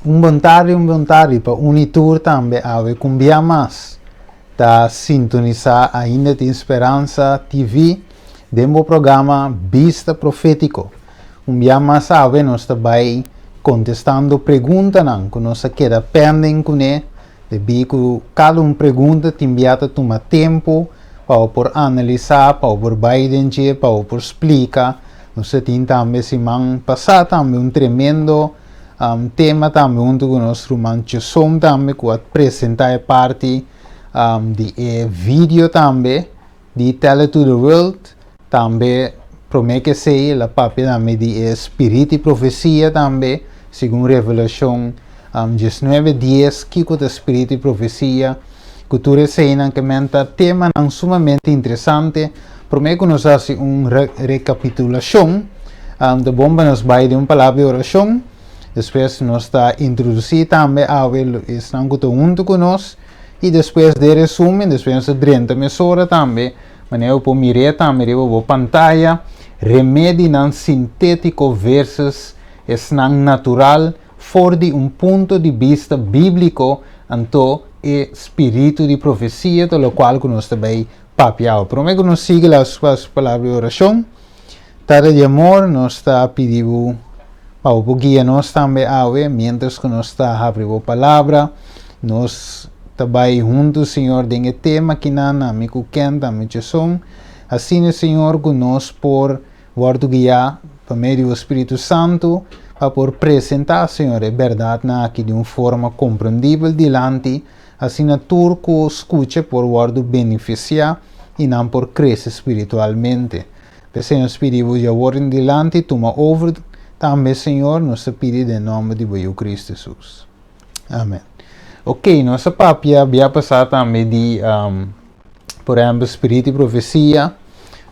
Un bon tardi, un bon tardi pa un i tur tambe awe ku un bia mas ta sintonisá Ainda Tin Speransa TV den bo programa Bista Profétiko. Un bia mas awe nos ta bai kontestando preguntanan ku nos a keda pending kuné debí ku kada un pregunta tin bia ta tuma tempu pa bo por analisá, pa bo por bai den dje, pa bo por splika. Nos ta tin tambe siman pasá tambe un tremendo tema tambe huntu ku nos ruman Chesson tambe ku a presentá e parti di e video tambe di Tell It To The World. Tambe promé ku esei el a papia tambe di e spirit di profesia tambe segun Revelashon 19:10 kiko ta spirit di profesia. Ku tur eseinan ke men ta temanan sumamente interesante. Promé ku nos hasi un rekapitulashon, ta bon pa nos bai den un palabra di orashon. Despues nos ta introdusí tambe awe esnan ku ta huntu ku nos i despues den resumen, despues nos ta drenta mesora tambe, manera bo por mir'é tambe riba bo pantaya, remedinan sintétiko versus esnan natural for di un punto di bista bíbliko, anto e spiritu di profesia ta lokual ku nos ta bai Papia awe. Prome ku nos sigui la su palabra di orashon, Tata di amor, nos ta pidi bo pa bo por guia nos tambe awe mientras ku nos ta habri bo palabra. Nos ta bai huntu, Señor, den e tema kinan, ami ku Kent, ami Jason. Asina, Señor, ku nos por wòrdu guiá pa medio di bo Spiritu Santu pa por presentá, Señor, e bèrdatnan aki di un forma komprendibel dilanti Asina tur ku skucha por wòrdu benefisiá i nan por krese spiritualmente. P'esei nos pidi bo djawor den dilanti tuma over tambe, Señor, nos ta pidi den nòmber di bo Yu Kristu Hesus. Amen. Ok, nos a papia bia pasá tambe di, por ehèmpel, spiritu di profesia.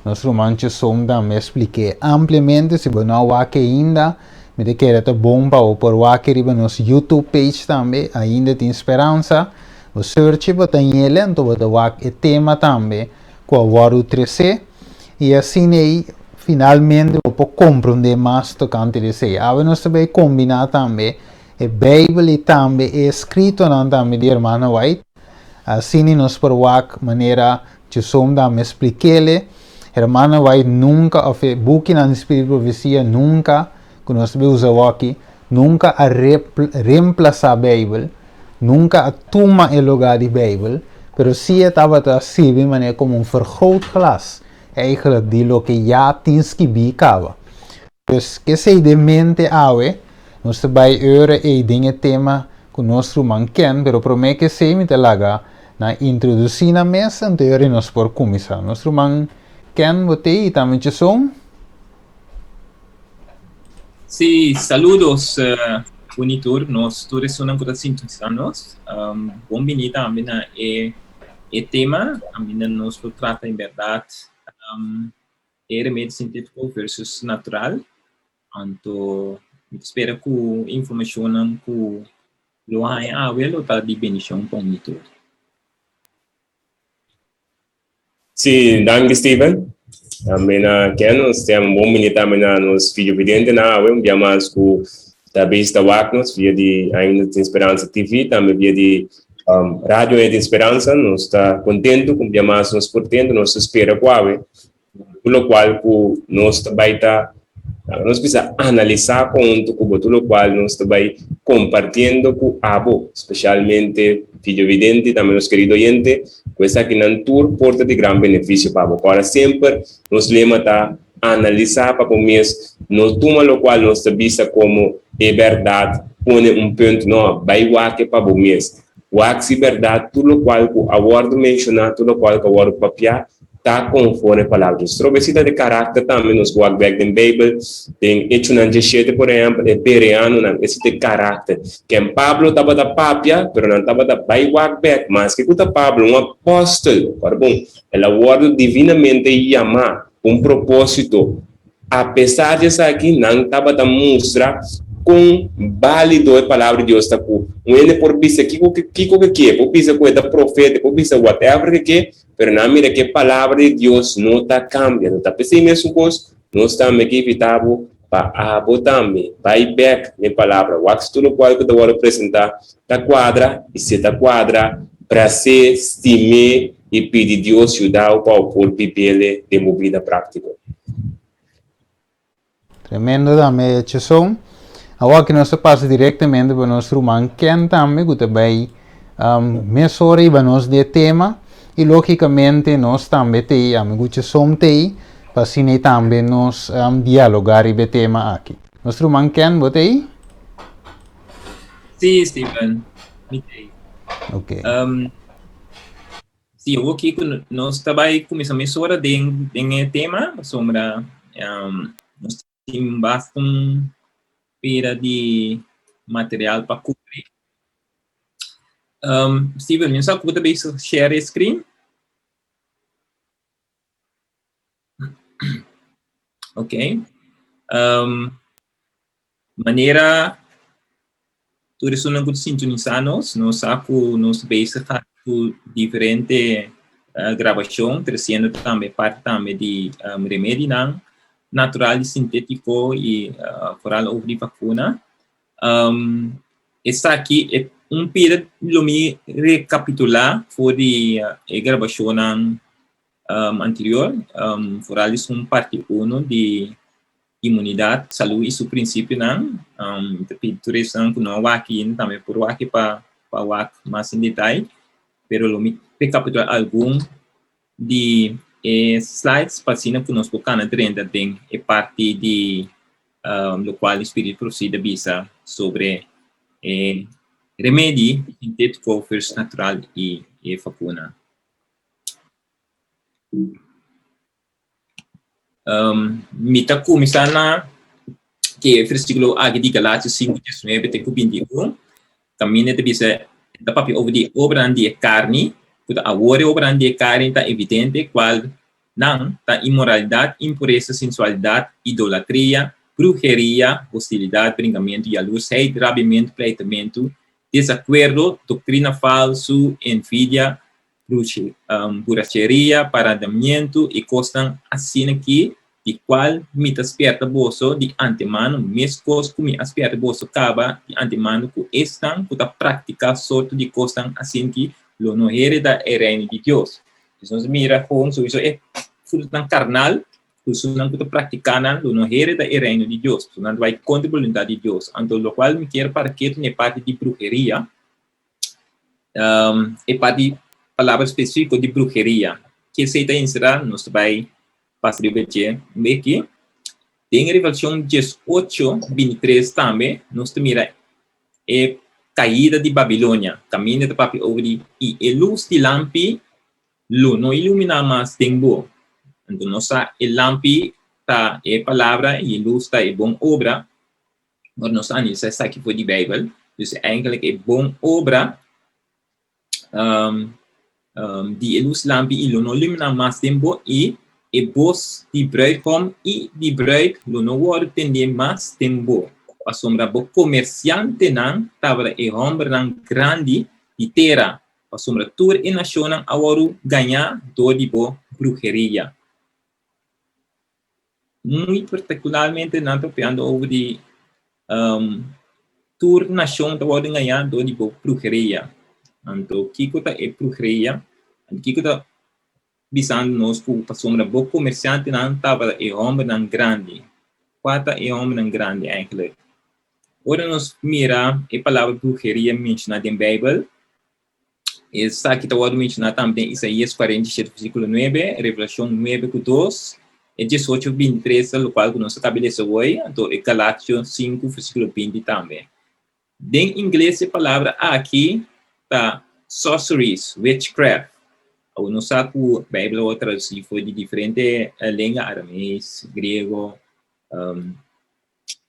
Nos ruman Chesom tambe a splik'é ampliamente. Si bo no a wak ainda, mi ta kere ta bon pa bo por wak riba nos YouTube page tambe, Ainda Tin Speransa. Bo search bo ta ñele, anto bo ta wak e tema tambe ku a wòrdu tresé. I asina ei finalmente bo por komprondé mas tokante di esei. Awe nos ta bai kombiná tambe e Beibel i tambe e eskritonan tambe di Hermana White. Asina nos por wak manera Chesom da mi splik'ele, Hermana White nunka, òf e bukinan di Spiritu di Profesia nunka, ku nos ta bai usa awoki, nunka a remplasá Beibel, nunka a tuma e lugá di Beibel, pero sí e tabata sirbi manera komo un vergrootglas, eigenlijk, di loke ya tin skibí kaba. Pues, k'esei den mente awe, nos ta bai ora ei den e tema ku nos ruman Ken, pero promé k'esei mi ta laga nan introdusí nan mes, anto e ora nos por kuminsá. Nos ruman Ken, bo t'ei i tambe Jason? Sí, saludos un i tur, nos tur esunnan ku ta sintonisá nos. Bon bini tambe na e e tema, kaminda nos lo trata en bèrdat e remedio sintétiko versus natural. Anto mi ta spera ku informashonnan ku lo haña awe lo ta di bendishon pa un i tur. Sí, danki Steven. Tambe na Ken, nos ta yama bon bini tambe na nos videovidentenan awe, un bia mas ku ta bista wak nos via di Ainda Tin Speransa TV, tambe via di Radio Ainda Tin Speransa. Nos ta kontentu ku un bia mas nos por tende, nos ta spera ku awe Tur lokual ku nos ta bai ta, laga nos bisa analisá konto ku bo, tur lokual nos ta bai kompartiendo ku abo, spesialmente videovidente i tambe nos kerido oyente, ku esakinan tur por ta di gran benefisio pa bo. Kòrda semper nos lema ta analisá pa bo mes, no tuma lokual nos ta bisa komo e bèrdat, pone un punt, no, bai wak e pa bo mes. Wak si bèrdat tur lokual ku a wòrdu menshoná, tur lokual ku a wòrdu papiá, ta konforme palabra di Dios. Trobesita di karakter tambe nos wak bek den Beibel, den Echonan 17 por ehèmpel, e bereanonan, esi ta e karakter. Ken Pablo tabata papia, pero nan tabata bai wak bek, maske ku ta Pablo, un apòstel, ora bon, el a wòrdu divinamente yamá ku un propósito. Apesar di esaki, nan tabata mustra kon bálido e Palabra di Dios ta ku un hende por bisa kiko kiko ke ke, por bisa ku e ta profeta, por bisa whatever ke ke, Pero nan mira ku e palabra di Dios no ta kambia. No ta p'esei mesun kos, nos tambe ke invitá bo pa abo tambe bai bek n'e Palabra, wak si tur lokual ku ta wòrdu presentá ta kuadra, i si e ta kuadra, bras'é, stim'é i pidi Dios yuda bo pa bo por bib'el den bo bida práktiko. Tremendo tambe Cheson. Awor aki nos ta pasa directamente pa nos ruman Ken tambe cu ta bay mesora riba nos di e tema y logicamente nos tambe t'ey, ami cu Cheson t'ey pa asina tambe nos dialoga riba e tema aki. Nos ruman Ken bo t'ey? Sí Steven, mi t'ey. Ok. Sí, awor kiko nos ta bai kuminsá mesora den den e tema, pasobra nos tin basta un pida di material pa kubri. Steven, mi no sa ku bo ta bisa share e screen. Ok. Manera tur esunnan ku ta sintonisá nos, nos sa ku nos ta bezig ku diferente grabashon, tresiendo tambe parti tambe di remedinan natural i sintétiko i foral over di vakuna. Esaki e un pida lo mi rekapitulá for di e grabashonnan anterior, foral esun parti uno di Imunidat, salú i su prinsipionan. Mi ta pidi tur esnan ku no a wak ainda tambe por wak pa pa wak mas en detaye, pero lo mi rekapitulá algun di e slides pa asina ku nos por kana drenta den e parti di lokual e Spiritu Profesia ta bisa sobre e remedi sintétiko versus natural i e vakuna. Mi ta kuminsá na ke versíkulo aki di Galatios 5, 19 te ku 21. Kaminda ta bisa, ta papia over di e obranan di e karni, ku ta awor e obranan di e karni ta evidente, kual nan ta inmoralidat, impuresa, sensualidat, idolatria, bruheria, hostilidat, bringamentu, yalursheid, rabiamentu, pleitamentu, desakuerdo, doktrina falsu, envidia, buracheria, parandamiento i kosnan asina ki, di kual mi ta spierta boso di antemano, meskos ku mi a spierta boso kaba di antemano, ku esnan ku ta praktiká sorto di kosnan asina ki lo no hereda e Reino di Dios. Dus nos mira kon souiso e frutonan karnal, ku esunnan ku ta praktiká nan lo no hereda e Reino di Dios, pasobra nan ta bai kontra e boluntat di Dios. Anto lokual mi kier para ketu na e parti di bruheria, E parti palabra spesifiko di bruheria. Ke esei ta enserá? Nos ta bai pasa riba dje un beki. Den Revelashon 18, 23 tambe nos ta mira e kaida di Babilonia. Kaminda ta papia over di i e lus di lampi lo no iluminá mas den bo. Anto nos sa e lampi ta e palabra i e lus ta e bon obra. Ora nos analisá esaki for di Bijbel, dus eigenlijk e bon obra um, um, di e luz lampi i lo no lumina mas den bo i e bos di bruidgom i di bruid lo no wòrdu tendé mas den bo. Pasobra bo komersiantenan tabata e hòmbernan grandi di tera, pasobra tur e nashonnan a wòrdu gañá dor di bo bruheria. Muy partikularmente nan ta papiando over di tur nashon ta wòrdu engañá dor di bo bruheria. Anto kiko ta e bruheria? Anto kiko ta bisando nos ku pasobra bo komersiantenan tabata e hòmbernan grandi? Kua ta e hòmbernan grandi eigentlik? Ora nos mira e palabra bruheria menshoná den Beibel, Esaki ta wòrdu menshoná tambe den Isaías 47 versíkulo 9, Revelashon 9 ku 2, e 18 23 ta lokual ku nos a kaba di lesa woi, anto e Galatio 5 versíkulo 20 tambe. Den ingles e palabra aki ta sorceries, witchcraft. Awor nos sa ku Beibel a wòrdu tradusí for di diferente lenga, aramees, griego,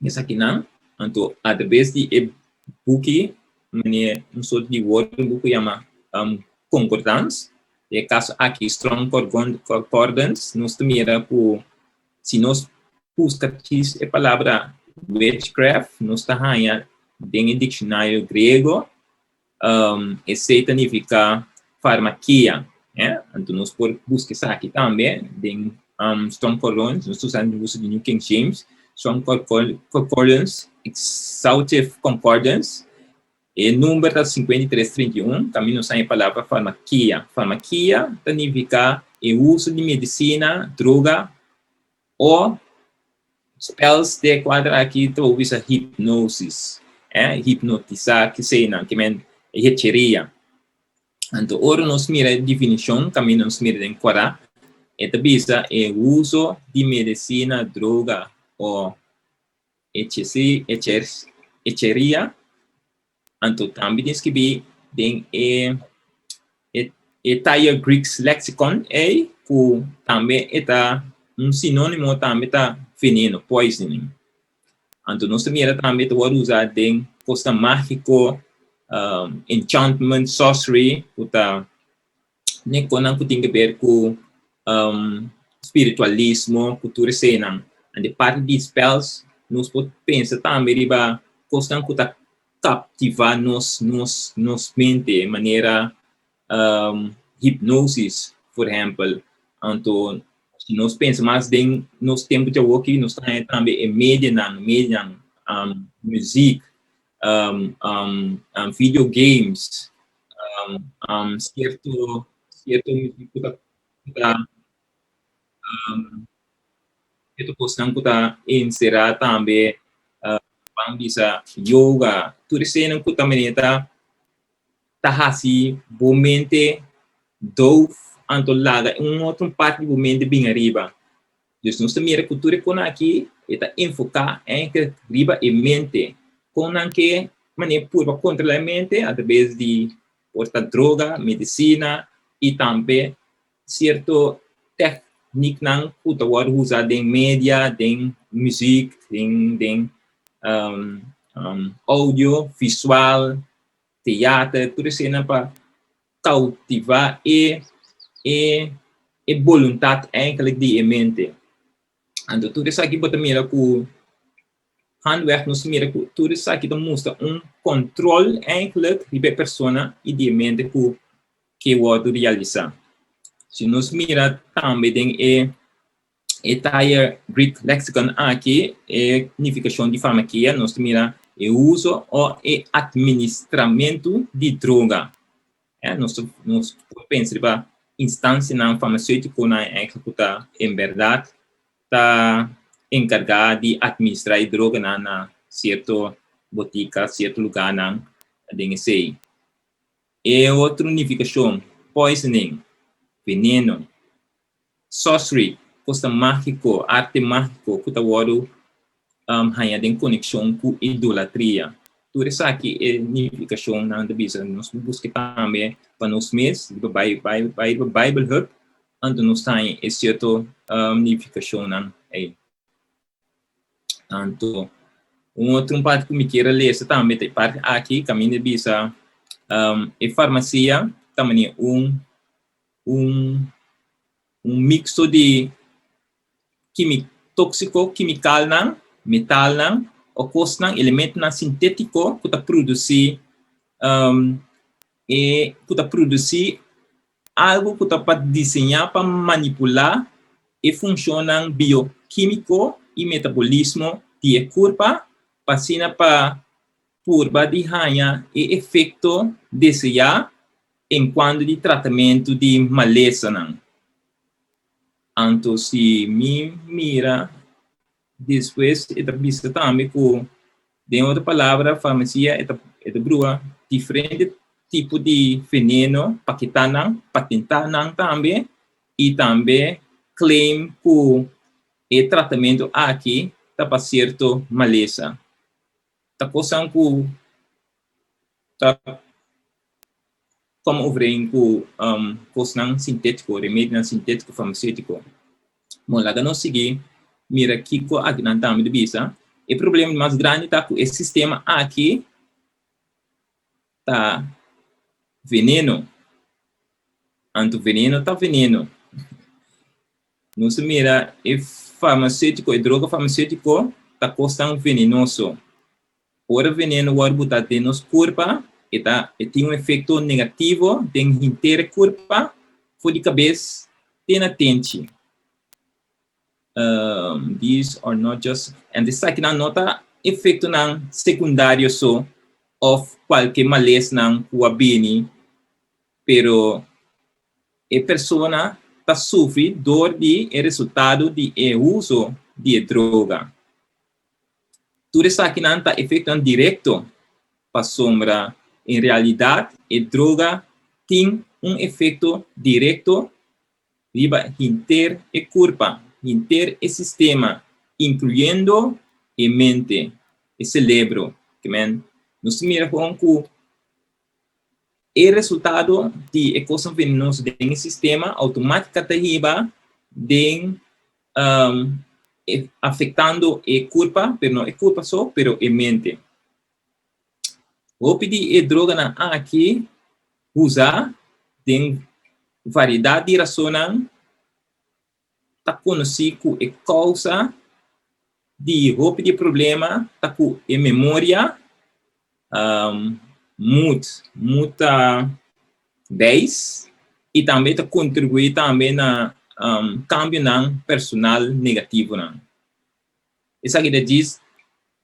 Esakinan, anto atrabes di e buki, manera un sorto di woordenboek ku yama concordans, den e kaso aki Strong Concordance, nos ta mira ku si nos buska precies e palabra witchcraft, nos ta haña den e dikshonario griego Esei ta nifiká farmakia. Anto nos por buska esaki tambe den Strong Concordance, nos ta usa uso di New King James. Strong Concordance, Exhaustive Concordance, e number ta 5331, kaminda nos haña e palabra farmakia. Farmakia ta nifiká e uso di medisina, droga o spells den e kuadro aki ta bo bisa hipnosis, eh, hipnotisá keseinan, ke men hecheria. Anto ora nos mira e definishon kaminda nos mira den Korá, e ta bisa e uso di medisina, droga o hecheria. Anto tambe tin skibí den e e Thayer Greek Lexicon ei ku tambe e ta un sinónimo tambe ta veneno, poisoning. Anto nos ta mira tambe ta wòrdu usá den kosnan mágiko, enchantment, sorcery, ku ta ne konan ku tin ke ber ku spiritualismo, ku tur eseinan. Anto e parti di spells nos por pensa tambe riba kosnan ku ta kaptivá nos nos nos mente manera hipnosis, por ehèmpel. Anto si nos pensa mas den nos tempu djawoki nos ta haña tambe e medianan, medianan, muzik, video games, sierto sierto muzik ku ta ku ta sierto kosnan ku ta enserá tambe ban bisa yoga, tur eseinan ku ta manera ta ta hasi bo mente doof anto laga un otro parti di bo mente bin ariba. Dus nos ta mira ku tur e konan aki e ta enfoká enkele riba e mente. Kon nan ke manera purba kontrolá e mente atraves di por ta droga, medisina i tambe sierto tèkniknan ku ta wòrdu usa den media, den muzik, den den audio, visual, teater, tur eseinan pa koutivá e e e boluntat eigenlijk di e mente. Anto tur esaki bo ta mira ku handweg nos ta mira ku tur esaki ta mustra un kòntròl eigenlijk riba e persona i di e mente ku ke wòrdu realisá. Si nos mira tambe den e e Thayer Greek Lexicon aki, e nifikashon di farmakia, nos ta mira e uso o e atministramentu di droga. Nos nos por pensa riba instansianan farmaseutikonan eigenlijk ku ta en bèrdat ta enkargá di atministrá e droganan na sierto botika, sierto lugánan den esei. E otro nifikashon, poisoning, veneno, sorcery, kos ta mágiko, arte mágiko ku ta wòrdu haña den konekshon ku idolatria. Tur esaki e nifikashonnan ta bisa nos por buska tambe pa nos mes riba bai riba Bible Hub anto nos ta haña e sierto nifikashonnan ei. Anto, un otro parti ku mi kier a lesa tambe ta e parti aki kaminda e bisa e farmasia ta manera un un un mixto di kimi tóksiko, kimikalnan, metalnan o kosnan, elementonan sintétiko ku ta produsí e ku ta produsí algu ku ta pa diseñá pa manipulá e funshonnan biokímiko i metabolismo di e kurpa pa asina pa purba di haña e efekto deseá enkuanto di tratamentu di malesanan. Anto si mi mira despues e ta bisa tambe ku den otro palabra farmasia e ta e ta brua diferente tipo di veneno paketá nan, patentá nan tambe i tambe claim ku e tratamentu aki ta pa sierto malesa. Ta kosnan ku ta kom overeen ku kosnan sintétiko, remedinan sintétiko, farmaséutiko. Bon, laga nos sigui mira kiko akinan tambe ta bisa. E problema mas grandi ta ku e sistema aki ta veneno. Anto veneno ta veneno. Nos ta mira e farmaséutiko, e droga farmaséutiko ta kosnan venenoso. Ora veneno wòrdu butá den nos kurpa, e ta e tin un efekto negativo den henter e kurpa, for di kabes te na tenchi. These are not just and esakinan no ta efektonan sekundario so òf kualke malesnan ku a bini, pero e persona ta sufri dor di e resultado di e uso di e droga. Tur esakinan ta efektonan direkto pasobra en realidat e droga tin un efekto direkto riba henter e kurpa, henter e sistema, inkluyendo e mente, e selebro. Ke men, nos ta mira kon ku e resultado di e kosnan venenoso den e sistema outomátika ta hiba den afektando e kurpa, pero no e kurpa so, pero e mente. Hopi di e droganan aki usa den variedat di rasonnan ta konosí ku e kousa di hopi di e problema ta ku e memoria mood, mood ta beis i tambe ta kontribuí tambe na kambionan personal negativonan. Esaki ta djis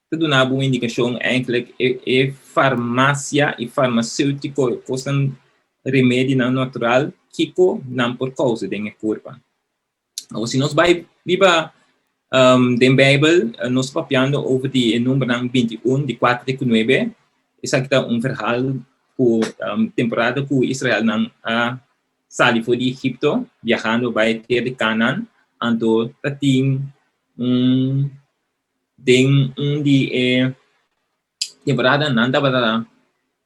ta duna bo un indikashon eindelijk e e farmasia i farmaseutiko e kosnan remedinan natural kiko nan por kousa den e kurpa. Awor si nos bai riba den Beibel nos ta papiando over di e numbernan 21 di kuater te ku nuebe esaki ta un verhal ku temporada ku Israelnan a sali for di Egipto biahando bai tera di Kanaan anto ta tin un den un di e temporada nan tabata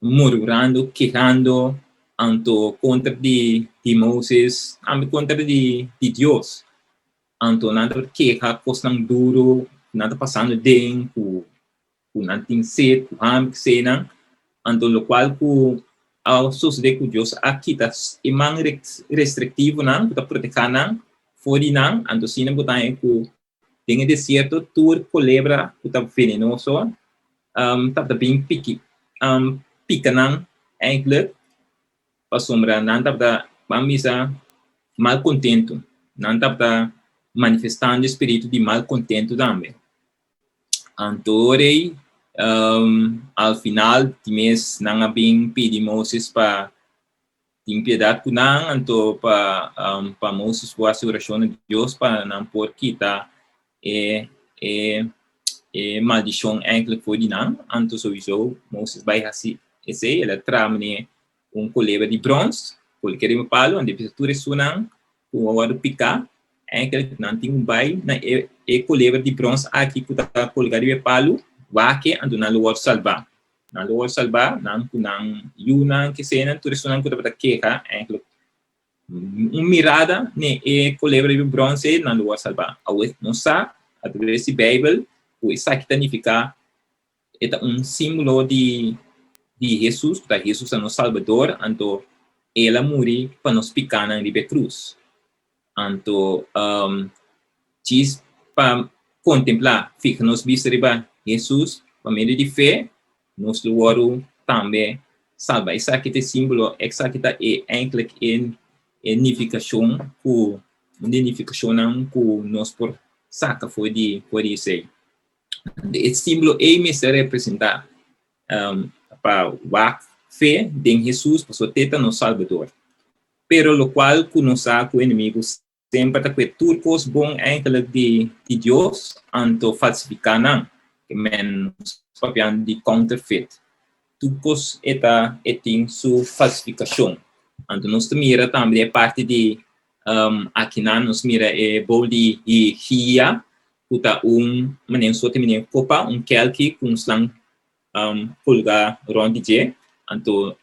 murmurando, kehando anto kontra di di Moses, tambe kontra di di Dios. Anto nan tabata keha kosnan duru ku nan ta pasando den, ku ku nan tin sed, ku hamber, ku Anto lokual ku a sosodé ku Dios a kita e man restriktivonan ku ta protehá nan for di nan, anto asina bo ta haña ku den e desierto tur kolebra ku ta venenoso tabata bin piki pika nan eindelijk pasobra nan tabata ban bisa malkontentu, nan tabata manifestando e spiritu di malkontentu tambe. Anto ora ei al final di mes nan a bin pidi Moses pa tin piedat ku nan, anto pa pa Moses por hasi orashon na Dios pa nan por kita e e e maldishon enkele for di nan. Anto souiso Moses bai hasi esei, el a traha manera un kolebra di brons, kolok'é riba palu, anto e bisa tur esunnan ku a wòrdu piká, enkele nan tin ku bai na e e kolebra di brons aki ku ta kolgá riba e palu, wak-e, anto nan lo wòrdu salbá. Nan lo wòrdu salbá, nan ku nan yunan, kesenan, tur esunnan ku tabata keha, enkele un mirada n'e e kolebra di brons ei, nan lo wòrdu salbá. Awe nos sa, atraves di Beibel, ku esaki ta nifiká E ta un símbolo di di Hesus, ku ta Hesus ta nos Salbador, anto El a muri pa nos pikánan riba e krus. Anto djis pa kontemplá, fiha nos bista riba Hesus pa medio di fe, nos lo wòrdu tambe salba. Esaki ta e símbolo, esaki ta e eindelijk e e nifikashon ku un di e nifikashonnan ku nos por saka for di for di esei. E símbolo ei mester representá pa wak fe den Hesus pasobra te ta nos Salbador. Pero lokual ku nos sa ku enemigu semper ta kue tur kos bon eigenlik di di Dios anto falsifiká nan. Ke men nos papiando di counterfeit. Tur kos e ta e tin su falsifikashon. Anto nos ta mira tambe den e parti di akinan nos mira e bowl di hia ku ta un manera un sorte manera kopa, un kelki ku un slang kolgá rònt di dje. Anto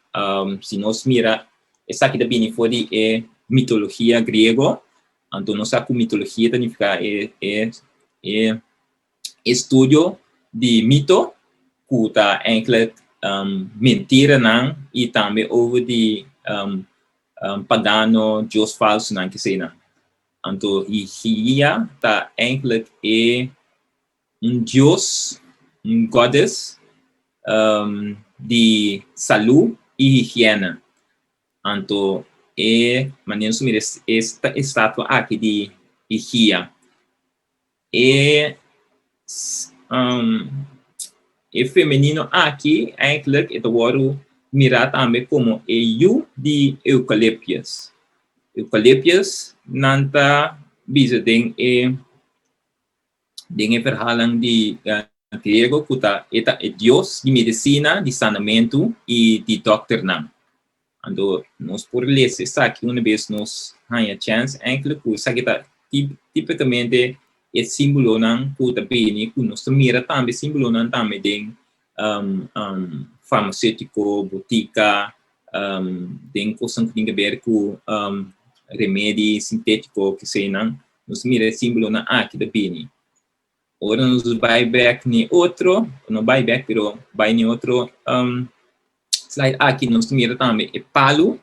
si nos mira esaki ta bini for di e mitologia griego, anto nos sa ku mitologia ta nifiká e e e estudio di mito ku ta enkele mentiranan i tambe over di pagano, dios falsonan kesenan. Anto Higia ta eindelijk e un dios, un goddess, di salú i higiena. Anto e manera nos mira e estatua aki di Higia. E e femenino aki eigenlijk e ta wòrdu mirá tambe komo e yu di Eucalyptus. Eucalyptus nan ta bisa den e den e verhaalnan di griego ku ta e ta e dios di medisina, di sanamentu i di dòkternan. Anto nos por lesa esaki una bes nos haña chèns enkele ku esaki ta tipikamente e símbolonan ku ta bini ku nos ta mira tambe símbolonan tambe den farmaséutiko, botika, den kosnan ku tin ke ber ku remedi sintétiko keseinan. Nos ta mira e símbolonan aki ta bini. Ora nos bai bek ni otro, no bai bek pero bai ni otro slide aki nos ta mira tambe e palu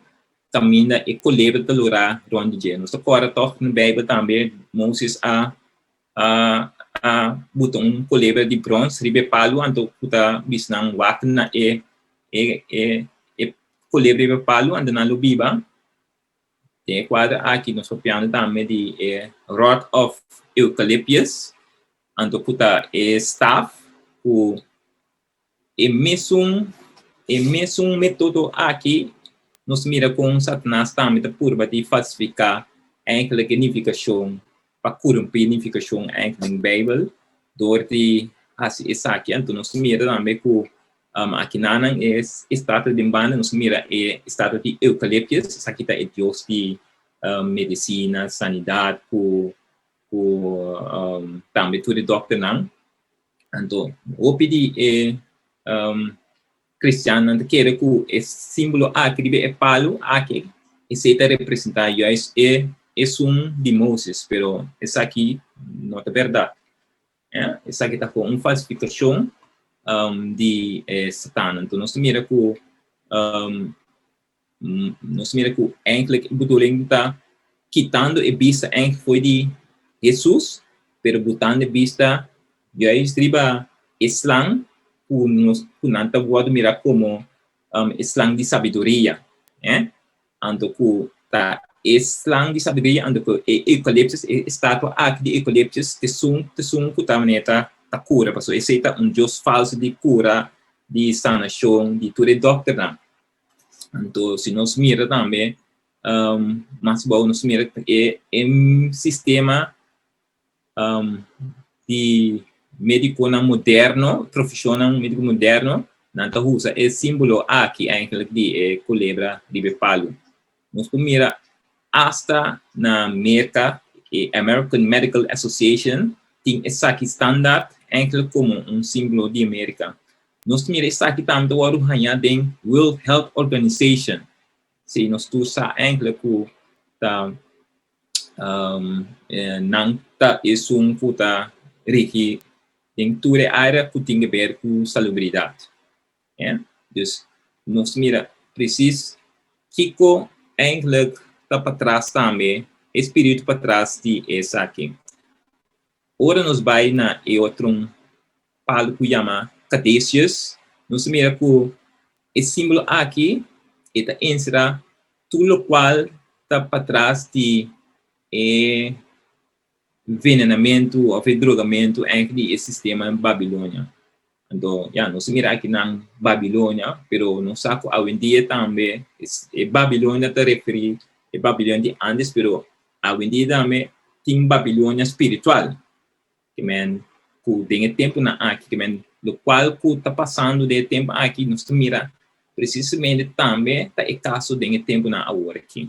kaminda e kolebra ta lorá rònt di dje. Nos ta kòrda tòg na Beibel tambe Moses a a a buta un kolebra di brons riba e palu anto ku ta bisa nan wak na e e e e kolebra riba e palu anto nan lo biba. Den e kuadro aki nos papiando tambe di e rod of eucalyptus, anto ku ta e staf ku e mesun e mesun metodo aki nos mira kon Satanas tambe ta purba di falsifiká eigenlijk e nifikashon pa korumpí nifikashon eigenlijk den Beibel dor di hasi esaki. Anto nos mira tambe ku Akinanan e estatua den banda nos mira e estatua di Eucalyptus, esaki ta e dios di medisina, sanidat ku ku tambe tur e dòkternan. Anto hopi di e kristiannan ta kere ku e símbolo aki riba e palu aki esei ta representá juist e esun di Moses, pero esaki no ta bèrdat. Esaki ta un falsifikashon di e Satan. Anto nos ta mira ku nos mira ku eindelijk e bedoeling ta kitando e bista eindelijk for di Hesus, pero botando e bista juist riba e slang ku nos ku nan ta wòrdu mira komo e slang di sabiduria. Anto ku ta e slang di sabiduria, anto ku e eukaliptus, e estatua aki di eukaliptus, t'esun, t'esun ku ta manera ta ta kura, pasobra esei ta un dios falsu di kura, di sanashon, di tur e dòkternan. Anto si nos mira tambe mas abou nos mira e e sistema di médikonan moderno, profeshonnan médiko moderno, nan ta usa e símbolo aki eigenlijk di e kolebra riba e palu. Nos por mira asta na Merka, e American Medical Association tin esaki standaard eigenlijk komo un símbolo di Amerika. Nos ta mira esaki tambe ta wòrdu hañá den World Health Organization. Si nos tur sa eigenlijk ku ta Nan ta esun ku ta rigi den tur e área ku tin ke ber ku salubridat. Dus nos mira presis kiko eindelijk ta patras tambe, e spiritu patras di esaki. Ora nos bai na e otro palu ku yama Caduceus, nos ta mira ku e símbolo aki e ta enserá tur lokual ta patras di e venenamentu òf e drogamentu ègt di e sistema Babilonia. Anto, ya, nos a mira akinan Babilonia, pero nos sa ku awendia tambe e Babilonia ta referí e Babilonia di ántes, pero awendia tambe tin Babilonia spiritual. Ke men ku den e tempunan aki, ke men lokual ku ta pasando den e tempu aki, nos ta mira presisamente tambe ta e kaso den e tempunan awor aki.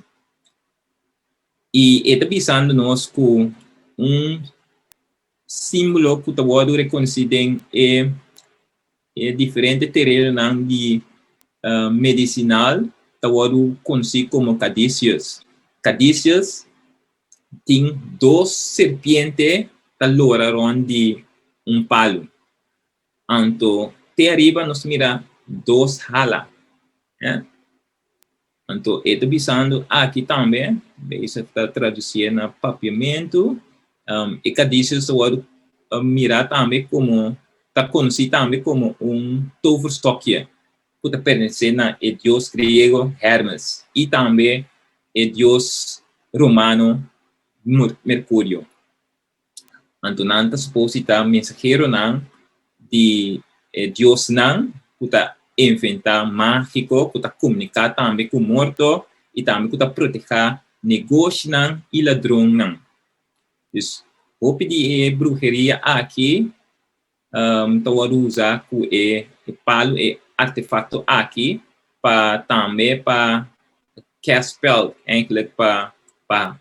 I e ta bisando nos ku un símbolo ku ta wòrdu rekonosí den e e diferente terenonan di medisinal ta wòrdu konosí komo caduceus. Caduceus tin dos serpiente ta lora rond di un palu. Anto te ariba nos ta mira dos hala. Anto e ta bisando aki tambe, bezig ta traducié na papiamentu, e caduceus ta wòrdu mirá tambe komo, ta konosí tambe komo un toverstokje ku ta pertenesé na e dios griego Hermes i tambe e dios romano Mercurio. Anto nan ta supos di ta mensaheronan di e diosnan ku ta inventá mágiko, ku ta komuniká tambe ku morto i tambe ku ta protehá negoshinan i ladronnan. Dus hopi di e bruheria aki ta wòrdu usá ku e palu, e artefakto aki pa tambe pa cast spell, eigenlijk pa pa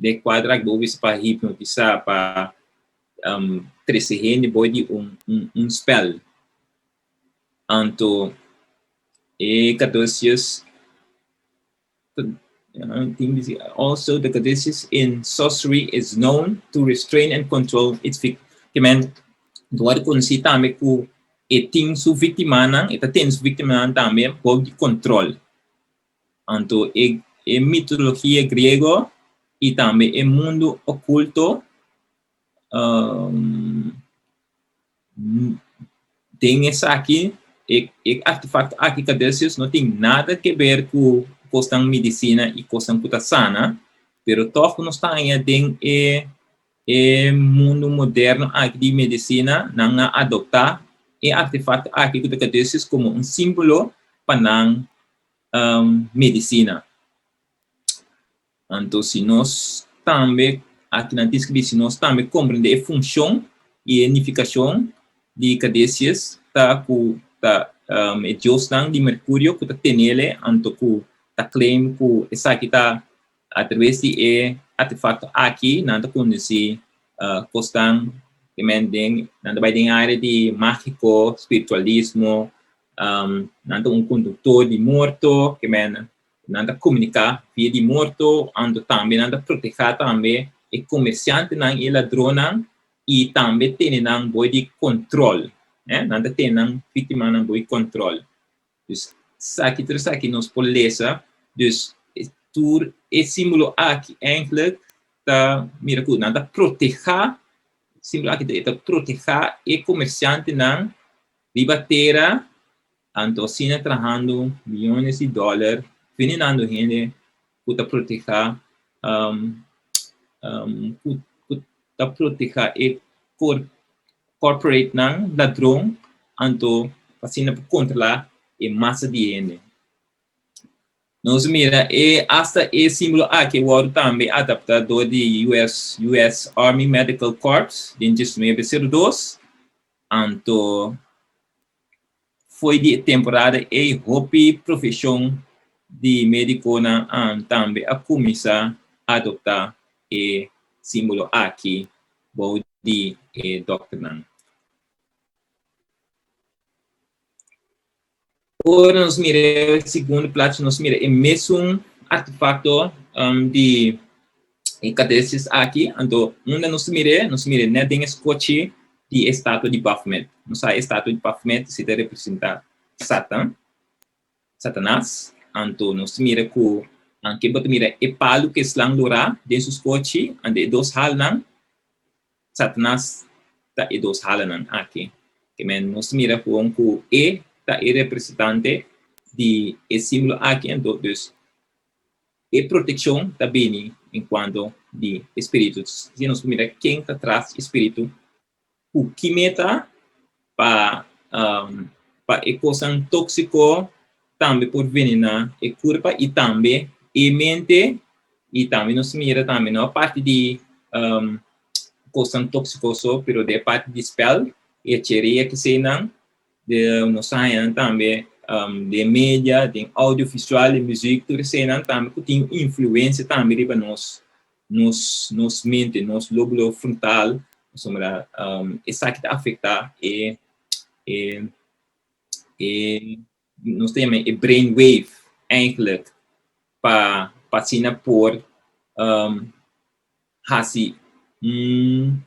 den kuadra aki bo bisa pa hipnotisá, pa trese hende boi di un un spell. Anto e caduceus Also, the caduceus in sorcery is known to restrain and control its victim. Ke men, wòrdu konosí tambe ku e tin su víktimanan, e ta tene su víktimanan tambe bou di kontrol. Anto e e mitologia griego i tambe e mundu okulto Den esaki, e e artefakto aki Caduceus no tin nada ke ber ku kosnan medisina i kosnan ku ta sana, pero tòg nos ta haña den e e mundu moderno aki di medisina nan a adoptá e artefakto aki ku ta Caduceus komo un símbolo pa nan medisina. Anto si nos tambe, aki nan tin skibí, si nos tambe komprendé e funshon i e nifikashon di Kadesius, ta ku ta e diosnan di Merkurio ku ta tenele, anto ku ta claim ku esaki ta atraves di e artefakto aki nan ta kondusí kosnan ke men den, nan ta bai den área di mágiko, spiritualismo, nan ta un konduktor di morto, ke men Nan ta komuniká via di morto, anto tambe nan ta protehá tambe e komersiantenan i e ladronnan i tambe tene nan boi di kontrol. Nan ta tene nan víktimanan boi kontrol. Dus esaki tur esaki nos por lesa. Dus tur e símbolo aki eindelijk ta mira ku nan ta protehá, símbolo aki ta protehá e komersiantenan riba tera. Anto asina trahando miyones di dòler venenando hende ku ta protehá ku ku ta protehá e corporatenan ladron anto asina por kontrolá e masa di hende. Nos mira e asta e símbolo aki a wòrdu tambe adaptá dor di US US Army Medical Corps den diesnuebe sero dos anto Fo'i di e temporada ei hopi profeshon di médikonan tambe a kuminsá adoptá e símbolo aki bou di e dòkternan. Ora nos mira e segundo plachi nos mira e mesun artefakto di e caduceus aki, anto unda nos ta mir'é? Nos ta mir'é net den e skochi di e statua di Baphomet. Nos sa e statua di Baphomet si ta representá Satan, Satanas, anto nos ta mira ku anke bo ta mira e palu ku e slang lorá den su skochi, anto e dos halnan, Satanas ta e dos halanan aki. Ke men nos ta mira gewoon ku e ta e representante di e símbolo aki, anto dus E protekshon ta bini en kuanto di e spiritu. Si nos por mira ken ta tras e spiritu, ku ki meta pa pa e kosnan tóksiko tambe por venená e kurpa i tambe e mente i tambe nos mira tambe no aparte di kosnan tóksiko so pero den e parti di spèl e hecheria keseinan De nos ta haña nan tambe den media, den audiovisual, den muziek, tur eseinan tambe ku tin influensia tambe riba nos nos nos mente, nos lóbulo frontal, pasobra esaki ta afektá e e e nos ta yama e brain wave eigenlijk pa pa asina por hasi un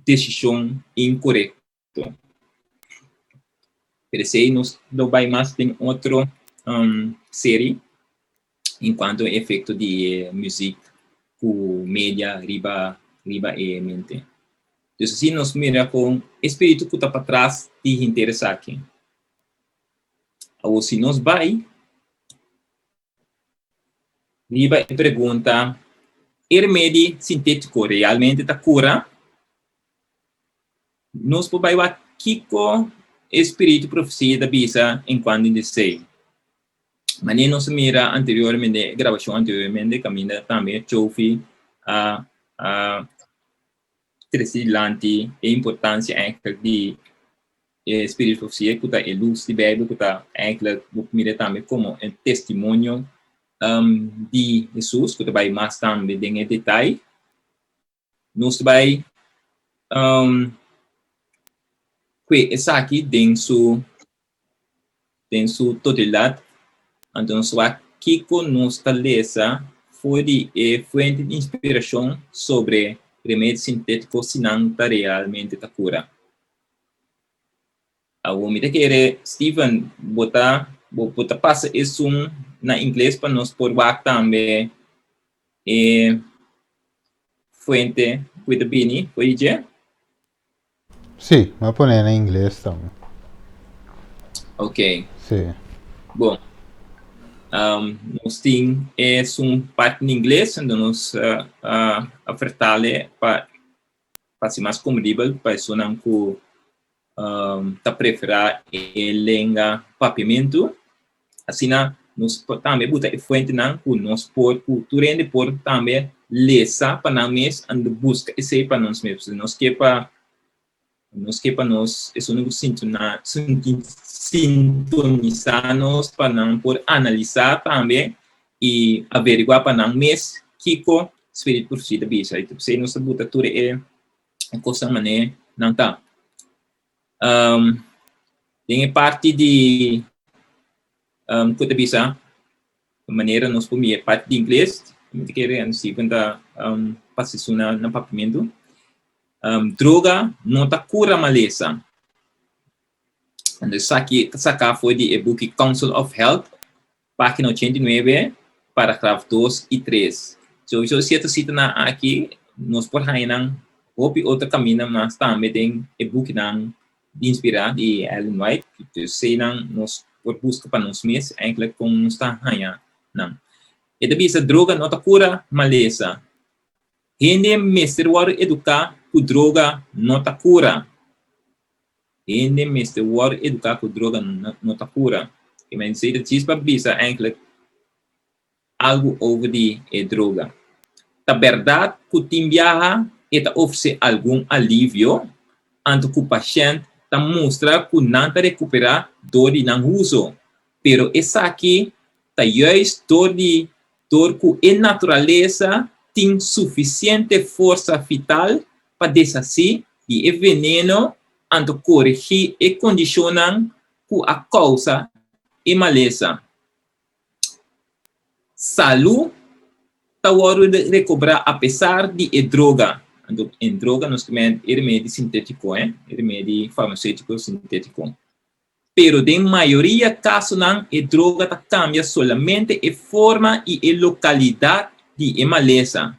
desishon inkorekto. Pero esei nos lo bai mas den otro serie en cuanto e efecto di e muziek ku media riba riba e mente. Dus asina nos mira kon e spiritu ku ta patras di henter esaki. Awor si nos bai riba e pregunta, e remedi sintétiko realmente ta kura? Nos por bai wak kiko e spiritu profesia ta bisa enkuanto di esei. Manera nos a mira anteriormente, e grabashon anteriormente, kaminda tambe Chofi a a trese dilanti e importansia eigenlijk di e spiritu profesia ku ta e lus di Beibel ku ta eigenlijk bo por mira tambe komo e testimonio di Hesus ku ta bai mas tambe den e detaye. Nos ta bai um, kue esaki den su den su totalidat, anto nos wak kiko nos ta lesa for di e fuente di inspirashon sobre remedi sintétiko si nan ta realmente ta kura. Awor mi ta kere, Steven, bo ta bo ta pasa esun na ingles pa nos por wak tambe e fuente ku ta bini for di dje? Sí, mi a pone na ingles tambe. Ok. Sí. Bon. Um, nos tin esun parti na ingles, enton nos uh, uh, a vertale pa pa hasi mas komodibel pa esunnan ku um, ta preferá e lenga papiamentu. Asina nos por tambe buta e fuentenan ku nos por, ku tur hende por tambe lesa pa nan mes anto buska esei pa nos mes. Nos ke pa nos ke pa nos esunnan ku sintona sintonisá nos pa nan por analisá tambe i averiguá pa nan mes kiko Spiritu Profesia ta bisa. I p'esei nos ta buta tur e kosnan manera nan ta. Um, den e parti di um, ku ta bisa manera nos por mira parti di ingles, mi ta kere Steven ta um, pasa su na, na papiamentu. Um, droga no ta kura malesa. Anto esaki ta saká for di e buki Council of Health, página 89, paragraf 2 i 3. Sowieso sierto sitanan aki nos por haña nan hopi otro kaminda mas tambe den e bukinan di inspirá di Ellen White. Eseinan nos por buska pa nos mes eigenlijk kon nos ta haña nan. E ta bisa droga no ta kura malesa. Hende mester wòrdu eduká ku droga no ta kura. Hende mester wòrdu eduká ku droga no ta kura. E men esei ta djis pa bisa eindelijk algu over di e droga. Ta bèrdat ku tin biaha e ta ofresé algun alivio, anto ku pashènt ta mustra ku nan ta rekuperá dor di nan uso, pero esaki ta juist dor di dor ku e naturalesa tin sufisiente forsa vital pa deshasí di e veneno anto koregí e kondishonnan ku a kousa e malesa. Salú ta wòrdu rekobrá apesar di e droga. Anto en droga nos ta meen e remedi sintétiko, e remedi farmaséutiko sintétiko. Pero den mayoria kasonan e droga ta kambia solamente e forma i e lokalidat di e malesa.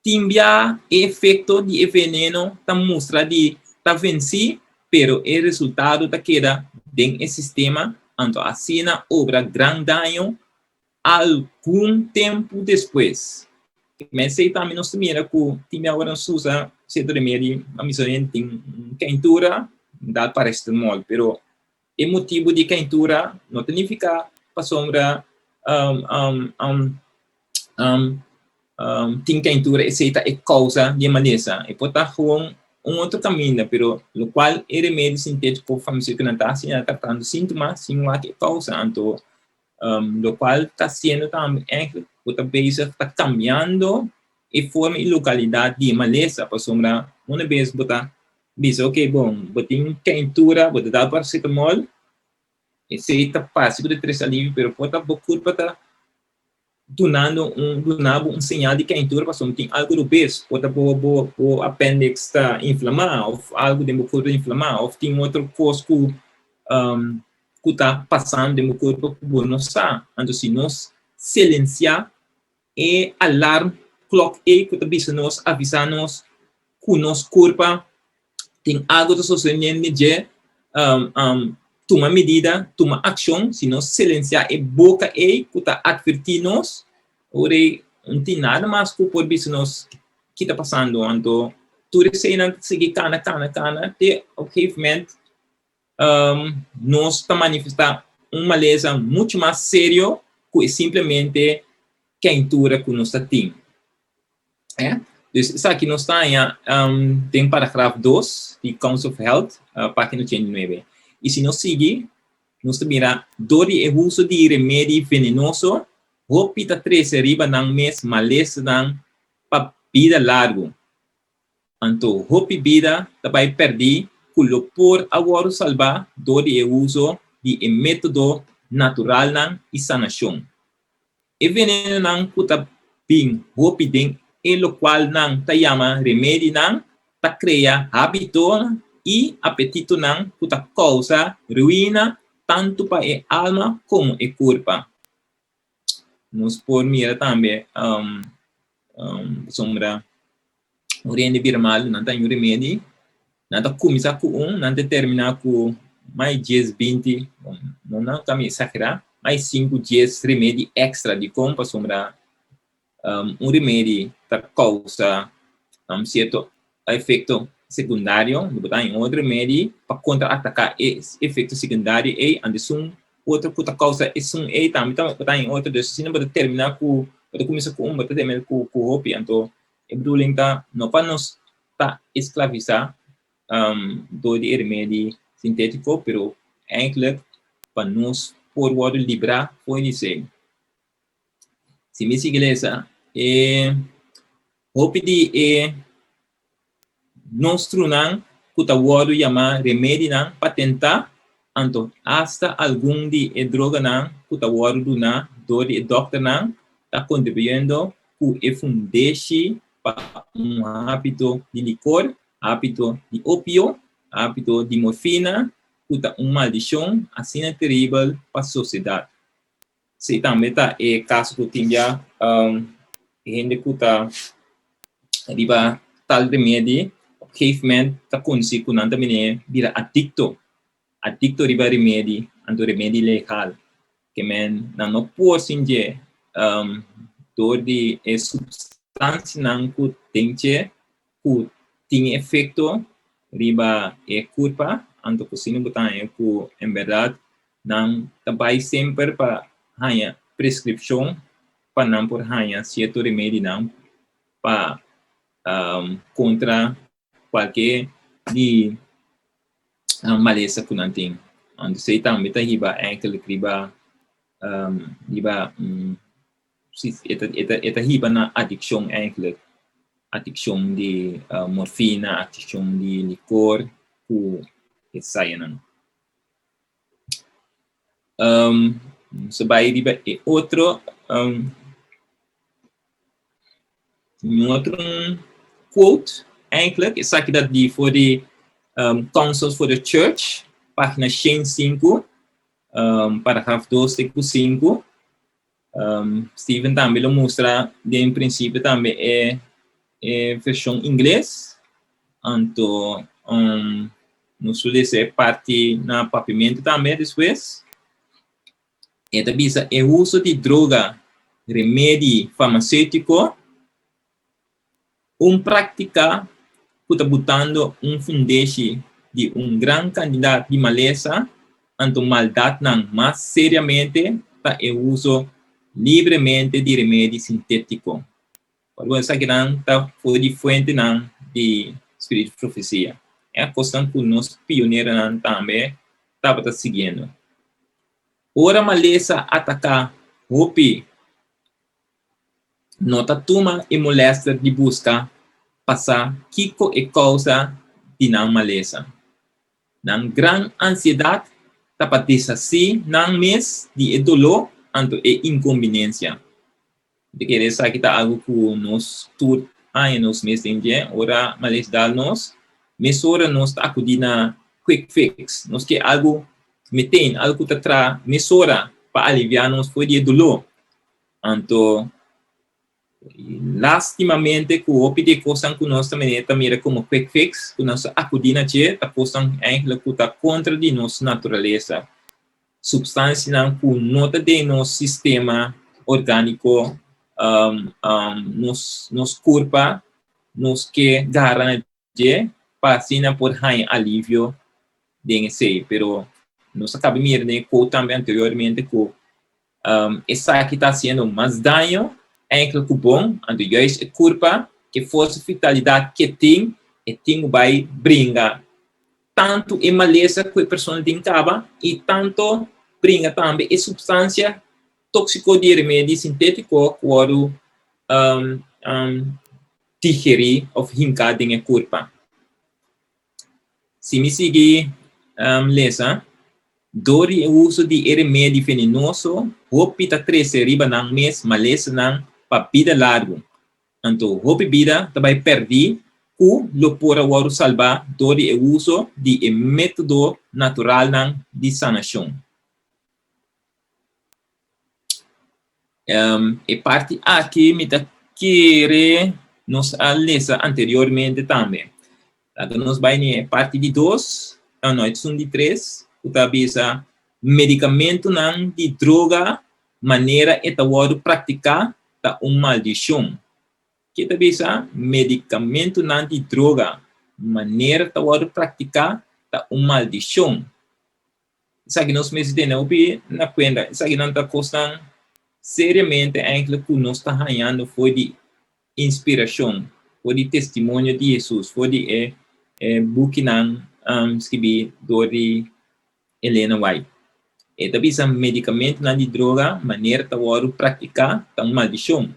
Tin bia e efekto di e veneno ta mustra di ta vensí, pero e resultado ta keda den e sistema, anto asina obra gran daño algun tempu despues. Mesei tambe nos ta mira ku tin bia ora nos usa sierto remedi, a misa hende tin keintura, dal paracetamol, pero e motibu di keintura no ta nifiká pasobra tin keintura esei ta e kousa di e malesa. E por ta gewoon un otro kaminda, pero lokual e remedi sintétiko farmaséutiko nan ta hasi, nan ta tratando síntoma sin wak e kousa. Anto lokual ta hasiendo tambe eigenlijk bo ta bezig ta kambiando e forma i lokalidat di e malesa, pasobra una bes bo ta bisa ok bon bo tin keintura bo ta dal paracetamol esei ta parse ku ta trese alivio pero por ta bo kurpa ta dunando un duna bo un señal di keintura pasobra tin algu robes por ta bo bo bo appendix ta inflamá òf algu den bo kurpa ta inflamá òf tin otro kos ku ku ta pasando den bo kurpa ku bo no sa. Anto si nos silensiá e alarm klòk ei ku ta bisa nos, avisá nos ku nos kurpa tin algu ta sosediendo dje, tuma medida, tuma akshon. Si nos silensiá e boka ei ku ta atvertí nos, ora ei no tin nada mas ku por bisa nos ki ta pasando. Anto. Tur eseinan ta sigui kana, kana, kana te op gegeven moment nos ta manifestá un malesa muchu mas serio ku e simplemente keintura ku nos ta tin. Dus esaki nos ta haña den paragraf dos di Council of Health, página 89. I si nos sigui, nos ta mira dor di e uso di remedi venenoso, hopi ta trese riba nan mes malesanan pa bida largu. Anto hopi bida ta bai pèrdí ku lo por a wòrdu salbá dor di e uso di e método naturalnan i sanashon. E venenonan ku ta bin hopi den e lokual nan ta yama remedinan ta krea hábitonan i apetitonan ku ta kousa ruina tantu pa e alma komo e kurpa. Nos por mira tambe pasobra un rende bira malu, nan ta haña un remedi, nan ta kuminsá ku un, nan ta terminá ku mas dies, binti, no nan ta mi eksagerá, mas sinku, dies remedi èkstra. Dikon? Pasobra un remedi ta kousa sierto efekto sekundario, bo ta haña un otro remedi pa kontra-ataká e efekto sekundario ei, antes un otro ku ta kousa esun ei tambe ta bo ta haña otro, dus asina bo ta terminá ku, bo ta kuminsá ku un, bo ta terminá ku hopi, anto e bedoeling ta no pa nos ta esklavisá dor di e remedi sintétiko, pero eindelijk pa nos por wòrdu librá for di esei. Si mi sigui lesa, e hopi di e nostrunan ku ta wòrdu yamá remedinan patentá, anto asta algun di e droganan ku ta wòrdu duná dor di e dòkternan ta kontribuyendo ku e fundeshi pa un hábito di likor, hábito di opio, hábito di morfina, ku ta un maldishon asina teribel pa sosiedat. Sí, tambe ta e kaso ku tin bia hende ku ta riba tal remedi, op gegeven moment ta konsí ku nan ta bini bira adikto, adikto riba remedi, anto remedi legal. Ke men nan no por sin dje dor di e supstansianan ku den dje ku tin efekto riba e kurpa, anto ku asina bo ta haña ku en bèrdat Nan ta bai semper pa haña preskripshon pa nan por haña sierto remedinan pa kontra kualke di malesa ku nan tin. Anto esei tambe ta hiba enkele riba riba e ta hiba na adikshon enkele, adikshon di morfina, adikshon di likor ku esayanan. Nos a bai riba e otro un otro quote eigenlijk. Esaki ta di for di Counsels for the Church, pagina 105, paragraf 2 te ku 5. Steven tambe lo mustra den prinsipio tambe e e vershon ingles. Anto nos lo lesa e parti na papiamentu tambe despues. E ta bisa e uso di droga, remedi farmaseutiko, un práktika ku ta butando un fundeshi di un gran kantidat di malesa anto maldatnan mas seriamente ta e uso libremente di remedi sintétiko. Pasobra esakinan ta for di fuentenan di spiritu profesia. E kosnan ku nos pioneronan tambe tabata siguiendo. Ora malesa ataká hopi, no ta tuma e molèster di buska pa sa kiko e kousa di nan malesa. Nan gran ansiedat ta pa deshasí nan mes di e doló anto e inkombinensia. Mi ta kere esaki ta algu ku nos tur haña nos mes den dje. Ora males dal nos, mesora nos ta akudí na quick fix. Nos ke algu meteen, algu ku ta traha mesora pa aliviá nos for di e doló. Anto, lastimamente ku hopi di e kosnan ku nos ta mene ta mira komo quick fix, ku nos ta akudí na dje, ta kosnan eigenlijk ku ta kontra di nos naturalesa. Supstansianan ku no ta den nos sistema orgániko, nos kurpa, nos ke gara na. dje pa asina por haña alivio den esei. Pero nos a kaba mira den e quote tambe anteriormente ku esaki ta hasiendo mas daño eigenlijk ku bon, anto juist e kurpa ke forsa vitalidat ke tin, e tin ku bai bringa tantu e malesa ku e persona tin kaba i tanto bringa tambe e supstansia tóksiko di e remedi sintétiko ku wòrdu digerí òf hinká den e kurpa. Si mi sigui lesa, Dor di e uso di e remedi venenoso, hopi ta trese riba nan mes malesanan pa bida largu. Anto hopi bida ta bai pèrdí ku lo por a wòrdu salbá dor di e uso di e método naturalnan di sanashon. E parti aki mi ta kere nos a lesa anteriormente tambe. Laga nos bai na e parti di dos, oh no, esun di tres, ku ta bisa medikamentunan di droga manera e ta wòrdu praktiká ta un maldishon. Ke ta bisa medikamentunan di droga manera ta wòrdu praktiká ta un maldishon. Esaki nos mester tene hopi na kuenta. Esakinan ta kosnan seriamente eigenlijk ku nos ta hañando for di inspirashon, for di testimonio di Hesus, for di e bukinan skibí dor di Elena White. E ta bisa medikamentunan di droga manera ta wòrdu praktiká ta un maldishon.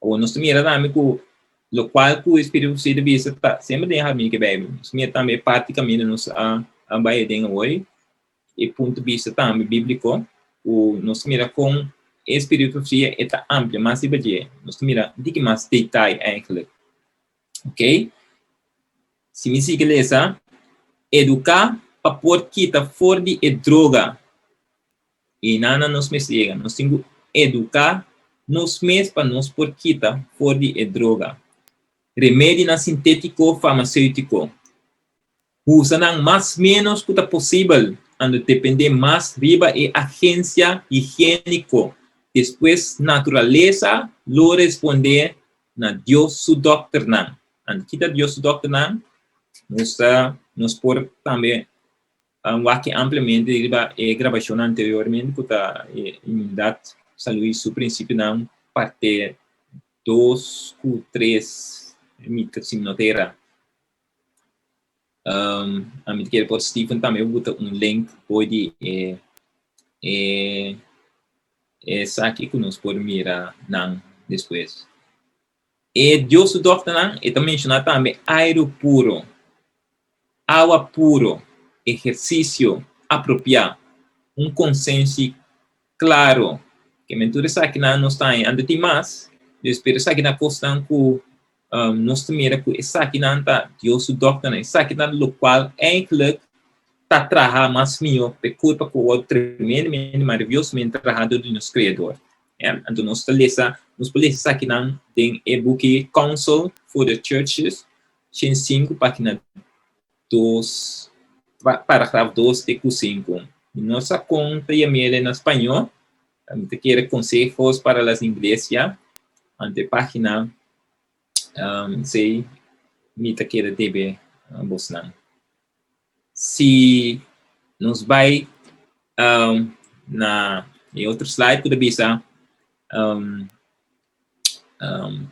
Awor nos ta mira tambe ku lokual ku e Spiritu Santu ta bisa ta semper den harmonia ku e Beibel. Nos mira tambe e parti kaminda nos a a bai aden awor, e punto bista tambe bíbliko ku nos ta mira kon e Spiritu Profesia e ta amplia mas riba dje. Nos ta mira un tiki mas detaye eigenlijk. Ok. Si mi sigui lesa, eduká pa por kita for di e droga. I nan nan nos mester yega. Nos tin ku eduká nos mes pa nos por kita for di e droga. Remedinan sintétiko farmaséutiko. Usa nan mas ménos ku ta posibel, ando dependé mas riba e agensia higiéniko. Despues naturalesa lo respondé na Dios su dòkternan. Anto kita Dios su dòkternan? Nos ta nos por tambe wak ampliamente riba e grabashon anteriormente ku ta e Inmunidat Salú i su Prinsipionan parte dos ku tres mi si mi no ta era. Ami ta kere por Steven tambe buta un link for di e e esaki ku nos por mira nan despues. E Dios su dòkternan e ta menshoná tambe airu puro, awa puro, ehersisio apropiá, un konsenshi klaro. Ke men tur esakinan nos ta haña. Anto tin mas, pero esakinan kosnan ku nos ta mira ku esakinan ta Dios su dòkternan, esakinan lokual eindelijk ta traha mas mihó p'e kurpa ku wòrdu tremendamente maraviosomente traha dor di nos Kreador. Ya, anto nos ta lesa, nos por lesa esakinan den e buki Counsel for the Churches, 105, página 2, paragraf 2 te ku 5. Mi no sa kon ta yam'el na spañó, mi ta kere Consejos para las Iglesia, ante página um, sei mi ta kere debe bosnan. Si nos bai um, na e otro slide ku ta bisa um, um,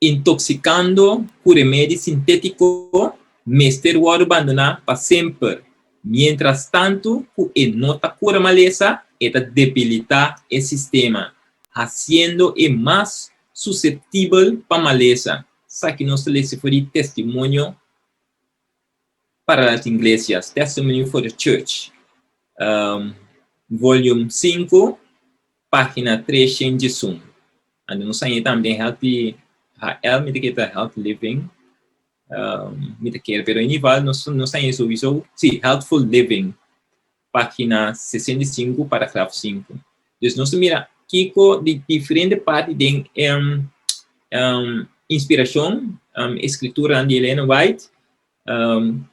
intoxicando ku remedi sintétiko mester wòrdu bandoná pa semper. Mientras tantu ku e no ta kura malesa, e ta debilitá e sistema, hasiendo e mas suseptibel pa malesa. Esaki nos ta lesa for di Testimonio para las Iglesias, Testimony for the Church, um, volume 5, página 301. Anto nos haña tambe den Healthy HL, mi ta kere ta Health Living, um, mi ta kere, pero in ieder geval nos, nos haña sowieso, sí, Healthful Living, página 65, paragraf 5. Dus nos ta mira kiko di diferente parti den um, um, inspirashon, um, eskrituranan di Elena White, um,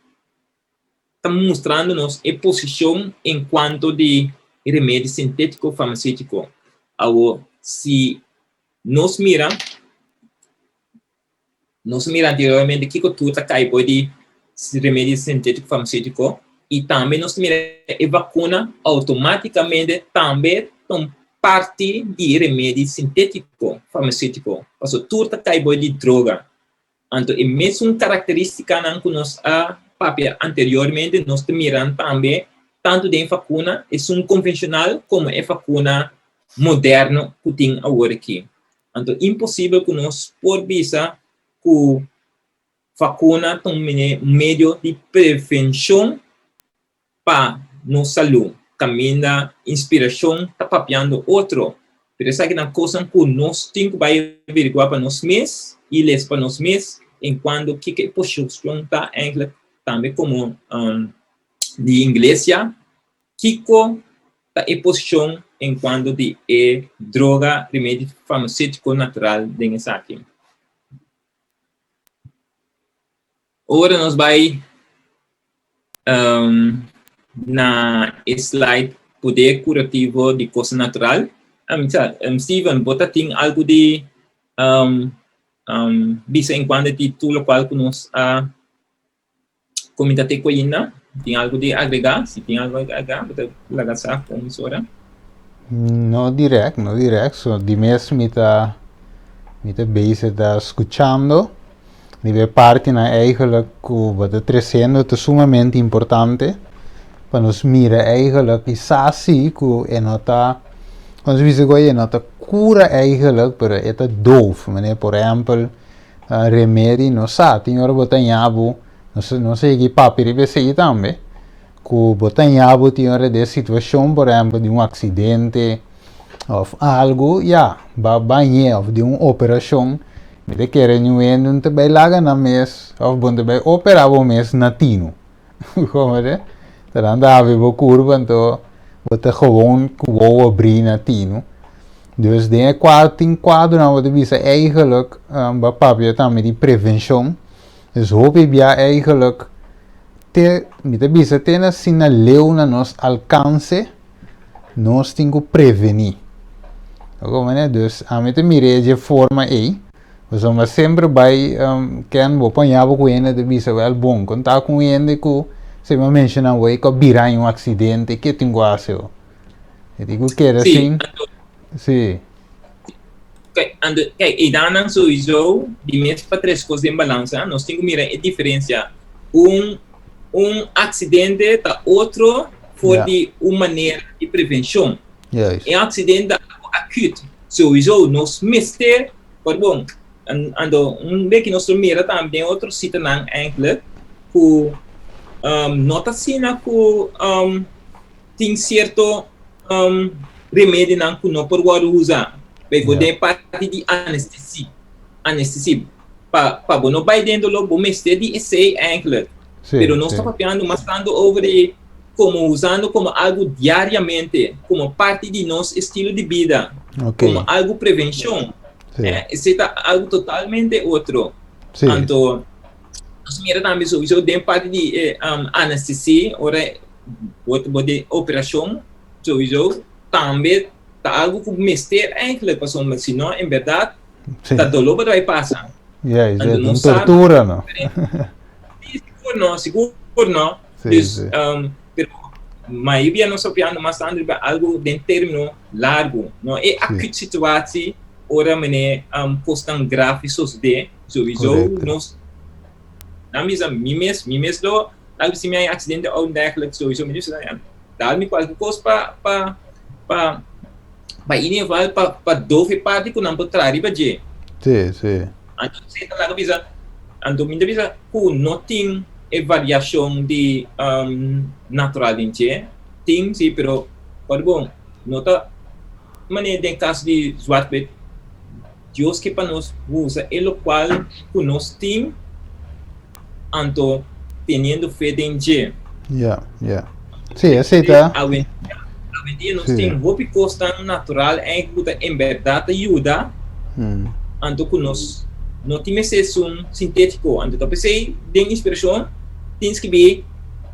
ta mustrando nos e posishon en kuanto di remedi sintétiko farmaséutiko. Awo, si nos mira. Nos a mira anteriormente kiko tur ta kai bou di remedi sintétiko farmaséutiko i tambe nos ta mira e vakuna outomátikamente tambe ta un parti di e remedi sintétiko farmaséutiko, pasobra tur ta kai bou di droga. Anto e mesun karakterístikanan ku nos a papia anteriormente nos ta mira tambe tantu den e vakuna, esun konvenshonal komo e vakuna moderno ku tin awor aki. Anto imposibel ku nos por bisa ku vakuna ta un medio di prevenshon pa nos salú, kaminda inspirashon ta papiando otro. Pero esaki ta kosnan ku nos tin ku bai averiguá pa nos mes i les pa nos mes enkuanto kiko e posishon ta eindelijk tambe komo di iglesia, kiko ta e posishon enkuanto di e droga remedi farmaséutiko natural den esaki. Ora nos bai na e slide poder kurativo di kosnan natural, Steven, bo ta tin algu di bisa enkuanto di tur lokual ku nos a Comenta te cu ainda tin algo di agrega? Si tin algo di agrega, bo ta laga sa con mesora. No direct, no direct. So di mes mi ta mi ta bezig ta scuchando. Riba e partinan eigenlijk cu bo ta treciendo ta sumamente importante pa nos mira eigenlijk y sa si cu e no ta, como se bisa cu e no ta cura eigenlijk, pero e ta doof. Manera por ehempel Remedi no sa, tin ora bo ta ña bo, nos nos a yega papia riba esei tambe, ku bo ta ña bo tin ora den situashon por ehempel di un aksidente òf algu, ya, bo a bañ'é òf di un operashon, mi ta kere niun hende no ta bai laga nan mes òf bo no ta bai operá bo mes na tinu. Komo te? Ta nan ta habri bo kurpa anto bo ta gewoon ku wowo abrí na tinu. Dus den e kuadro tin kuadronan bo ta bisa eigenlijk bo a papia tambe di prevenshon. Dus hopi bia eigenlijk te mi ta bisa te na asina leu na nos alkanse nos tin ku prevení. Bo komprende? Dus ami ta mir'é dje forma ei. Pasobra semper bai ken bo paña bo ku hende ta bisa wèl bon kon ta ku un hende ku se mi a menshoná wei ku a bira den un aksidente ke tin ku hasi ho? E tin ku keda Sí, sin anto sí. Kijk, anto kijk eidanan souiso di mes pa tres kos den balansa nos tin ku mira e diferensia un un aksidente ta otro for Ja. di un manera di prevenshon. Juist. E aksidente ta algu akut souiso nos mester Por bon, anto un beki nos lo mira tambe den otro sitanan eigenlijk ku no ta asina ku tin sierto remedinan ku no por wòrdu usa. Bijvoorbeeld den e parti di anestesi, anestesi, pa pa bo no bai den doló bo mester di esei eigenlijk. Pero nos ta papiando mas tantu over di komo usando komo algu diariamente, komo parti di nos estilo di bida, komo algu prevenshon. Esei ta algu totalmente otro. Anto, nos mira tambe souiso den parti di anestesi, ora bo bo den operashon, souiso tambe ta algu ku mester eigenlijk, pasobra si no en bèrdat ta doló bo ta bai pasa. Anto nos sa tortura no. Sigur no, sigur no. Sí, Dus, sí. pero mayoria nos papiando mas tanto riba algo den término largo. No e Sí. akut situatie ora mene kosnan grave sosodé. Sowieso Correcto. nos nan bisa mi mes, mi mes lo tal si mi hay aksidente òf dergelijk sowieso mi bisa ya dal mi kualke kos pa pa pa pa in ieder geval pa pa doof e parti ku nan por traha riba dje. Sí, sí. Anto esei ta laga bisa, anto mi ta bisa ku no tin e variashon di natural den dje, tin si, pero por bon, no ta manera den kaso di zwart wit, Dios ke pa nos usa e lokual ku nos tin, anto teniendo fe den dje. Ya, ya. Sí, esei ta. Awendia nos tin hopi kosnan natural eigenlijk ku ta en bèrdat ta yuda, anto ku nos no tin mester esun sintétiko. Anto ta p'esei den inspirashon tin skibí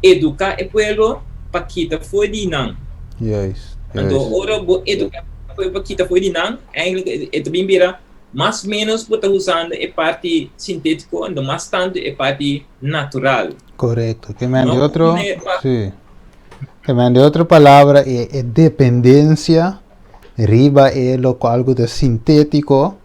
eduká e pueblo pa kita for di nan. Juist, Anto juist. ora bo eduká e pueblo pa kita for di nan, eigenlijk e ta bin bira. Mas menos bo ta usando e parti sintétiko, anto mas tantu e parti natural. Korekto. Ke men di No otro, pone pa sí. Ke men di otro palabra e e dependensia riba e lokual ku ta sintétiko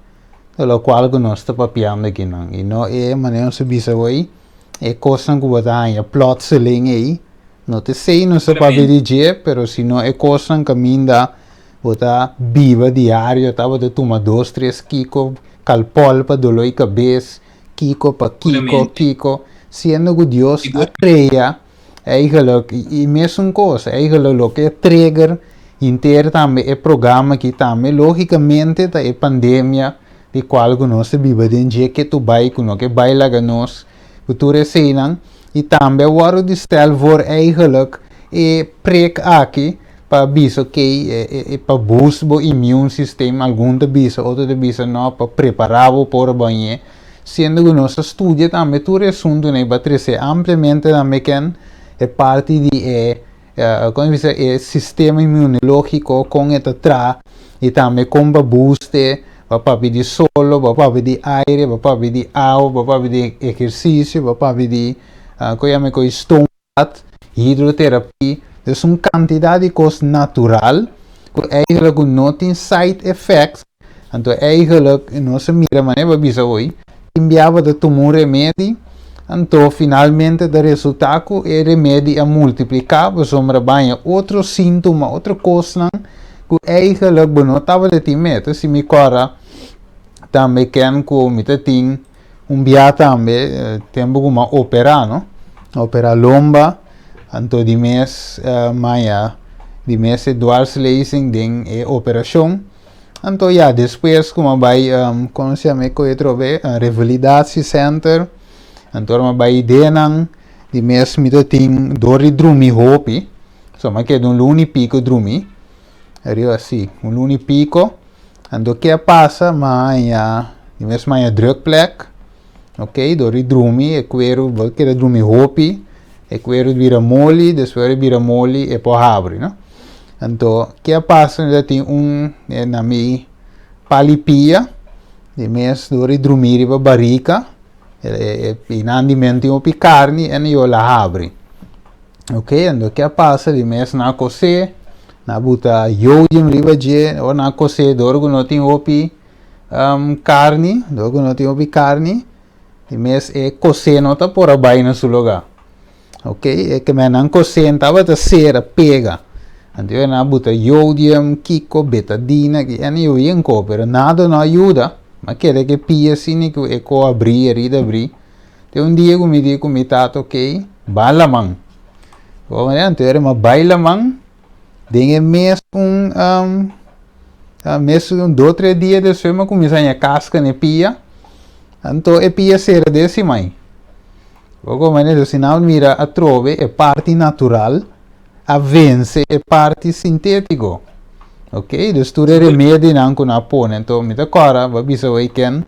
ta lokual ku nos ta papiando akinan. I no e manera nos a bisa awor e kosnan ku bo ta haña plotseling ei no ta esei nos ta papia di dje pero sino e kosnan kaminda Bo ta biba diario tabata tuma dos tres kiko kalpòl pa doló i kabes, kiko pa kiko, kiko, siendo ku Dios a krea eigenlijk i mesun kos eigenlijk loke a trigger henter tambe e programa aki tambe logikamente ta e pandemia di kual ku nos ta biba den dje ke tu bai ku no ke bai laga nos ku tur eseinan i tambe a wòrdu di stel voor eigenlijk e prek aki pa bisa ok e pa boost bo immune system algun ta bisa otro ta bisa no pa prepara bo por bañ'e siendo ku nos a studia tambe tur e asuntunan i ba trese ampliamente tambe ken e parti di e kon bisa e sistema inmunologiko kon e ta traha i tambe kon pa boost e ba papia di solo ba papia di aire ba papia di awa ba papia di ehersisio ba papia di kon yama e kos stone hidroterapie, dus un cantidad di cos natural cu eigenlijk cu no tin side effects, anto eigenlijk nos a mira manera bo a bisa hoy, tin bia bo ta tuma un remedi, anto finalmente ta resulta cu e remedi a multiplica pasobra baña otro sintoma, otro cosnan cu eigenlijk bo no tabata tin meta, si mi cora tambe ken cu mi ta tin. Un bia tambe tempu ku mi a operá no, a operá lomba, anto di mes maya di mes e dwarslezing den e operashon. Anto ya despues ku mi a bai kono se yama e koe atrobe revalidatie center, anto ora mi a bai ideanan di mes mi ta tin dor di drumi hopi, so mi a keda un luna i piko drumi, riba si un luna i piko. Anto ke a pasa mi a haña di mes mi a haña drukplek ok dor di drumi e kueru bo keda drumi hopi e kueru bira moli despues di bira moli e por habri no anto ke a pasa mi ta tin un na mi pali pia di mes dor di drumi riba barika e nan di men tin hopi karni en yo la habri. Ok, anto ke a pasa di mes nan a kosé, nan a buta jodium riba dje, ora nan a kosé dor ku no tin hopi karni, dor ku no tin hopi karni, di mes e kosé no ta por a bai na su lugá. Ok, e ke men nan kosé tabata sera, pega. Anto nan a buta jodium, kiko, betadina, ki ene yo yen ko, pero nada no a yuda, mi a kere ke pia asina ku e ko abrí, herida abrí. Te un dia ku mi di ku mi tata ok, ba laman. Bo mira, anto era ma bai laman den e mes un um, mes un do tres dia despues mi a kuminsá haña kaska na e pia. Anto e pia sera desi mai. Bo komprende? Entonces si nan mira atrobe e parti natural a vense e parti sintétiko. Ok, dus tur e remedinan ku nan a pone. Anto mi ta kòrda, bo a bisa weekend,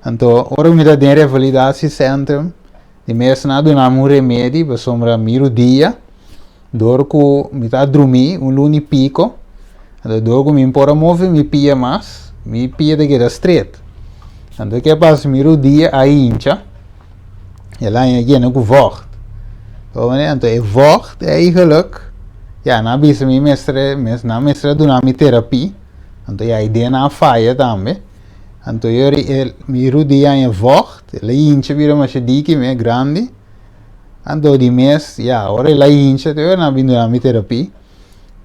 Anto ora mi ta den revalidatiecentrum, di mes nan a duna mi un remedi pasobra mi rudia dor ku mi ta drumí un luna i piko, anto dor ku mi no por a move mi pia mas, mi pia ta keda stret. Anto ke pasa mi rudia a hincha, el a yena ku vògt. Anto e vògt eigenlijk, ya nan a bisa mi mester, nan mester a duna mi terapia, anto ya e den nan a faya tambe. Anto yori e mi rudia e vocht, el a hincha bira masha diki me grandi. Anto di mes, ya, ora el a hincha, te ora nan a bin duna mi terapi.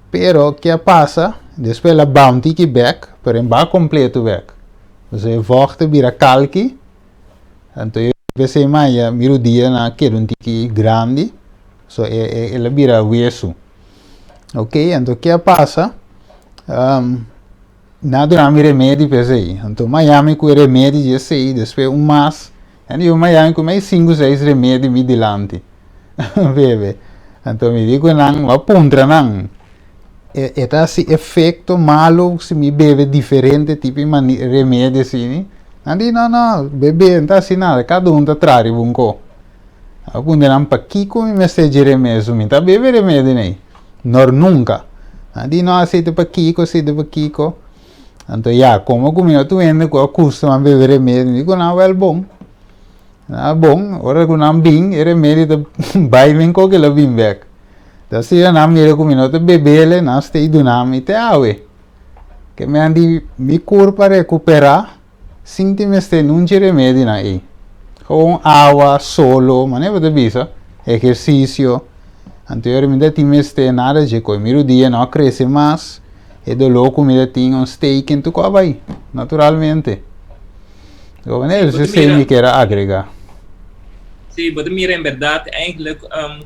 Pero ke a pasa, despues el a baha un tiki bek, pero e baha kompleto bek. Pasobra e vocht a bira kalki, anto yo p'esei maya mi rudia nan a keda un tiki grandi, so e el a bira wesu. Ok, anto ke a pasa, Nan a duna mi remedi pa esei. Anto mi a yami ku e remedi di esei, despues un mas. En yo mi a yami ku mei sinku seis remedi mi dilanti. Bebe. Anto mi di ku nan, mi a puntra nan, e e ta hasi efekto malu si mi bebe diferente tipo di remedi asini? Nan di, no, no, bebe no ta hasi nada, kada un ta traha riba un ko. A puntra nan, pakiko mi mester dje remedi? Mi ta bebe remedi nei. Nor nunca. Nan di no aceite pa kiko, aceite pa kiko. Anto ya, komo ku mi no tur hende ku a kustuma bebe remedi, mi di ku nan wèl bon. Nan a bon, ora ku nan bin, e remedi ta bai men koke lo bin bèk. Ta asina nan mira ku mi no ta bebele, nan stay duna mi te awe. Ke men di mi kurpa rekuperá sin tin mester nunchi remedinan ei. Gewoon awa, solo, manera bo ta bisa, ehersisio. Anto yora mi ta tin mester nada dje koi. Mi rudia no a krese mas, e doló ku mi ta tin, un steken, tur kos a bai, naturalmente. Bo manera Sí, bo ta esei mira. mi kier a agregá. Sí, bo ta mira en berdad eigenlijk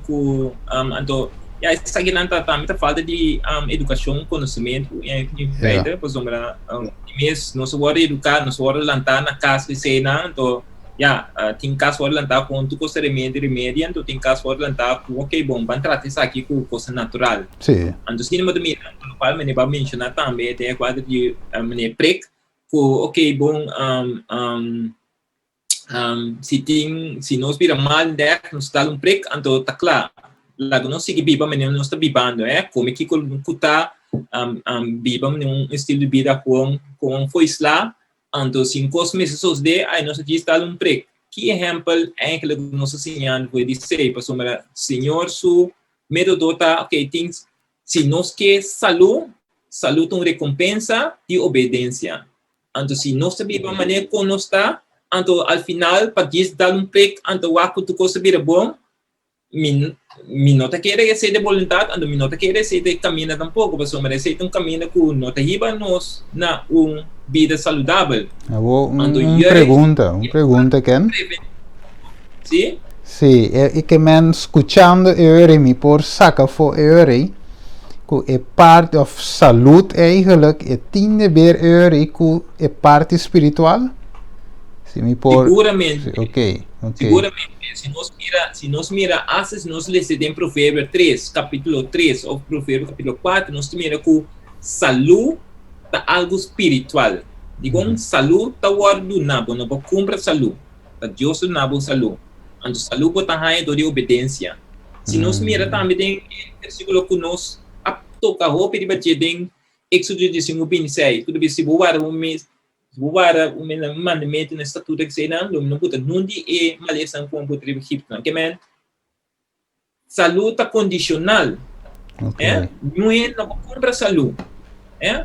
ku anto ya esakinan ta tambe ta falta di edukashon, konosementu en Ja. feite, pasobra di mes nos a wòrdu eduká, nos a wòrdu lantá na kas ku eseinan, anto ya tin kas wòrdu lantá ku tur kos ta remedi remedi, anto tin kas wòrdu lantá ku oke bon ban trata esaki ku kos natural. Sí. Anto asina bo ta mira, lokual mene bo a menshoná tambe den e kuadro di mene prek ku oke bon si tin si nos bira mal dek nos dal un prik anto ta kla laga nos sigui biba manera nos ta bibando eh kome kiko ku ta biba manera un estilo di bida kon kon fo'i sla anto si un kos mester sosode ai nos a djis dal un prik ki ehèmpel eigenlijk nos ta siñando for di esei pasobra Señor su metodo ta oke tin si nos ke salú salú ta un rekompensa di obedensia Anto si nos ta biba manera kon nos ta, anto al final pa djis dal un prik anto wak ku tur kos ta bira bon, mi mi no ta kere esei ta e boluntat, anto mi no ta kere esei ta e kaminda tampoko, pasobra esei ta un kaminda ku no ta hiba nos na un bida saludabel. Awor un Anto un juist pregunta, un pregunta Ken. Sí? Sí, e ke men skuchando e ora mi por saka afó e ora ei ku e parti of salud eigenlijk e tin de ber e ora ei ku e parti spiritual? Si mi por Seguramente. Ok, ok. Seguramente. Si nos mira, si nos mira hasta si nos lesa den Proverbio 3, capítulo 3 of Proverbio capítulo 4, nos ta mira ku salud ta algo spiritual. Dikon salud ta wòrdu duna, bo no por kumpra salud. Ta Dios ta duna bo salú. Anto salú bo ta haña dor di obedensia. Si nos mira tambe den e versíkulo ku nos a toka hopi riba dje den Éksodo diesinku binti seis, ku ta bisa si bo warda bo mes, si bo warda bo mes mandamentu na statuto ku eseinan, lo mi no buta nun di e malesanan ku bo a buta riba Egiptonan. Ke men, Salú ta kondishonal. Okay. Eh? Niun hende no por kumpra salú. Eh?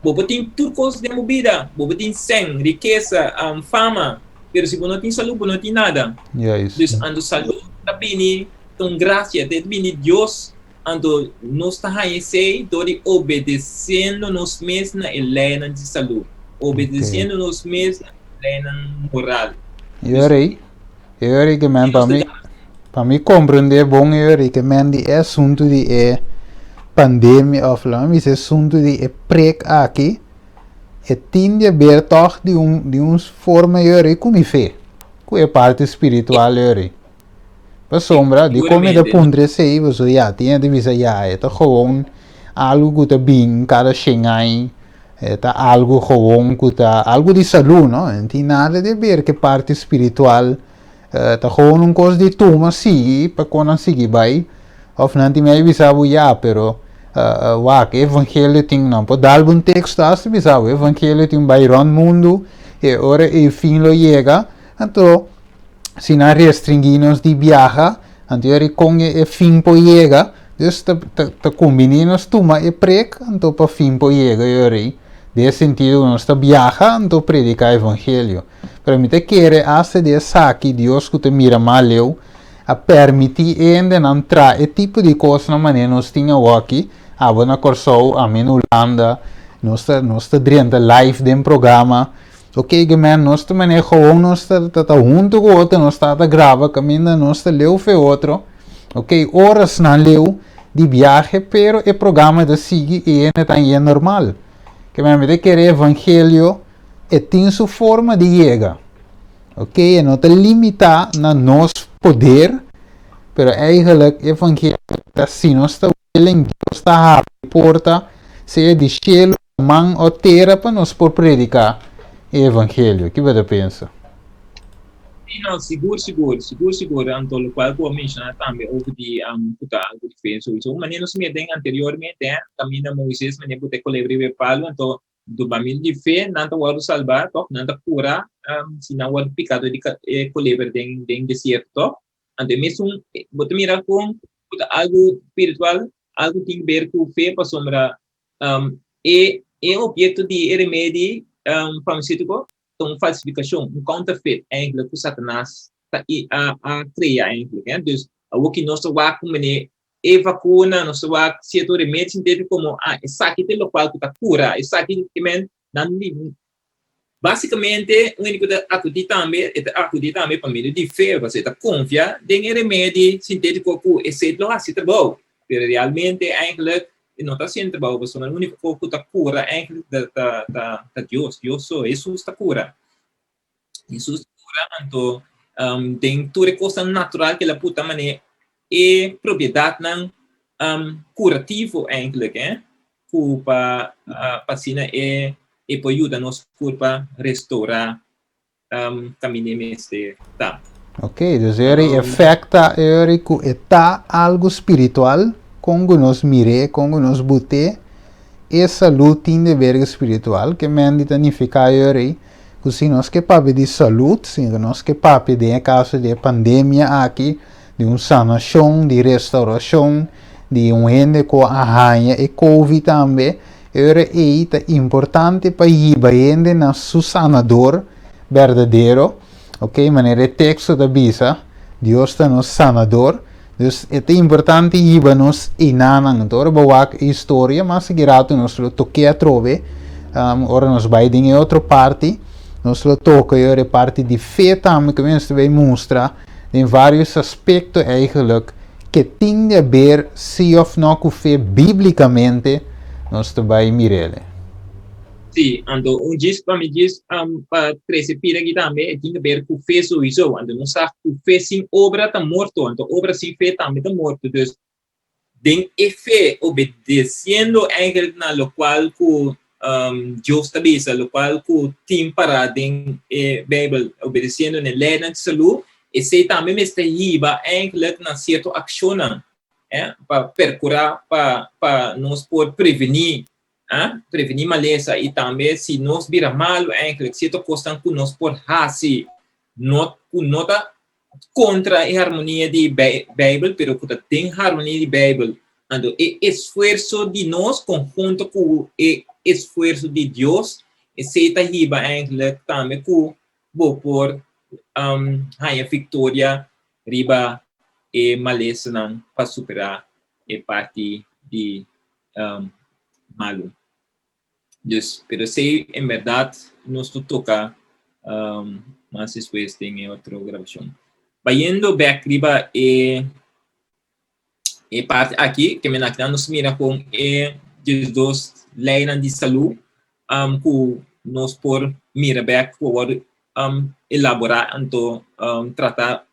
Bo por tin tur kos den bo bida. Bo por tin sèn, rikesa, um, fama. Pero si bo no tin salú, bo no tin nada. Juist. Dus anto salú ta bini ta un grasia, ta bini Dios. Anto nos ta haña esei dor di obedesiendo nos mes na e leinan di salú. Obedesiendo nos mes na e leinan moral. Yo rei. Eury ke men pa mi pa mi komprendé bon Eury ke men di e asuntu di e pandemia of laga mi bisa e asuntu di e prek aki e tin di haber tòg di un di un forma Eury ku mi fe ku e parti spiritual Eury pasobra dikon mi ta puntra esei pasobra ya tin hende ta bisa ya e ta gewoon algu ku ta bin kada shen aña E ta algu gewoon ku ta algu di salú, no? E no tin nada di haber ku e parti spiritual. Ta gewoon un kos di tuma sigui pa kon nan sigui bai. Òf nan tin mei bisa bo ya, pero wak, e evangelio tin, nan por dal bo un teksto asta bisa bo, e evangelio tin bai rònt mundu, e ora e fin lo yega, anto si nan restringí nos di biaha, anto yori kon e fin por yega, dus ta ta kumbiní nos tuma e prek anto pa fin por yega yori, den e sentido ku nos ta biaha anto prediká evangelio. Pero mi ta kere asta di esaki Dios ku ta mira mas leu a permití e hendenan traha e tipo di kosnan manera nos tin awoki, abo na Kòrsou, ami na Hulanda, nos ta nos ta drenta live den programa. Ok gemen nos ta manera gewoon nos ta ta hunto ku otro nos ta ta graba kaminda nos ta leu fe otro ok orasnan leu di biahe pero e programa ta sigui i hende ta hañ'é normal ke men mi ta kere evangelio e tin su forma di yega ok e no ta limita na nos poder pero eigenlijk evangelio ta si nos ta willing Dios ta habri porta sea di shelu man o tera pa nos por prediká e evangelio. Ki bo ta pensa? Sí, no, sigur, sigur, sigur, sigur. Anto lokual ku bo a menshoná tambe over di ku ta algu di fe sowieso. Manera nos mira den anteriormente, eh, kaminda Moises manera ku ta e kolebra riba e palu, anto Pa medio di fe nan ta wòrdu salbá, tòg? Nan ta kura si nan wòrdu piká dor di e koleber den desierto, tòg? Anto e mesun, bo ta mira kon ku ta algu spiritual, algu tin ber ku fe, pasobra e e objeto di e remedi farmacéutico ta un falsifikashon, un counterfeit eigenlijk ku Satanas ta a krea eigenlijk. Dus awor ki nos ta wak ku mene e vakuna, nos ta wak sierto remedi sintétiko komo ah esaki ta e lokual ku ta kura, esaki ke men nan di Básikamente un hende ku ta akudí tambe, e ta akudí tambe pa medio di fe, pasobra e ta konfia den e remedi sintétiko ku esei lo hasi trabou. Pero realmente eigenlijk e no ta hasiendo trabou, pasobra e úniko ku ta kura eigenlijk ta ta ta Dios, Dios so, Hesus ta kura. Hesus ta kura, anto den tur e kosnan natural ku el a puta manera e propiedatnan kurativo eigenlijk, eh. ku pa pa asina e e por yuda nos kurpa restourá kaminda e mester ta. Ok, dus eri efect ta eri ku e ta algu spiritual, kon ku nos mir'é, kon ku nos but'é, e salud tin de berga spiritual, ke men di ta nifiká eri ku si nos ke papia di salud, si nos ke papia den e kaso di e pandemia aki, di un sanashon, di restaurashon, di un hende ku a haña e covid tambe, e ora ei ta importante pa hiba hende na su sanador berdadero, ok, manera e teksto ta bisa, Dios ta nos sanador, dus e ta importante hiba nos einanan. Anto ora bo wak e historia, mas sigui ratu nos lo tok'é atrobe, ora nos bai den e otro parti, nos lo toka e ora e parti di fe tambe ku mester bai mustra, den varios aspecto eigenlijk ke tin di haber si of no ku fe biblicamente nos ta bai mirele. Si, anto un djis pa mi djis pa trese pida aki tambe e tin haber ku fe souiso, anto nos sa ku fe sin obra ta morto, anto obra sin fe tambe ta morto, dus den e fe obedeciendo eigenlijk na locual cu Dios ta bisa, locual cu tin para den e Bijbel, obedeciendo na e leynan di salud, esey tambe mester hiba eigenlijk na cierto accionnan, eh, pa percura pa pa nos por preveni, eh, preveni malesa y tambe si nos bira malo eigenlijk cierto cosnan cu nos por haci no cu no ta kontra e harmonia di Beibel, pero ku ta den harmonia di Beibel. Anto e esfuerso di nos konhunto ku e esfuerso di Dios, esei ta hiba eindelijk tambe ku bo por haña viktoria riba e malesanan pa superá e parti di malu. Dus, pero esei en berdad nos lo toca mas despues den e otro grabacion. Bayendo bek riba e e parti aki, ke men akinan nos mira con e 12 leynan di salud cu nos por mira bek cu a wordo elabora anto trata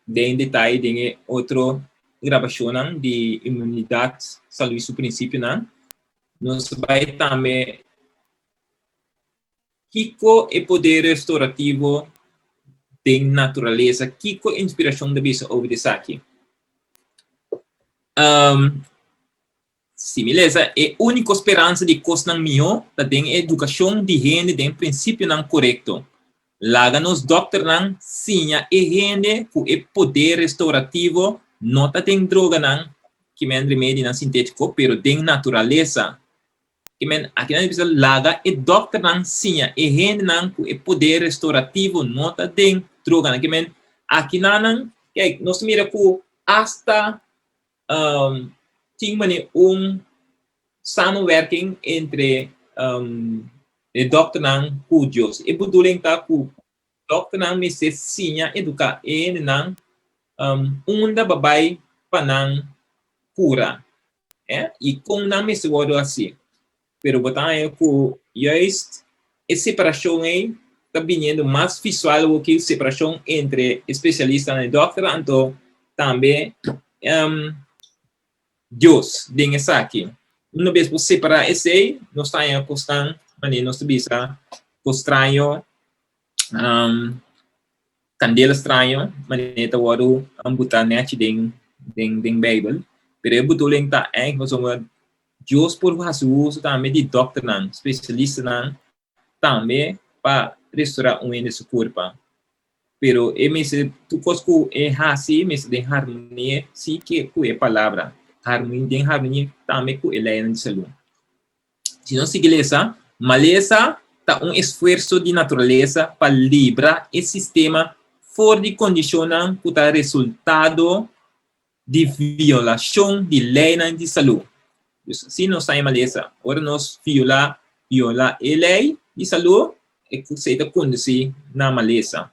den detaye den e otro grabashonnan di inmunidat salú i su prinsipionan. Nos ta bai tambe kiko e poder restorativo den naturalesa, kiko inspirashon ta bisa over di esaki. Si mi lesa, e úniko speransa di kosnan mihó ta den e edukashon di hende den prinsipionan korekto. Laga nos dòkternan siña e hende ku e poder restourativo no ta den droganan, ki men remedinan sintétiko, pero den naturalesa. Ki men akinan ta bisa laga e dòkternan siña e hendenan ku e poder restourativo no ta den droganan. Ki men akinanan, kijk, nos ta mira ku asta tin mane un samenwerking entre e dokternan ku Dios. E bedoeling ta ku dokternan mester siña eduká e hendenan unda pa bai pa nan kura i kon nan mester wòrdu hasi. Pero bo ta haña ku juist e separashon ei ta biniendo mas visual awor ku separashon entre e spesialistanan e dòkter anto tambe Dios den esaki. Una bes bo separá esei nos ta haña kosnan manera nos ta bisa kos straño, kandela straño manera ta wòrdu butá nèchi den den Beibel. Pero e bedoeling ta ègt pasobra. Dios por hasi uso tambe di dòkternan, spesialistanan tambe pa restorá un hende su kurpa. Pero e mester tur kos ku e hasi mester den harmonia si ke ku e palabra, harmonia den harmonia tambe ku e leinan di salú. Si nos sigui lesa, malesa ta un esfuerso di naturalesa pa libra e sistema for di kondishonnan ku ta resultado di violashon di leinan di salú. Dus si nos ta e malesa, ora nos violá violá e lei di salú, esei ta kondusí na malesa.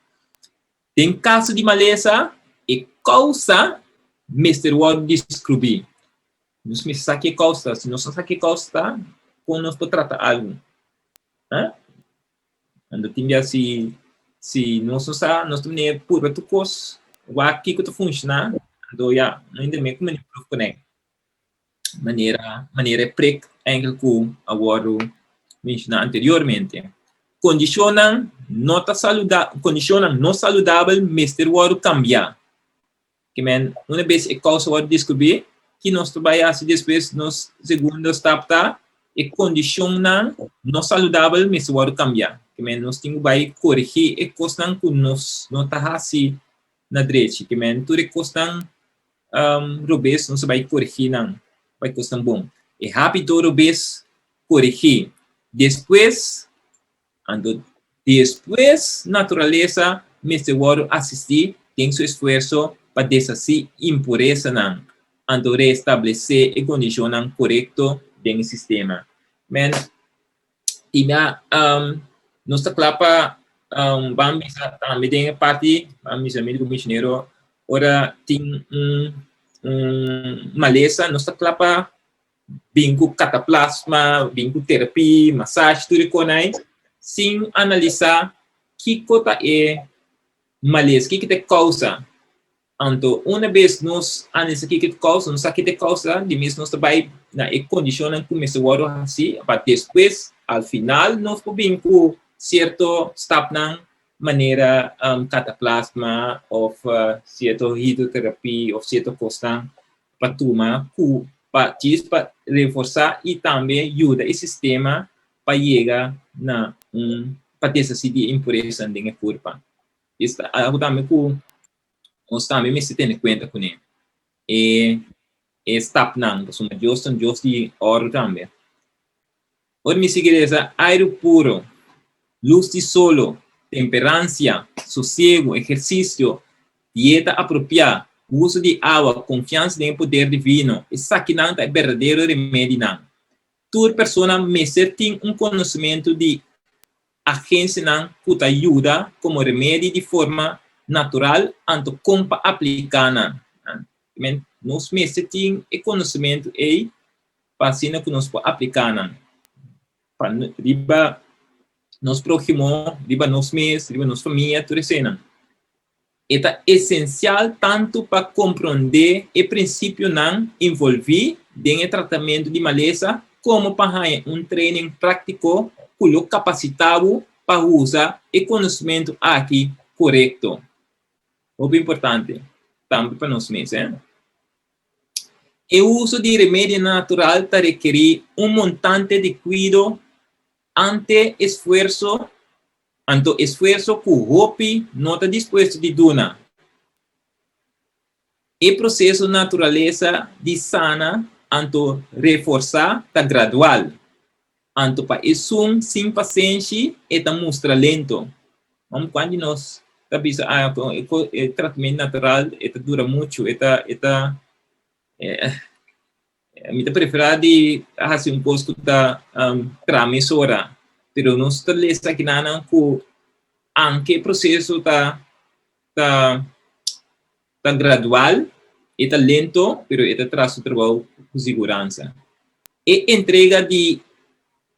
Den kaso di malesa, e kousa mester wòrdu deskrubí. Nos mester sa ke kousa. Si nos no sa ke kousa ta, kon nos por trata algu? Ha? Anto tin bia si si nos no sa, nos ta mester purba tur kos, wak kiko ta funshoná, anto ya, no hende mester kuminsá proef kuné. Manera manera e prek enkele ku a wòrdu menshoná anteriormente. Kondishonnan no ta saluda kondishonnan no saludabel mester wòrdu kambiá. Ke men, una bes e kousa wòrdu deskubrí, ki nos ta bai hasi despues? Nos segundo stap ta, e kondishonnan no saludabel mester wòrdu kambiá. Ke men, nos tin ku bai korigí e kosnan ku nos no ta hasi na drechi. Ke men, tur e kosnan robes nos ta bai korigí nan pa e kosnan bon. E hábito robes korigí. Despues Anto despues naturalesa mester wòrdu asistí den su esfuerso pa deshasí impuresanan, anto reestablesé e kondishonnan korekto den e sistema. Men, tina nos ta kla pa ban bisa tambe den e parti, ban bisa mi ku misionero, ora tin un un malesa nos ta kla pa bin ku kataplasma, bin ku terapia, masashi, tur e kosnan ei, sin analisá kiko ta e malesa, kiko ta e kousa. Anto, una bes nos analisá kiko ta e kousa, nos sa kiko ta e kousa, di mes nos ta bai na e kondishonnan ku mester wòrdu hasi, pa despues, al final, nos por bin ku sierto stapnan manera kataplasma òf sierto hidroterapia òf sierto kosnan pa tuma ku pa djis pa reforsá i tambe yuda e sistema pa yega na un pa deshasí di e impuresanan den e kurpa. Es ta algu tambe ku nos tambe mester tene kuenta kuné, e e stapnan, pasobra Dios ta un Dios di òrdu tambe. Ora mi sigui resa, airu puro, lus di solo, temperansia, sosiegu, ehersisio, dieta apropiá, uso di awa, konfiansa den e poder divino, esakinan ta e berdadero remedinan. Tur persona mester tin un konosementu di agensianan ku ta yuda komo remedi di forma natural anto kon pa apliká nan. Nos mester tin e konosementu ei pa asina ku nos por apliká nan pa riba nos próhimo, riba nos mes, riba nos famia, tur eseinan. E ta esensial tantu pa komprondé e prinsipionan involví den e tratamentu di malesa komo pa haña un training práktiko ku lo kapasitá bo pa usa e konosementu aki korekto. Hopi importante tambe pa nos mes, eh. E uso di remedio natural ta rekerí un montante di kuido ante esfuerso, anto esfuerso ku hopi no ta dispuesto di duna. E proseso naturalesa di sana anto reforsá ta gradual. Anto pa esun sin pasenshi e ta mustra lento. Mam kuan di nos ta bisa ah e tratamentu natural e ta dura muchu, e ta e ta mi ta preferá di hasi un kos ku ta traha mesora. Pero nos ta lesa akinanan ku anke e proseso ta ta ta gradual, e ta lento, pero e ta traha su trabou ku siguransa. E entrega di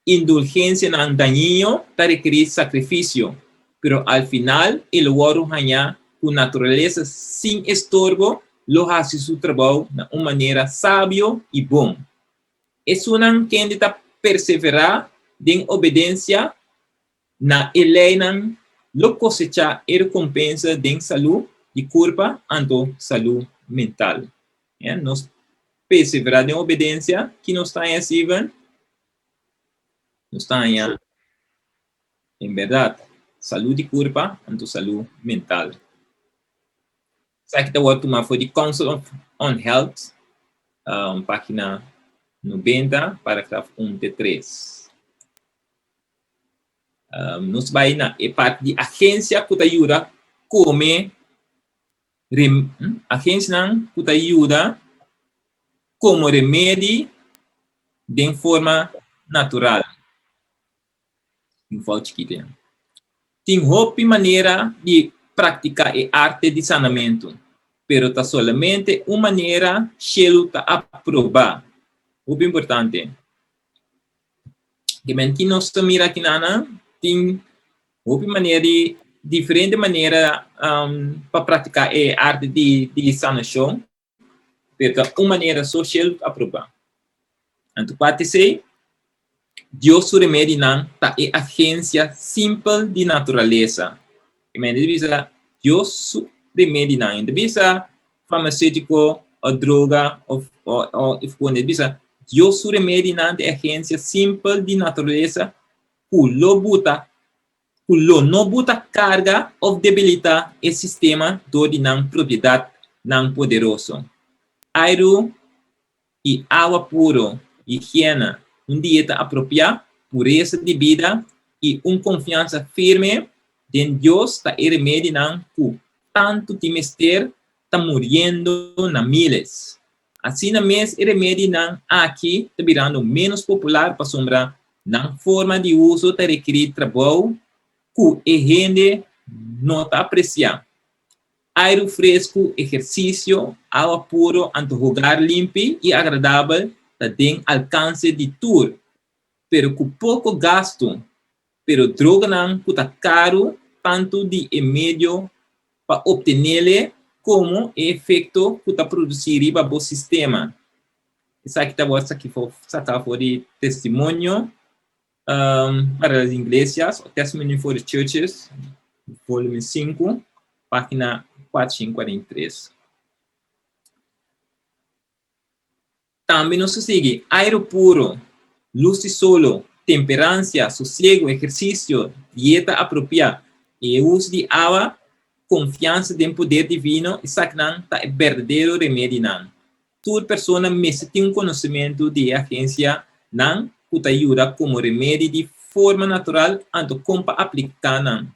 indulgensianan dañino ta rekerí sakrifisio, pero al final e lo wòrdu hañá ku naturalesa sin estorbo lo hasi su trabou na un manera sabio i bon. Esunnan kende ta perseverá den obedensia Na e leinan lo kosechá e rekompensa den salú di kurpa anto salú mental. Nos perseverá den obedensia, ki nos ta haña, Steven? Nos ta haña, en bèrdat, salú di kurpa anto salú mental. Esaki ta wòrdu tumá for di Council of on Health, página 90, paragraf 1 te 3. Nos bai na e parti di agensia ku ta yuda kome agensianan ku ta yuda komo remedi den forma natural. Un fout chikito ya. Tin hopi manera di praktiká e arte di sanamentu, pero ta solamente un manera shelu ta aprobá. Hopi importante. Ke men ki nos ta mira akinan tin hopi manera di diferente manera pa praktiká e arte di di sanashon, pero ta un manera so shelu ta aprobá. Anto kua ta esei? Dios su remedinan ta e agensia simpel di naturalesa. Ke men ta bisa Dios su remedinan, e ta bisa farmacéutico o droga of o if ku e bisa Dios su remedinan ta e agensia simpel di naturalesa ku lo buta ku lo no buta karga of debilitá e sistema dor di nan propiedatnan poderoso. Airu i awa puro, higiena, un dieta apropiá, puresa di bida i un konfiansa firme den Dios ta e remedinan ku tantu tin mester ta muriendo na miles. Asina mes e remedinan aki ta birando ménos popular pasobra nan forma di uso ta rekerí trabou ku e hende no ta apresiá. Airu fresku, ehersisio, awa puro anto hogar limpi i agradabel ta den alkanse di tur, pero ku poko gastu. Pero droganan ku ta karu tantu di e medio pa optenele komo e efekto ku ta produsí riba bo sistema. Esaki ta wòrdu saká for di Testimonio para las Iglesias, Testimony for the Churches, volumen 5, página 443. Tambe nos ta sigui airu puro, lus di solo, temperansia, sosiego, ehersisio, dieta apropiá i e uso di awa, konfiansa den poder divino, esakinan ta e berdadero remedinan. Tur persona mester tin un konosementu di e agensianan ku ta yuda komo remedi di forma natural anto kon pa apliká nan.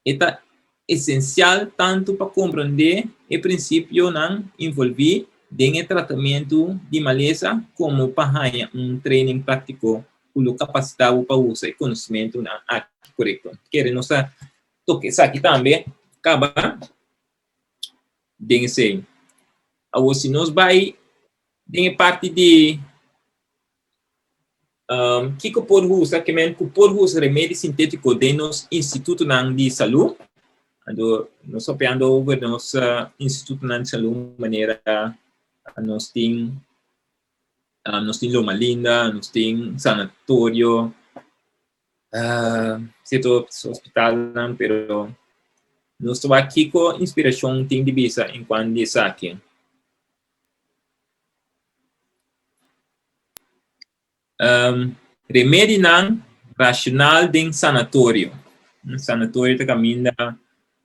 E ta esensial tantu pa komprondé e prinsipionan involví den e tratamentu di malesa komo pa haña un training práktiko ku lo kapasitá bo pa usa e konosementunan aki korekto. Kere nos ta toka esaki tambe kaba den esei. Awor si nos bai den e parti di Kiko por usa, ke men ku por usa remedi sintétiko den nos institutonan di salú? Anto nos papiando over nos institutonan di salú manera nos tin nos tin Loma Linda, nos tin sanatorio, sierto hospitalnan, pero nos ta wak kiko inspirashon tin di bisa en kuantu di esaki. Remedinan racional den sanatorio. Sanatorio ta caminda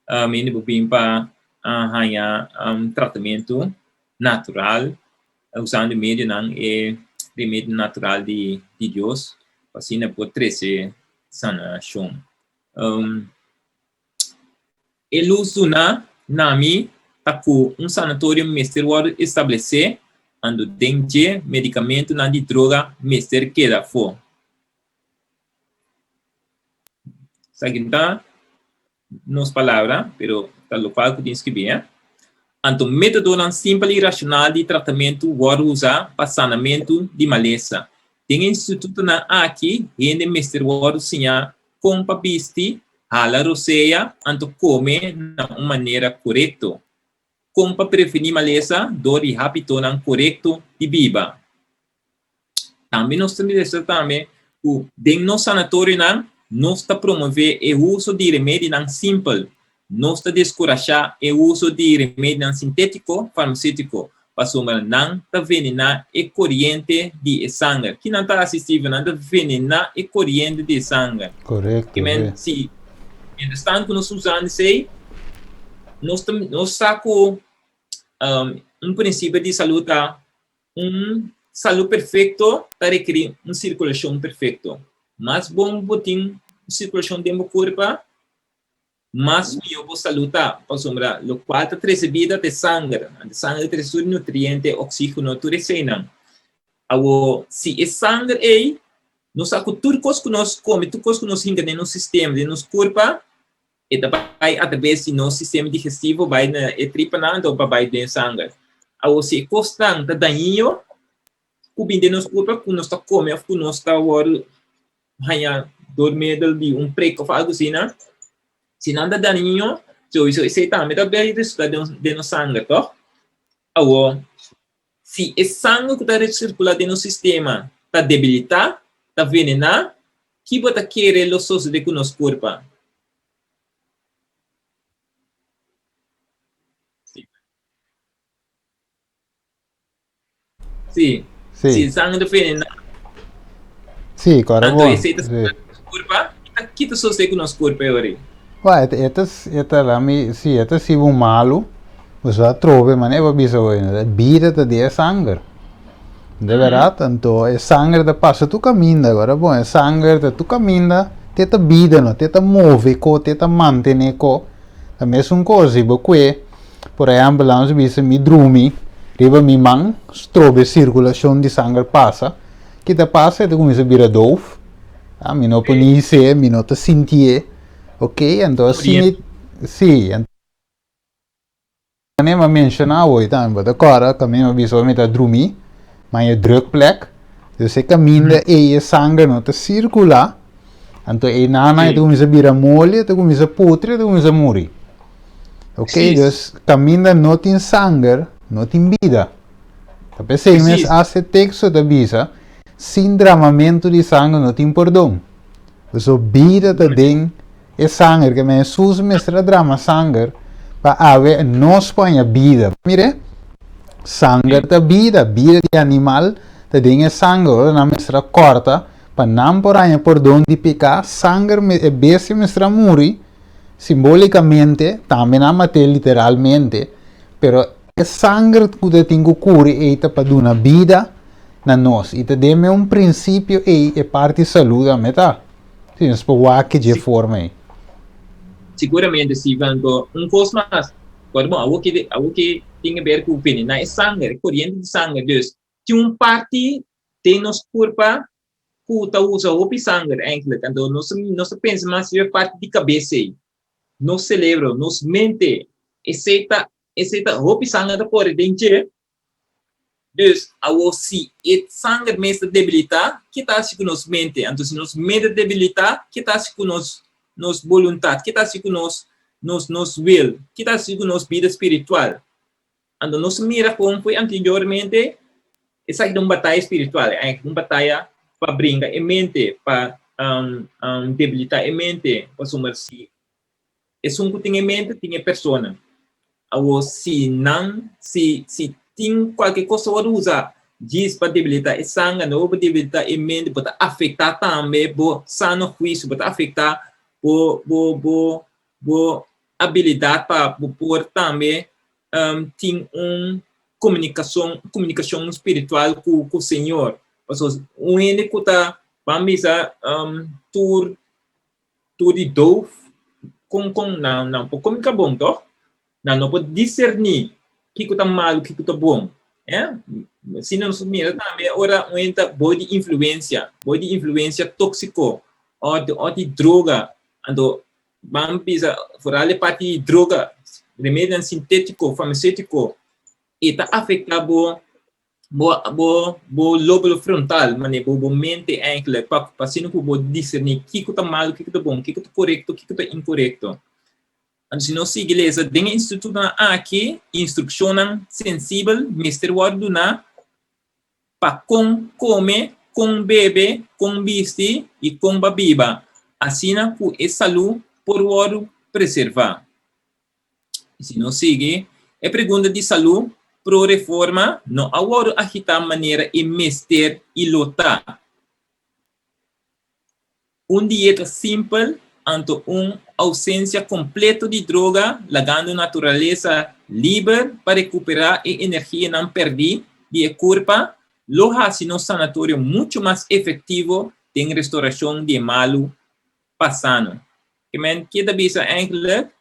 hende por bin pa haña tratamentu natural usando medionan e remedio natural di Dios pa asina por trece sanacion. E lus duná na mi ta ku un sanatorio mester wòrdu establesé ando den dje medikamentunan di droga mester keda afó. Esaki no ta nos palabra, pero ta lokual ku tin skibí. Anto métodonan simpel i rashonal di tratamentu wòrdu usá pa sanamentu di malesa. Den e institutonan aki hende mester wòrdu siñá kon pa bisti, hala rosea anto kome na un manera korekto. Kon pa prevení malesa dor di hábitonan korekto di biba. Tambe nos ta mester tambe ku den nos sanatorionan nos ta promové e uso di remedinan simpel. Nos ta deskurashá e uso di remedinan sintétiko, farmaséutiko. Pasobra nan ta venená e koriente di e sanger. Ki nan ta hasi, Steven? Nan ta venená e koriente di e sanger. Korekto, Ke men, sí. si mientras tanto ku nos usando esei, nos ta nos sa ku un prinsipio di salú ta un salú perfekto ta rekerí un sirkulashon perfekto. Mas bon bo tin un sirkulashon den bo kurpa, Mas mihó bo salú ta, pasobra lokual ta trese bida ta e sanger. Anto e sanger ta trese tur e nutriente, oksígeno, tur eseinan. Awor, si e sanger ei, nos sa ku tur kos ku nos kome, tur kos ku nos hinka den nos sistema, den nos kurpa, e ta bai atraves di nos sistema digestivo bai na e tripanan, anto pa bai den e sanger. Awor, si e kosnan ta dañino ku bin den nos kurpa, ku nos ta kome òf ku nos ta wòrdu haña door middel di un prik of algo asina, si nan ta dañino, souiso esei tambe ta bay resulta den nos sanger, toch? Awor, si e sanger ku ta sirkula den nos sistema ta debilitá, ta venená, ki bo ta kere lo sosode ku nos kurpa? Sí. Sí. Si sanger ta venená. Sí, kòrda Anto bon. esei ta Sí. nos kurpa, kita kita sosé ku nos kurpa e ora ei? Wa, e e ta e ta la mi, sí, e ta sibi un malu, bo sa trobe manera bo a bisa hoy, no, bida ta di e sanger. De bèrdat, anto e sanger ta pasa tur kaminda, kòrda bon, e sanger ta tur kaminda, te ta bida no, te ta move ko, te ta mantené ko. Ta mesun kos si bo kue, por ehèmpel lanos bisa mi drumi riba mi man, strobe sirkulashon di sanger pasa, ki ta pasa? E ta kuminsá bira doof, a mi no por ni his'é, mi no ta sintié, ok, anto asina, si. Manera mi a menshoná awor tambe, bo ta kòrda kaminda mi a bisa ora mi ta drumí, ma e drùk plèk, dus e kaminda ei e sanger no ta sirkulá, anto ei nana e ta kuminsá bira moli, e ta kuminsá putri, e ta kuminsá muri. Ok, dus kaminda no tin sanger, no tin bida. Ta p'esei mes asta e teksto ta bisa, sin dramamentu di sanger no tin pordon. Pasobra bida ta den e sanger, ke men Hesus mester a drama sanger pa awe nos por haña bida. Mire, sanger ta bida, bida di animal ta den e sanger. Ora nan mester a kòrta pa nan por haña pordon di piká, sanger e bestia mester a muri simbolikamente, tambe nan a mat'é literalmente, pero e sanger ku ta tin ku kuri ei ta pa duna bida na nos. I ta den me un prinsipio ei e parti salú tambe ta. Si nos por wak dje forma ei. Siguramente, Steven. Anto, un kos mas, Kòrda bon, awor ke awor ke tin e ber ku venená e sanger, e koriente di sanger. Dus, tin un parti den nos kurpa ku ta usa hopi sanger eindelijk. Anto, nos nos ta pensa mas riba e parti di kabes ei. Nos selebro, nos mente, esei ta esei ta hopi sanger ta kore den dje. Dus, awor si e sanger mes ta debilitá, ke ta hasi ku nos mente? Anto si nos mente ta debilitá, ke ta hasi ku nos nos boluntat? Ke ta hasi ku nos nos nos wil? Ke ta hasi ku nos bida spiritual? Anto nos mira kon foi anteriormente, esaki ta un bataya spiritual, eigenlijk un bataya pa bringa e mente, pa debilitá e mente, pasobra si Esun ku tin e mente tin e persona. Awor si nan si si tin kualke kos ta wòrdu usa djis pa debilitá e sanger no pa debilitá e mente bo ta afektá tambe bo sano huisio bo ta afektá bo bo bo bo abilidat pa bo por tambe tin un komunikashon komunikashon spiritual ku ku Señor. Pasobra un hende ku ta ban bisa tur Tur di doof kon kon nan nan por komunika bon toch? Nan no por diserní kiko ta malu kiko ta bon. Eh? Asina nos mira tambe ora un hende ta bou di influensia, bou di influensia tóksiko òf di òf di droga. Anto ban bisa foral e parti di droga, remedionan sintétiko, farmaséutiko, e ta afektá bo bo bo bo lóbulo frontal, mane bo bo mente eigenlijk, pa pa asina ku bo diserní kiko ta malu, kiko ta bon, kiko ta korekto, kiko ta inkorekto. Anto si nos sigui lesa den e institutonan aki, instrukshonnan sensibel mester wòrdu duná pa kon kome, kon bebe, kon bisti i kon pa biba, asina ku e salú por wòrdu preservá. Si nos sigui, e pregunta di salú pro-reforma no a wòrdu agitá manera e mester i lo ta. Un dieta simpel anto un ousensia kompleto di droga lagando naturalesa liber pa rekuperá e energianan pèrdí di e kurpa lo hasi nos sanatorio muchu mas efektivo den restorashon di e malu pa sano. Ke men ke ta bisa eigenlijk?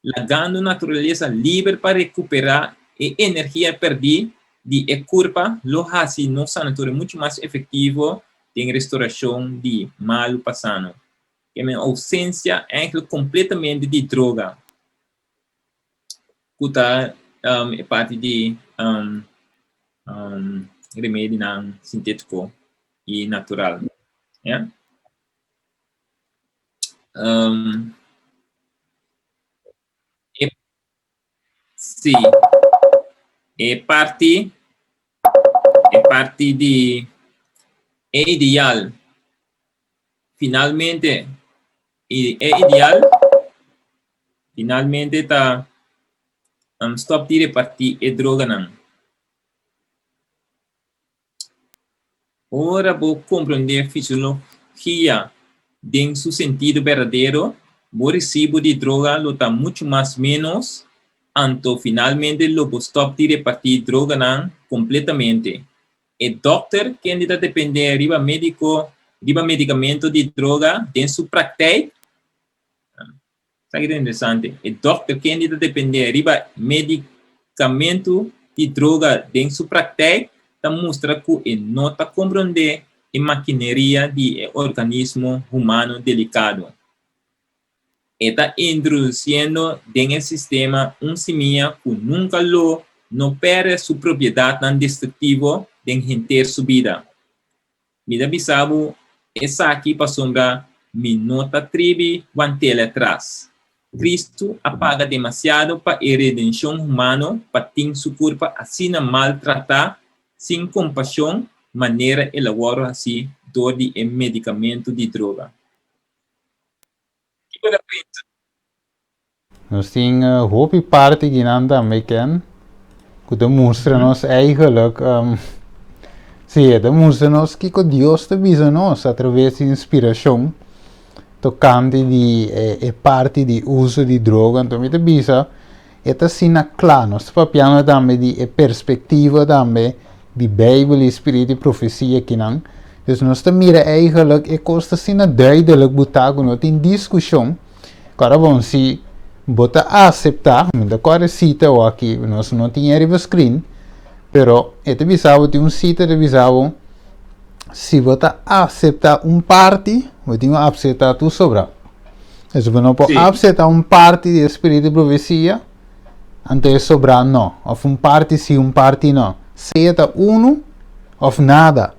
Lagando naturalesa liber pa rekuperá e energia pèrdí di e kurpa lo hasi nos sanatorio muchu mas efektivo den restorashon di malu pa sano. Ke men ousensia eigenlijk kompletamente di droga ku ta e parti di remedinan sintétiko i natural. Ya. E, sí, e parti, e parti di e ideal, finalmente, e ideal, finalmente ta stop di reparti e droganan. Ora bo komprondé fisiologia den su sentido berdadero, bo resibo di droga lo ta muchu mas ménos, anto finalmente lo bo stòp di repartí droganan kompletamente. E dòkter kende ta dependé riba médiko riba medikamento di droga den su praktijk, Esaki ta interesante. E dòkter kende ta dependé riba medikamentu di droga den su praktijk ta mustra ku e no ta komprondé e makineria di e organismo humano delikado. E ta introdusiendo den e sistema un simia ku nunka lo no pèrdè su propiedatnan destruktivo den henter su bida. Mi ta bisa bo esaki pasobra mi no ta tribi want'el atras. Cristo a paga demasiado pa e redenshon humano pa tin su kurpa asina mal tratá sin kompashon manera el a wòrdu hasí dor di e medikamentu di droga. Kiko ta pensa? Nos tin hopi parti kinan tambe Ken ku ta mustra nos eigenlijk si e ta mustra nos kiko Dios ta bisa nos a traves di inspirashon tokante di e parti di uso di droga. Anto mi ta bisa e ta asina kla nos ta papiando tambe di e perspektiva tambe di Beibel i spiritu di profesia kinan. Dus nos ta mira eigenlijk e kos ta asina duidelijk butá ku no tin diskushon. Kòrda bon, si bo ta aseptá, mi ta kòrda e sita awor aki, nos no tin e riba screen, pero e ta bisa bo, tin un sita ta bisa bo, si bo ta aseptá un parti, bo tin ku aseptá tur sobrá. Dus bo no por aseptá un parti di e spiritu di profesia, anto e sobrá no, òf un parti si, un parti no. Sea ta unu òf nada.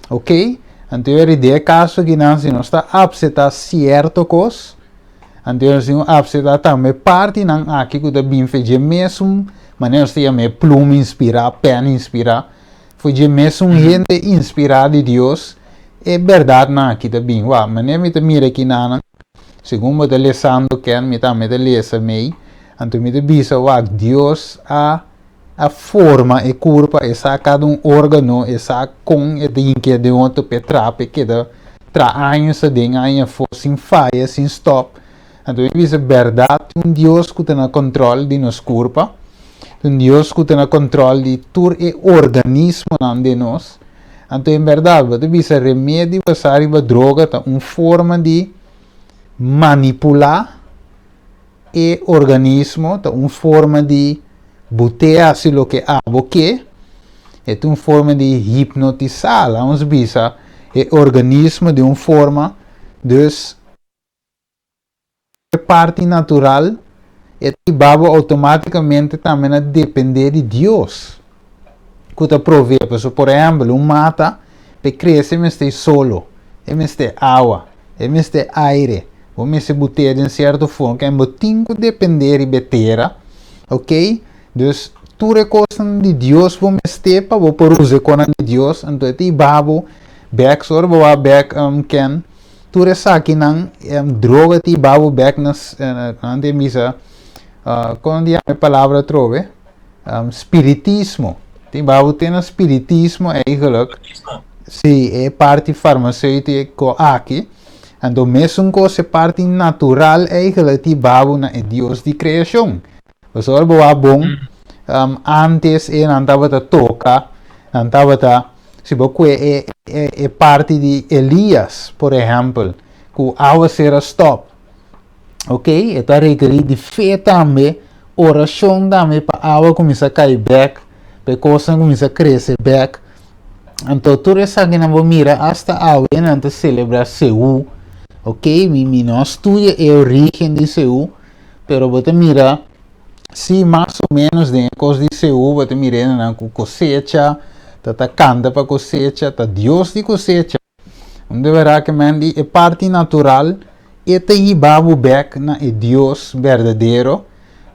Ok, anto e den e kaso akinan si nos ta apseptá sierto kos, anto nos tin ku apseptá tambe partinan aki ku ta bin for dje mesun, manera nos ta yama e pluma inspirá, pèn inspirá, for dje mesun hende inspirá di Dios, e bèrdatnan aki ta bin. Wak, manera mi ta mira akinanan, segun bo ta lesando Ken, mi tambe ta lesa mei, anto mi ta bisa, wak, Dios a. A forma e kurpa, e sa kada un órgano, e sa kon e ta hinkia den otro p'e traha p'e keda traha años aden, aña afó, sin faya, sin stòp. Anto mi bisa bèrdat tin un Dios ku ta na kòntròl di nos kurpa, tin un Dios ku ta na kòntròl di tur e organismonan den nos. Anto en bèrdat bo ta bisa remedi basá riba droga ta un forma di manipulá E organismo ta un forma di butea hasi loke abo ke, e ta un forma di hipnotisá, laga nos bisa, e organismo di un forma, dus e parti natural e ta hiba bo outomátikamente tambe na dependé di Dios ku ta provee. Pasobra por ehèmpel un mata pa e krese mester solo, e mester awa, e mester aire. Bo mester but'é den sierto forma, ken bo tin ku dependé riba e tera, ok? Dus tur e kosnan di Dios bo mester pa bo por usa e konan di Dios, anto e ta hiba bo bèk, so ora bo wak bèk ken tur esakinan droga ta hiba bo bèk na, nan ta bisa, kon nan ta yama e palabra atrobe? Spiritismo. Tin babo te na spiritismo eigenlijk. Si, e parti farmaceutico aki. Anto mesun cos e parti natural eigenlijk ti babo na e Dios di creacion. Pasobra bo wak bon, antes e nan tabata toca, nan tabata, si bo kue e, e, e parti di Elias, por ehempel, ku awacer a stop. Ok, e ta rekerí di fe tambe, orashon tambe pa awa kuminsá kai bèk, pa e kosnan kuminsá krese bèk. Anto tur esakinan bo mira asta awe nan ta selebrá Seú. Ok, mi mi no a studia e orígen di Seú, pero bo ta mira si mas o ménos den e kos di Seú bo ta mira hendenan ku kosecha, ta ta kanta pa kosecha, ta Dios di kosecha. Un deberá ke men di e parti natural e ta hiba bo bek na e Dios berdadero,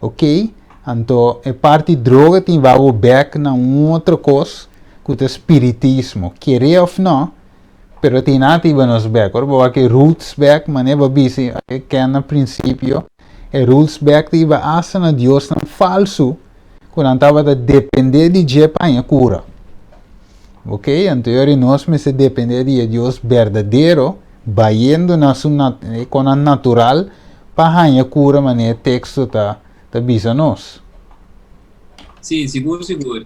ok? Anto e parti droga ta hiba bo bek na un otro kos ku ta spiritismo, kere òf no, pero tin nan ta hiba nos bek. Ora bo wak e roots bek, manera bo a bisa e ken na prinsipio, e roots bek ta hiba asta na diosnan falsu ku nan tabata dependé di dje pa haña kura. Ok, anto yori nos mester depende di e Dios berdadero, bayendo na su nat e konan natural pa haña kura manera e teksto ta ta bisa nos. Sí, sigur sigur.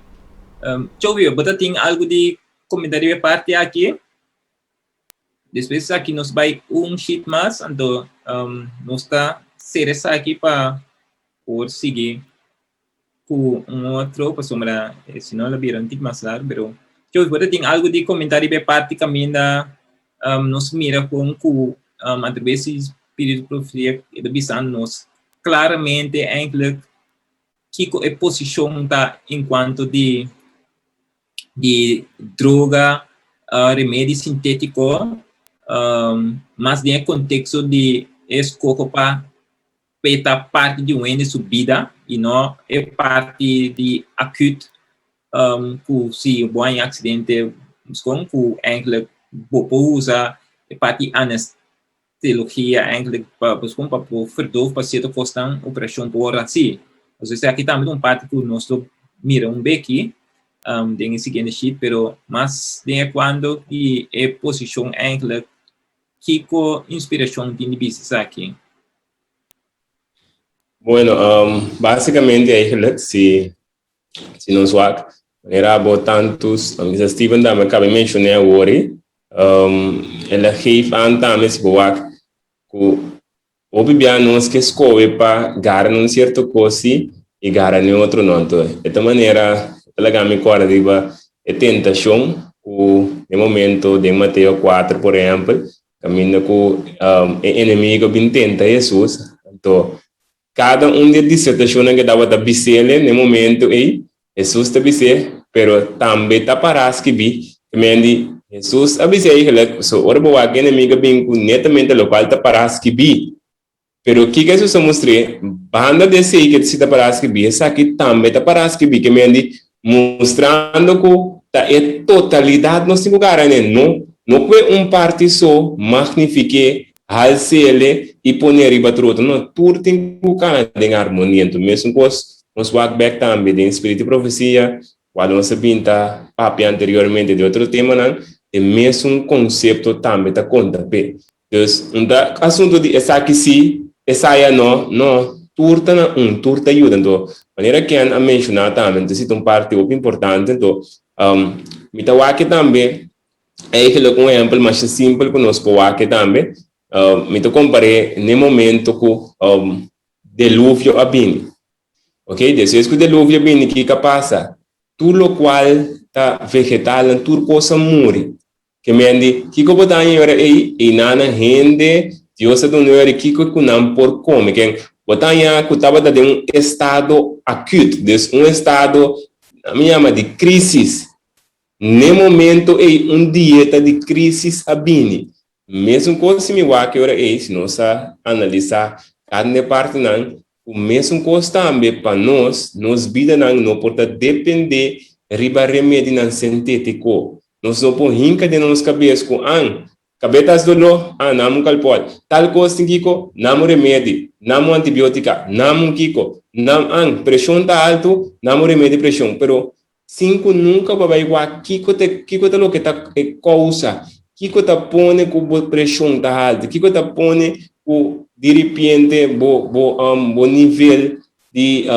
Um, Chovio, bo ta tin algu di komenta riba e parti aki? Despues esaki nos bai un sheet mas, anto um, nos ta sera esaki pa por sigui ku un otro pasobra si no lo bira un tik mas largo pero Joey bo ta tin algo di comenta riba e parti caminda um, nos mira con ku um, a través di spiritu profecia e ta bisando nos claramente eigenlijk kiko e posicion ta en cuanto di di droga, uh, remedi sintetico, um, mas den e contexto di e escoho pa p'e ta parti di un hende su bida y no e parti di acute cu si bo haña accidente con cu eigenlijk bo por usa e parti anestelogia eigenlijk pa pa por verdoof pa cierto cosnan operacion por haci. Entonces esaki tambe ta un parti cu nos lo mira un beki den e siguiente sheet pero mas den e cuando di e posicion eigenlijk Kiko inspirashon tin di bisa esaki? Bueno, um, básicamente eigenlijk, si, si nos wak, manera abo tantus, um, bisa Steven tambe cabe mencioné awori, um, el a geef aan tambe si bo wak, ku Hopi bia nos ke skohe pa gara na un sierto kos si i gara na e otro no. Anto e ta manera ta laga mi kòrda riba e tentashon ku den momento den Mateo kuater por ehèmpel kaminda ku e enemigo a bin tenta Hesus. Anto kada un di e disertashonnan ke tabata bis'el den e momento ei Hesus ta bis'é, pero tambe ta pará skibí. Te men di, Hesus a bis'é eigelik, so ora bo wak enemigu a bin ku netamente lokual ta pará skibí. Pero kiko Hesus a mustr'é? Banda di esei ke si ta pará skibí, esaki tambe ta pará skibí. Ke men di, mustrando ku ta e totalidat nos tin ku gara n'e, no no kue un parti so, magnifik'é, hals'é i pon'é riba tur otro. No, tur tin ku kana den armonia. Enton mesun kos Nos wak bek tambe den Spiritu Profesia, kua nos a bin ta papia anteriormente di otro temanan, e mesun konsepto tambe ta konta p'e. Dus, un ta asuntu di esaki si, esaya no, no, tur ta na un, tur ta yuda. Anto, manera Ken a menshoná tambe, anto esei ta un parti hopi importante, anto mi ta wak tambe eigenlijk un ehèmpel masha simpel ku nos por wak tambe, mi ta kompar'é n'e momento ku Deluvio a bini. Ok, despues ku deluvio a bini kiko a pasa? Tur lokual ta vegetalnan, tur kos a muri. Ke men di, kiko bo ta haña e ora ei? Einanan hende, Dios a duna e ora ei kiko ku nan por kome. Ken bo ta haña ku tabata den un estado akut, dus un estado, mi yama di krisis. N'e momento ei un dieta di crisis a bini. Mesun cos si mi wak e ora ei, si nos a analisa cada un e partinan, cu mesun cos tambe pa nos, nos bidanan no por ta depende riba remedinan sintetico. Nos no por hinca den nos cabes cu an. Kabes ta hasi doló, ah, nan un kalpòl. Tal kos tin kiko, nan un remedi, nan un antibiótika, nan un kiko, nan an, preshon ta altu, nan un remedi preshon. Pero sin ku nunka bo a bai wak kiko ta kiko ta loke ta e kousa, kiko ta pone ku bo preshon ta haltu, kiko ta pone ku diripiente bo bo bo nivel di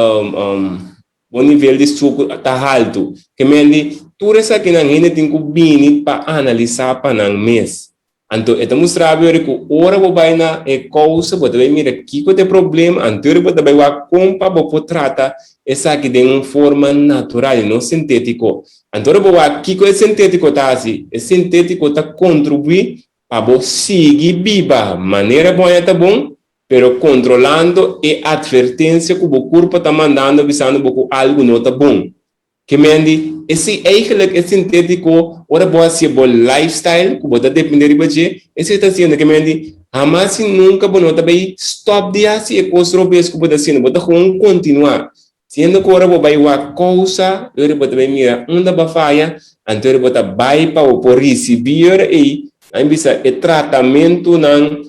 Bo nivel di suku ta haltu. Ke men di, tur esakinan hende tin ku bini pa analisá pa nan mes. Anto e ta mustra bo yori ku ora bo bai na e kousa bo ta bai mira kiko ta e problema, anto yori bo ta bai wak kon pa bo por trata esaki den un forma natural i no sintétiko. Anto ora bo wak kiko e sintétiko ta hasi, e sintétiko ta kontribuí pa bo sigui biba manera bo haña ta bon, pero kontrolando e atvertensia ku bo kurpa ta mandando bisando bo ku algu no ta bon. Ke men di, esei eigenlijk e sintétiko ora bo hasié bo lifestyle ku bo ta dependé riba dje, esei ta hasiendo. Ke men di, hamas i nunka bo no ta bai stòp di hasi e kos robes ku bo ta hasiendo, bo ta gewoon kontinuá. Siendo ku ora bo bai wak kousa, ora bo ta bai mira unda bo a faya, anto ora bo ta bai pa bo por risibí ora ei, nan bisa e tratamentunan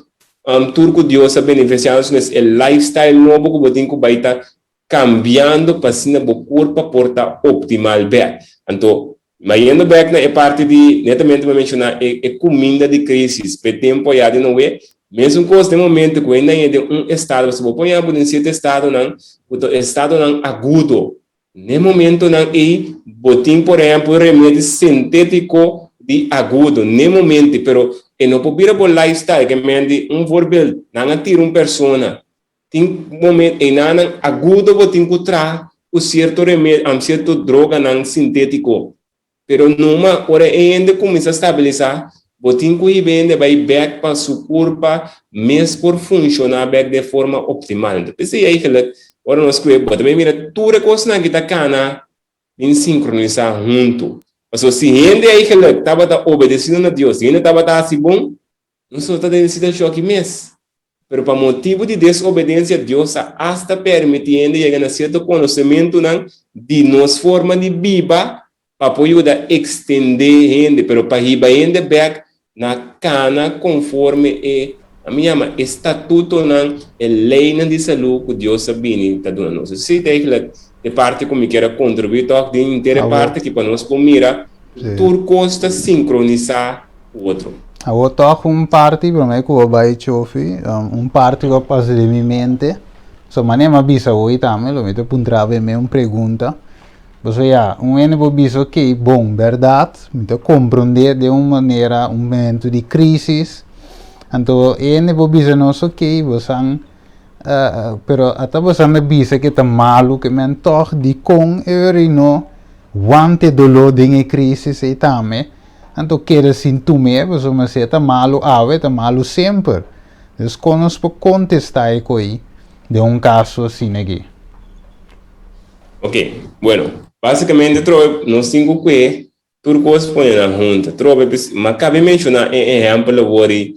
tur ku Dios a benefisiá nos mes, e lifestyle nobo ku bo tin ku bai ta kambiando pa asina bo kurpa por ta optimal bèk. Anto, bayendo bèk na e parti di, netamente bo a menshoná e e kuminda di krisis p'e tempu ayá di Noe, mesun kos den momento ku hende a yega den un estado, pasobra bo por yama bo den sierto estadonan ku ta estadonan agudo, n'e momentonan ei bo tin por ehèmpel remedi sintétiko di agudo n'e momento, pero e no por bira bo lifestyle, ke men di un voorbeeld, nan a tira un persona, Tin momento einanan agudo bo tin ku traha ku sierto remedio, sierto droganan sintétiko. Pero numa ora e hende kuminsá stabilisá, bo tin ku hiba e hende bai bèk pa su kurpa mes por funshoná bèk den forma optimal. Enton p'esei eigenlijk ora nos kue bo ta bai mira tur e kosnan aki ta kana bin sinkronisá huntu. Pasobra si hende eigenlijk tabata obedesido na Dios, si hende tabata hasi bon, Nos no ta den e situashon aki mes. Pero pa motibu di desobedensia, Dios a asta permití hende yega na sierto konosementunan di nos forma di biba pa por yuda ekstendé hende, pero pa hiba hende bèk na kana konforme e, ami yama, e statutonan, e leinan di salú ku Dios a bini ta duna nos. Esei ta eigenlijk e parti ku mi kier a kontribuí tòg den henter e parti aki pa nos por mira ku tur kos ta sinkronisá ku otro. Awor tòg un parti promé ku bo bai Chofi, un parti ku a pasa den mi mente, so manera mi a bisa hoy tambe lo mi ta puntra bo e un pregunta, pasobra ya un hende por bisa ok bon bèrdat mi ta komprondé den un manera un momento di krisis, anto e hende por bisa nos ok bo san pero ata bo san ta bisa ke ta malu ke men tòg dikon e ora ei no wanta e doló den e krisis ei tambe. Anto keda sin tum'é, pasobra si e ta malu awe, e ta malu semper. Dus kon nos por kontestá e ko'i den un kaso asina aki? Ok, bueno, básikamente trobe nos tin ku kue tur kos pone nan huntu. Trobe, m'a kabe menshoná e ehèmpel awor di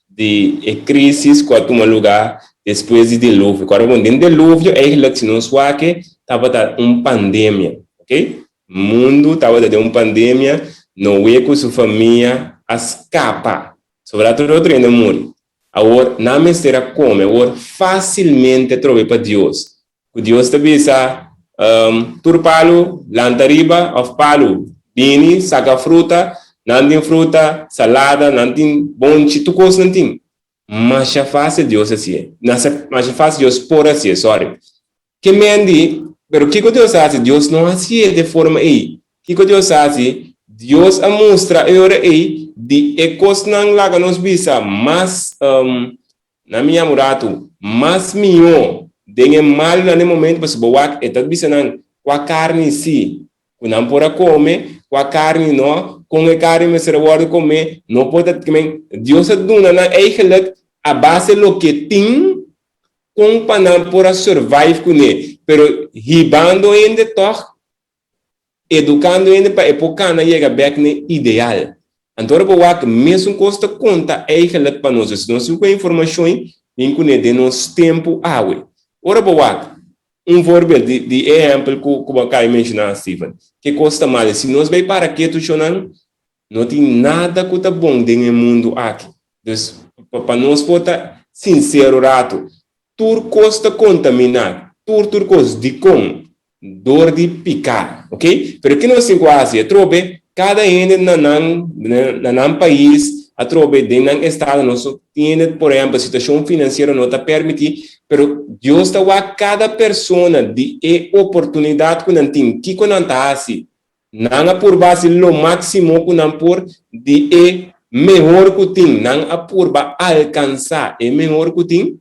di e krísis ku a tuma lugá despues di deluvio. Kòrda bon, den deluvio eigentlik si nos wak tabata un pandemia, ok. Mundu tabata den un pandemia, Noé ku su famia a skapa. Sobrá tur otro hende a muri. Awor, nan mester a kome. Awor, fásilmente atrobe pa Dios. Ku Dios ta bisa, Tur palu, lanta riba, òf palu, bini, saka fruta. Nan tin fruta, salada, nan tin bonchi, tur kos nan tin. Masha fásil Dios hasié. Masha fásil Dios por hasié, sorry. Ke men di, Pero kiko Dios a hasi? Dios no hasié den forma ei. Kiko Dios a hasi? Dios a mustra e ora ei di e kosnan laga nos bisa mas, nan mi yama un ratu, mas mihó den e malunan den momento, pasobra bo wak e ta bisa nan kua karni si ku nan por a kome, kua karni no, kon e karni mester a wòrdu komé, no por ta, Dios a duna nan eigenlijk a base loke tin Kon pa nan por a survive kuné, pero hibando hende tòg, edukando hende pa e por kana yega bèk n'e ideal. Anto ora bo wak mesun kos ta konta eigentlik pa nos. Si nos tin ku e informashon bin kuné den nos tempu awe. Ora bo wak un voorbeeld di di e ehèmpel ku ku bo a kaba di menshoná Steven, ke kos ta mal. Si nos bai para ketu shonnan. No tin nada ku ta bon den e mundu aki. Dus, pa nos por ta sinsero ratu, tur kos ta kontaminá, tur tur kos. Dikon? Dor di piká. Ok? Pero ke nos tin ku hasi? Atrobe, kada hende na nan na nan pais, atrobe den nan estado, nos tin hende, por ehèmpel, situashon finansiero no ta permití, pero Dios ta wak kada persona di e oportunidat ku nan tin, kiko nan ta hasi. Nan a purba hasi lo máksimo ku nan por di e mehor ku tin. Nan a purba alkansá e mehor ku tin.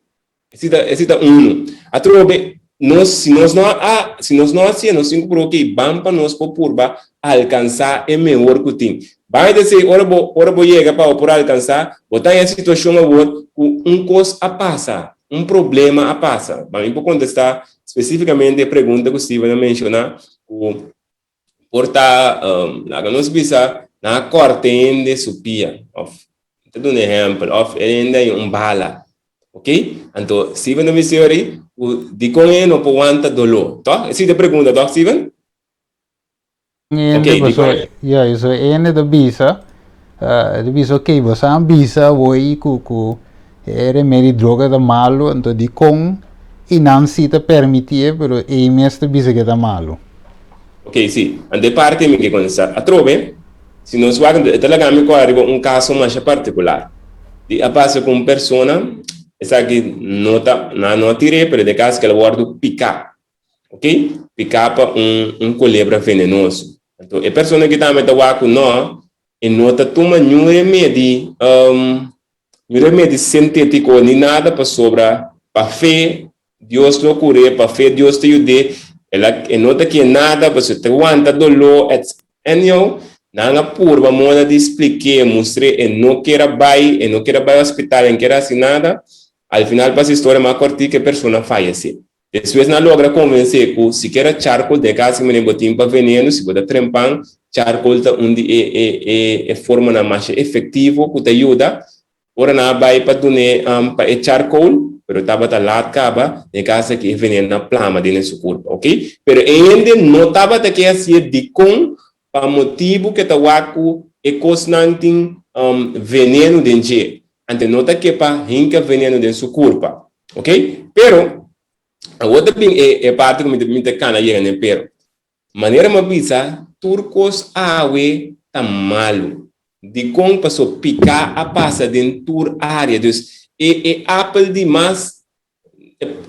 Esei ta, esei ta unu. Atrobe, nos, si nos no a, si nos no hasié, nos tin ku purba, okey, ban pa nos por purba alkansá e mehor ku tin. Ban e ta esei, ora bo, ora bo yega pa bo por alkansá, bo ta haña situashon awor ku un kos a pasa, un problema a pasa. Ban mi por kontestá spesífikamente e pregunta ku Steven a menshoná, ku por ta, laga nos bisa, nan a kòrta e hende su pia, òf, mi ta duna ehèmpel, òf e hende haña un bala, ok? Anto, Steven ta bisa yori ku dikon e no por wanta doló, tòg? Esei ta e pregunta, tòg, Steven? Hende, Ok, paso, dikon? ya, eso e hende ta bisa, e ta bisa, ok, bo sa bisa awor ku ku e remedi droga ta malu, anto dikon i nan si ta permitié, pero ei mes ta bisa ke ta malu. Ok, si. Anto e parti mi ke kontestá. Atrobe, si nos wak, e ta laga mi kòrda riba un kaso masha partikular. Di a pasa ku un persona, esaki no ta, nan no a tir'é, pero den e kaso ke el a wòrdu piká. Ok, piká pa un un kolebra venenoso. Anto e persona aki tambe ta wak ku no, e no ta tuma niun remedi, niun remedi sintétiko ni nada pasobra pa fe Dios lo cur'é, pa fe Dios ta yud'é, el a, e no ta kier nada, pasobra e ta wanta doló, ets. Anyhow, nan a purba moda di splik'é, mustr'é, e no kier a bai, e no kier a bai hospital, e no kier a hasi nada. Al final pa hasi historia mas kòrtiku, e persona fayesé. Despues nan a logra konvensé ku sikiera charcoal den e kas manera bo tin pa veneno, si bo ta trempan, charcoal ta un di e e e e formanan masha efektivo ku ta yuda. Ora nan a bai pa dun'é pa e charcoal, pero tabata laat kaba, den e kas aki e veneno a plama den su kurpa, ok. Pero e hende no tabata ke hasié dikon pa motibu ke ta wak ku e kosnan tin veneno den dje. Anto no ta ke pa hinka veneno den su kurpa, ok. Pero, awor ta bin e parti ku mi ta kana yega n'e pero. Manera mi a bisa, tur kos awe ta malu. Dikon? Paso piká a pasa den tur área. Dus, e e apel di mas,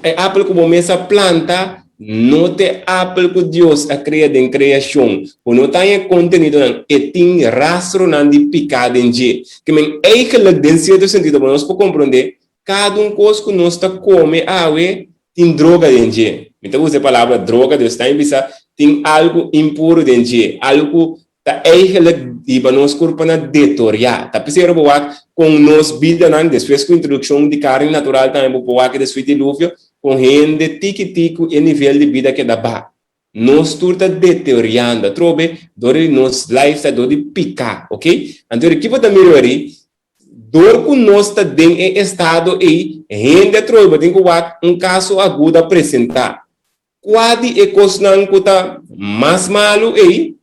e apel ku bo mes a planta, no ta e apel ku Dios a krea den kreashon. Bo no ta haña e kontenidonan. E tin rastronan di piká den dje. Ke men, eigentlik, den sierto sentido, bo nos por komprondé, Kada un kos ku nos ta kome awe tin droga den dje. Mi ta usa e palabra droga, Dios ta bisa tin algu impuru den dje, algu ku ta eigenlijk hiba nos kurpa na detoriá. Ta p'esei ora bo wak kon nos bidanan, despues ku introdukshon di karni natural tambe bo por wak e despues diluvio, kon hende tiki tiki e nivel di bida keda baha. Nos tur ta deteriando atrobe dor di nos lifestyle, dor di piká, ok? Anto di ki bo ta mira ori? Dor ku nos ta den e estado ei, hende atrobe bo tin ku wak un kaso agudo a presentá. Kua di e kosnan ku ta mas malu ei,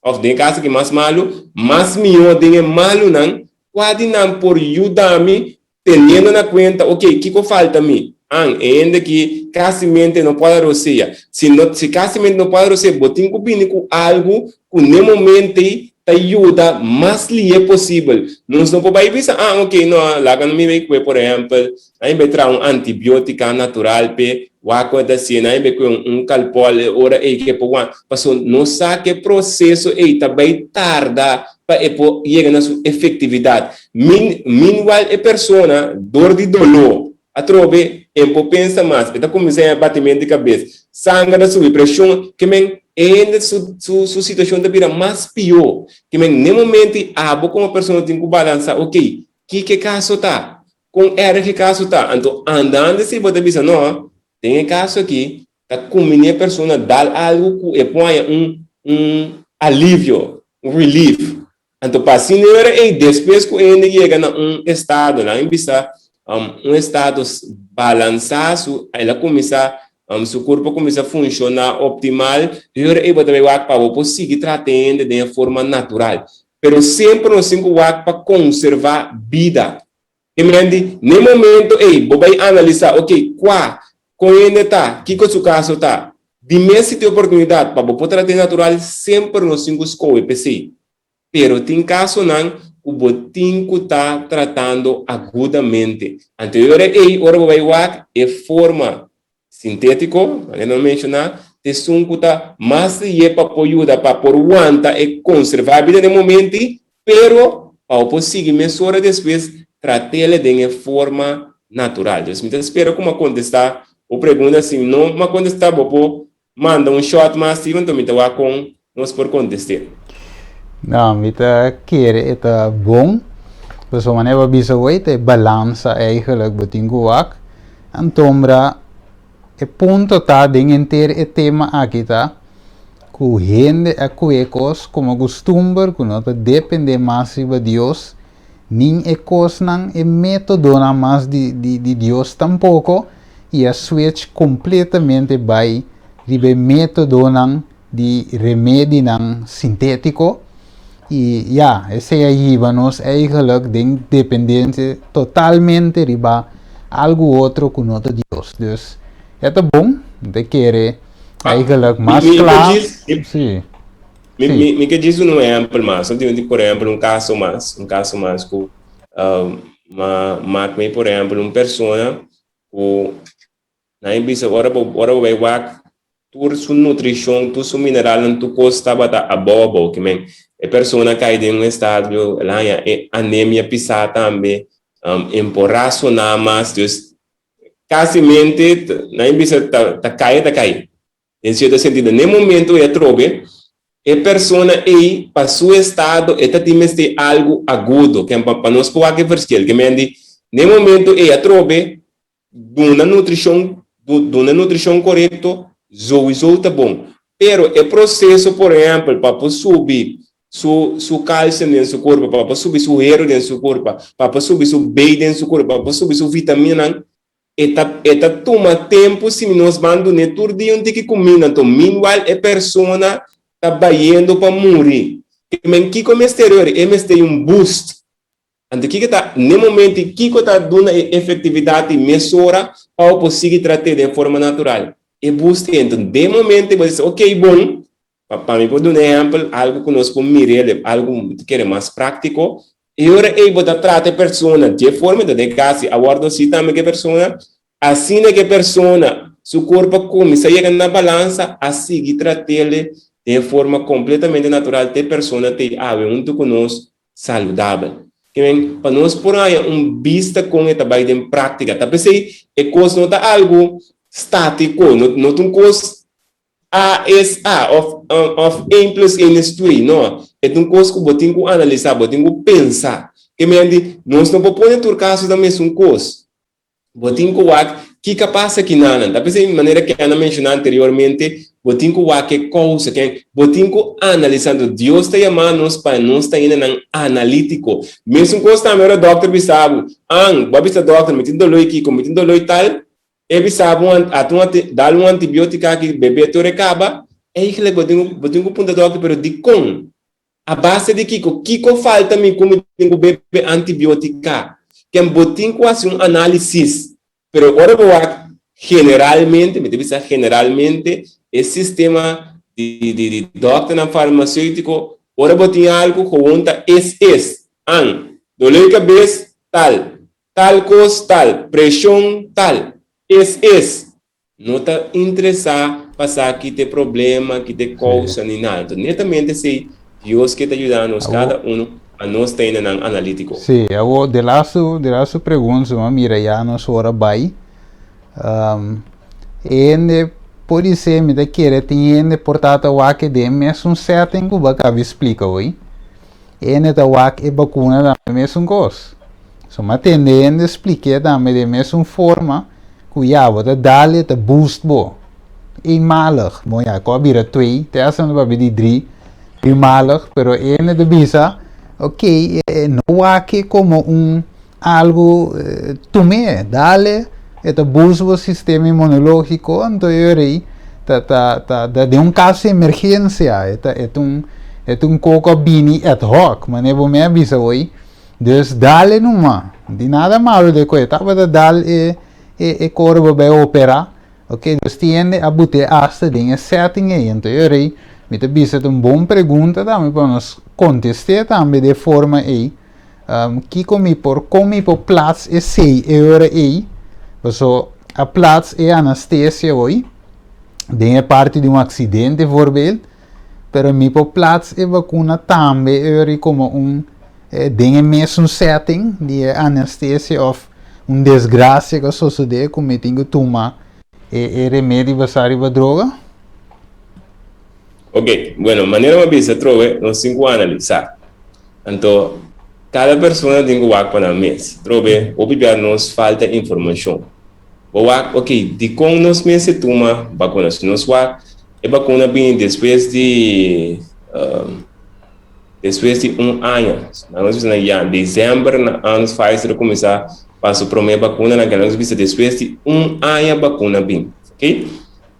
Of den e kaso aki mas malu, mas mihó den e malunan, kua di nan por yuda mi teniendo na kuenta, ok, kiko falta mi? An, e hende aki kasimente no por a rosea. Si no, si kasimente no por a rosea, bo tin ku bini ku algu ku n'e momento ei ta yuda mas lihé posibel. Nos no por bai bisa, ah, ok, no, laga mi bai kue, por ehèmpel, Nan bai traha un antibiótika natural p'e wak ku e ta hasié, nan bai kue un kalpòl e ora ei ke por wak. Pasobra nos sa ku e proseso ei ta bai tarda pa e por yega na su efektividat. Meanwhile e persona dor di doló atrobe e por pensa mas, e ta kuminsá haña batimentu di kabes, sanger ta subi, preshon, ke men e hende su su situashon ta bira mas pió. Ke men n'e momento ei abo komo persona tin ku balansá, okey, kiko e kaso ta? Kon erg e kaso ta? Anto andando si bo ta bisa no, den e kaso aki ta kumbiní e persona dal algu ku e por haña un un alivio, un relief. Anto pa asina e ora ei despues ku e hende yega na un estado, nan a bisa un estado balansá su el a kuminsá su kurpo a kuminsá funshoná optimal, e ora ei bo ta bai wak pa bo por sigui trata e hende den e forma natural. Pero semper nos tin ku wak pa konservá bida. E men di, N'e momento ei, bo bai analisá, ok, kua, kon hende ta, kiko su kaso ta. Di mes si tin oportunidat pa bo por trat'é natural, semper nos tin ku skohe p'esei. Pero tin kasonan ku bo tin ku ta tratando agudamente. Anto e ora ei, ora bo bai wak e forma sintétiko, manera nan menshoná, ta esun ku ta mas lihé pa por yuda pa por wanta e konservá e bida den momento ei, pero pa bo por sigui mesora despues trat'el den e forma natural. Dus mi ta spera ku mi a kontestá bo pregunta. Si no mi a kontestá, bo por Manda un shot mas Steven to mi ta wak kon nos por kontest'é. No, mi ta kere e ta bon. Pasobra manera bo a bisa hoy ta e balansa eigenlijk bo tin ku wak. Antombra e punto ta den henter e tema aki ta ku hende a kue kos komo kustumber ku no ta depende mas riba Dios nin e kosnan e metodonan mas di di Dios tampoko i a switch kompletamente bai riba e metodonan di remedinan sintétiko i ya esei a hiba nos eigenlijk den dependensia totalmente riba algu otro ku no ta Dios. Dus e ta bon, mi ta kere eigenlijk mas kla, si. Mi, mi, mi ke djis un ehempel mas. No tin, por ehempel, un kaso mas, un kaso mas ku um, ma mak mi, por ehempel, un persona ku nan e bisa ora bo, ora bo bai wak tur su nutrishon, tur su mineralnan, tur kos tabata abou abou. Ke men, e persona kai den un estadio, el haña e anemia pisá tambe, um, emporá su mas, dus kasimente nan e bisa ta, ta kai ta kai. Den sierto sentido, n'e momento ei atrobe, e persona ei pa su estado e ta tin mester algu agudo, ken pa nos por wak e verschil, ke men di n'e momento ei atrobe duna nutrishon, duna nutrishon korekto souiso ta bon. Pero e proseso por ehèmpel pa por subi su su kalsium den su kurpa, pa por subi su hero den su kurpa, pa por subi su B den su kurpa, pa por subi su vitaminanan, E ta e ta tuma tempu si nos ban dun'é tur dia un tiki kuminda, anto meanwhile e persona ta bayendo pa muri. Men kiko mester ori? E mester un boost. Anto kiko ta n'e momento i kiko ta duna e efektividat i mesora pa bo por sigui trat'é den forma natural? E boost ei. Anto den momento bo bisa ok bon, Pa pa mi por duna ehèmpel, algu ku nos por mir'é, algu mi ta kere mas práktiko, e ora ei bo ta trata e persona dje forma, enton e kasi a wòrdu hasi tambe ku e persona, asina ku e persona su kurpo a kuminsá yega na balansa, a sigui trat'el den forma kompletamente natural te e persona ta ei awe huntu ku nos saludabel. Ke men, pa nos por haña un bista kon e ta bai den práktika. Ta p'esei e kos no ta algu státiko, no no ta un kos A es A of of een plus een is twee. No, e ta un kos ku bo tin ku analisá, bo tin ku pensa. Ke men di, nos no por pone tur kaso ta mesun kos. Bo tin ku wak kiko a pasa kinanan. Ta p'esei manera ke Ana menshoná anteriormente, bo tin ku wak e kousa. Ke bo tin ku analisá. Anto Dios ta yama nos pa nos ta hendenan analítiko. Mesun kos tambe ora dòkter bisa bo, An, bo a bisa dòkter, mi tin doló i kiko, mi tin doló i tal. E bisa bo ata un dal un antibiotica aki bebe tur e caba, eigenlijk bo tin ku bo tin ku punta dokter pero dikon? A base di kiko? Kiko falta mi ku mi tin ku bebe antibiotica? Ken bo tin ku hasi un analisis. Pero ora bo wak generalmente, mi ta bisa generalmente, e sistema di di di dokternan farmaceutico ora bo tin algu gewoon ta es es, an, dolor di kabes tal, Tal kos tal, preshon tal. Es es. No ta interesá pa sa ki ta e problema, ki ta e kousa ni nada. Enton netamente esei Dios ke ta yuda nos kada uno pa nos ta hendenan analítiko. Sí, awor de lastu, de lastu pregunta mi a mira ya nos ora bai. E hende podisé mi ta kere tin hende por ta ta wak den mesun setting ku bo a kaba di splika hoy. Hende ta wak e bakuna tambe mesun kos. So mi a tende hende splik'é tambe den mesun forma ku ya bo ta dal e ta boost bo. Eenmalig, bon ya ku a bira twee, te hasta no ta papia di drie, driemalig, pero hende ta bisa ok no wak e komo un algu tum'é, dal e, e ta boost bo sistema inmunológiko, anto e ora ei ta ta ta den un kaso di emergensia, e ta e ta un. E ta un koko a bini ad hoc, manera bo mi a bisa hoy. Dus dal e numa. No tin nada malo den koe. Tabata dal e e e koro bo bai opera. Ok, dus tin hende a but'é asta den e setting ei. Anto e ora ei mi ta bisa ta un bon pregunta tambe pa nos kontest'é tambe den e forma ei. Kiko mi por, kon mi por plats esei e ora ei? Paso a plats e anastesia hoy den e parti di un aksidente voorbeeld, pero mi por plats e vakuna tambe e ora ei komo un den e mesun setting di e anestesia of un desgracia ku a sosode ku mi tin ku tuma e remedi basá riba droga? Ok, bueno, manera mi a bisa atrobe, nos tin ku analisá. Anto, kada persona tin ku wak pa nan mes. Atrobe, hopi bia nos falta informashon. Bo wak, ok, dikon nos mester tuma bakuna? Si nos wak, e bakuna bini despues di Despues di un aña, nan nos bisa na ya december na anos Pfizer a cuminsa pa su prome vacuna nan nos bisa despues di un aña vacuna bin, ok.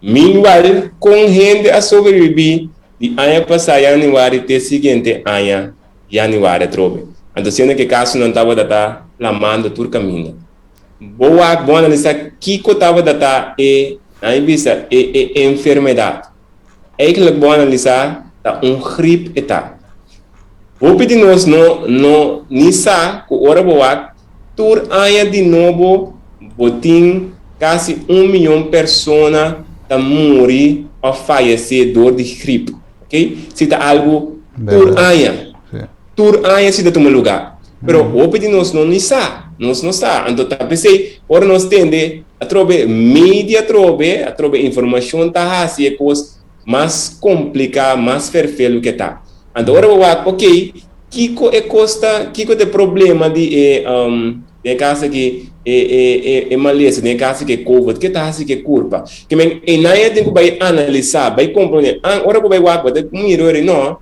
Meanwhile con hende a sobrevivi di aña pasa januari te siguiente aña januari atrobe. Anto siendo ke casonan tabata ta plamando tur caminda. Bo wak bo analisa kico tabata ta e nan bisa e e enfermedad. Eigenlijk bo analisá ta un grip e ta. Hopi di nos no no ni sa ku ora bo wak tur aña di nobo bo tin kasi un miyon persona ta muri òf fayesé dor di grip. Ok, si ta algu tur aña. Tur aña si ta tuma lugá. Pero hopi di nos no ni sa. Nos no sa. Anto ta p'esei ora nos tende atrobe media atrobe, atrobe informashon ta hasi e kos mas kompliká, mas ferfelu ke ta. Anto ora bo wak, ok, kiko e kos ta, kiko ta e problema di e, den e kaso aki, e e e e malesa, den e kaso aki e covid, ke ta hasi ku e kurpa? Ke men einan e tin ku bai analisá, bai komprondé. An ora bo bai wak bo ta mira ora no.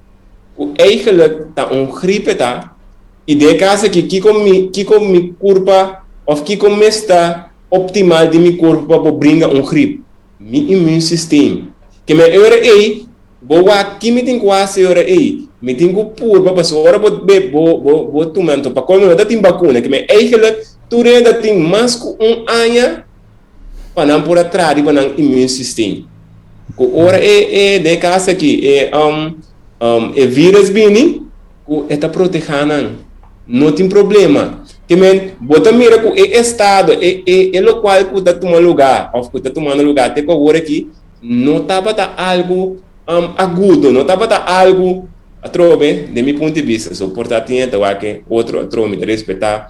Ku eigenlijk ta un gripe ta, i den e kas aki kiko mi kiko mi kurpa òf kiko mester optimal di mi kurpa pa bo bringa un grip? Mi immuunsysteem. Ke men e ora ei bo wak ki mi tin ku hasi e ora ei? Mi tin ku purba pasobra ora bo be bo bo bo tuma anto pa kòlmo no ta tin bakuna ke men eigenlijk tur hende ta tin mas ku un aña pa nan por a traha riba nan immuunsysteem. Ku ora e e den e kas aki e um um e virus bini ku e ta protehá nan. No tin problema. Ke men bo ta mira ku e estado e e e lokual ku ta tuma lugá òf ku ta tumando lugá te ku awor aki no tabata algu um agudo, no tabata algu atrobe den mi punto di bista. So por ta tin e ta wak e otro atrobe mi ta respetá.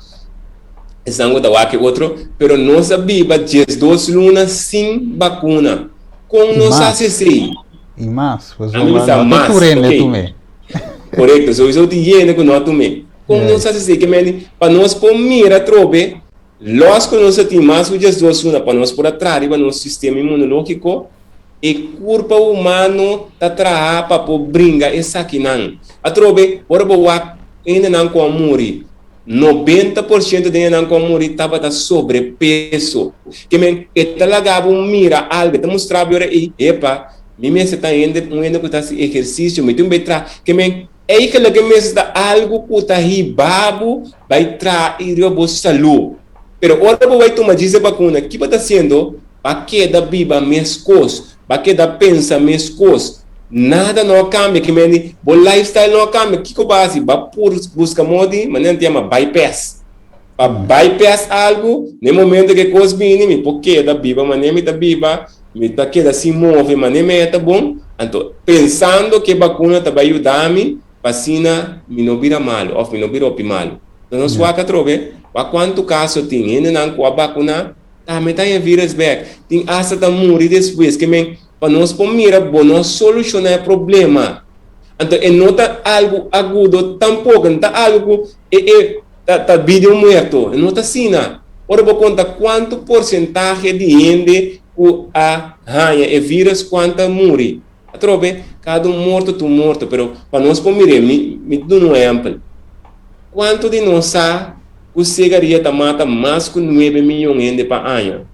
Esnan ku ta wak e otro, pero nos a biba 12 luna sin bakuna. Kon I nos mas. hasi esei? I mas, Ami pasobra bisa no ta mas, tur hende ok. tum'é. Korekto, sowieso tin hende ku no a tum'é. Kon nos Juist. hasi esei? Ke mende pa nos por mira atrobe, lòs ku nos a tin mas ku 12 luna pa nos por a traha riba nos sistema inmunológiko, e kurpa humano ta traha pa por bringa esakinan. Atrobe, ora bo wak hendenan ku a muri, 90% den enan ku a muri tabata sobrepeso. Ke men, e ta laga bo mira algu, e ta mustra bo ora ei, epa, mi mester ta hende, un hende ku ta hasi ehersisio, mi tin bai traha. Ke men, eigentlik e mester ta algu ku ta hiba bo bai traha i riba bo salú. Pero ora bo bai tuma djis e bakuna, ki bo ta hasiendo? Ba keda biba meskos, ba keda pensa meskos. Nada no a kambia, ki mende bo lifestyle no a kambia. Kiko bo a hasi? Ba pur buska modi, manera nan ta yama bypass. Pa bypass algu, na e momento ku e kos bini, mi por keda biba manera mi ta biba, mi ta keda sin move manera mi ta bon. Anto, pensando ku e bakuna ta bai yuda mi, pa asina mi no bira malu òf mi no bira hopi malu. Nos wak atrobe, wak kuantu kaso tin hendenan ku a bakuna. Tambe ta haña virus bek. Tin asta ta muri despues. Ke men, pa nos por mira bo no a solushoná e problema. Anto e no ta algu agudo tampoko. No ta algu ku e e ta ta bida un muerto. E no ta asina. Ora bo konta kuantu porsentahe di hende ku a haña e virus kuantu a muri. Atrobe, kada un morto ta un morto. Pero pa nos por mir'é, mi mi ta duna un ehèmpel. Kuantu di nos sa ku sigaria ta mata mas ku nuebe miyon hende pa aña?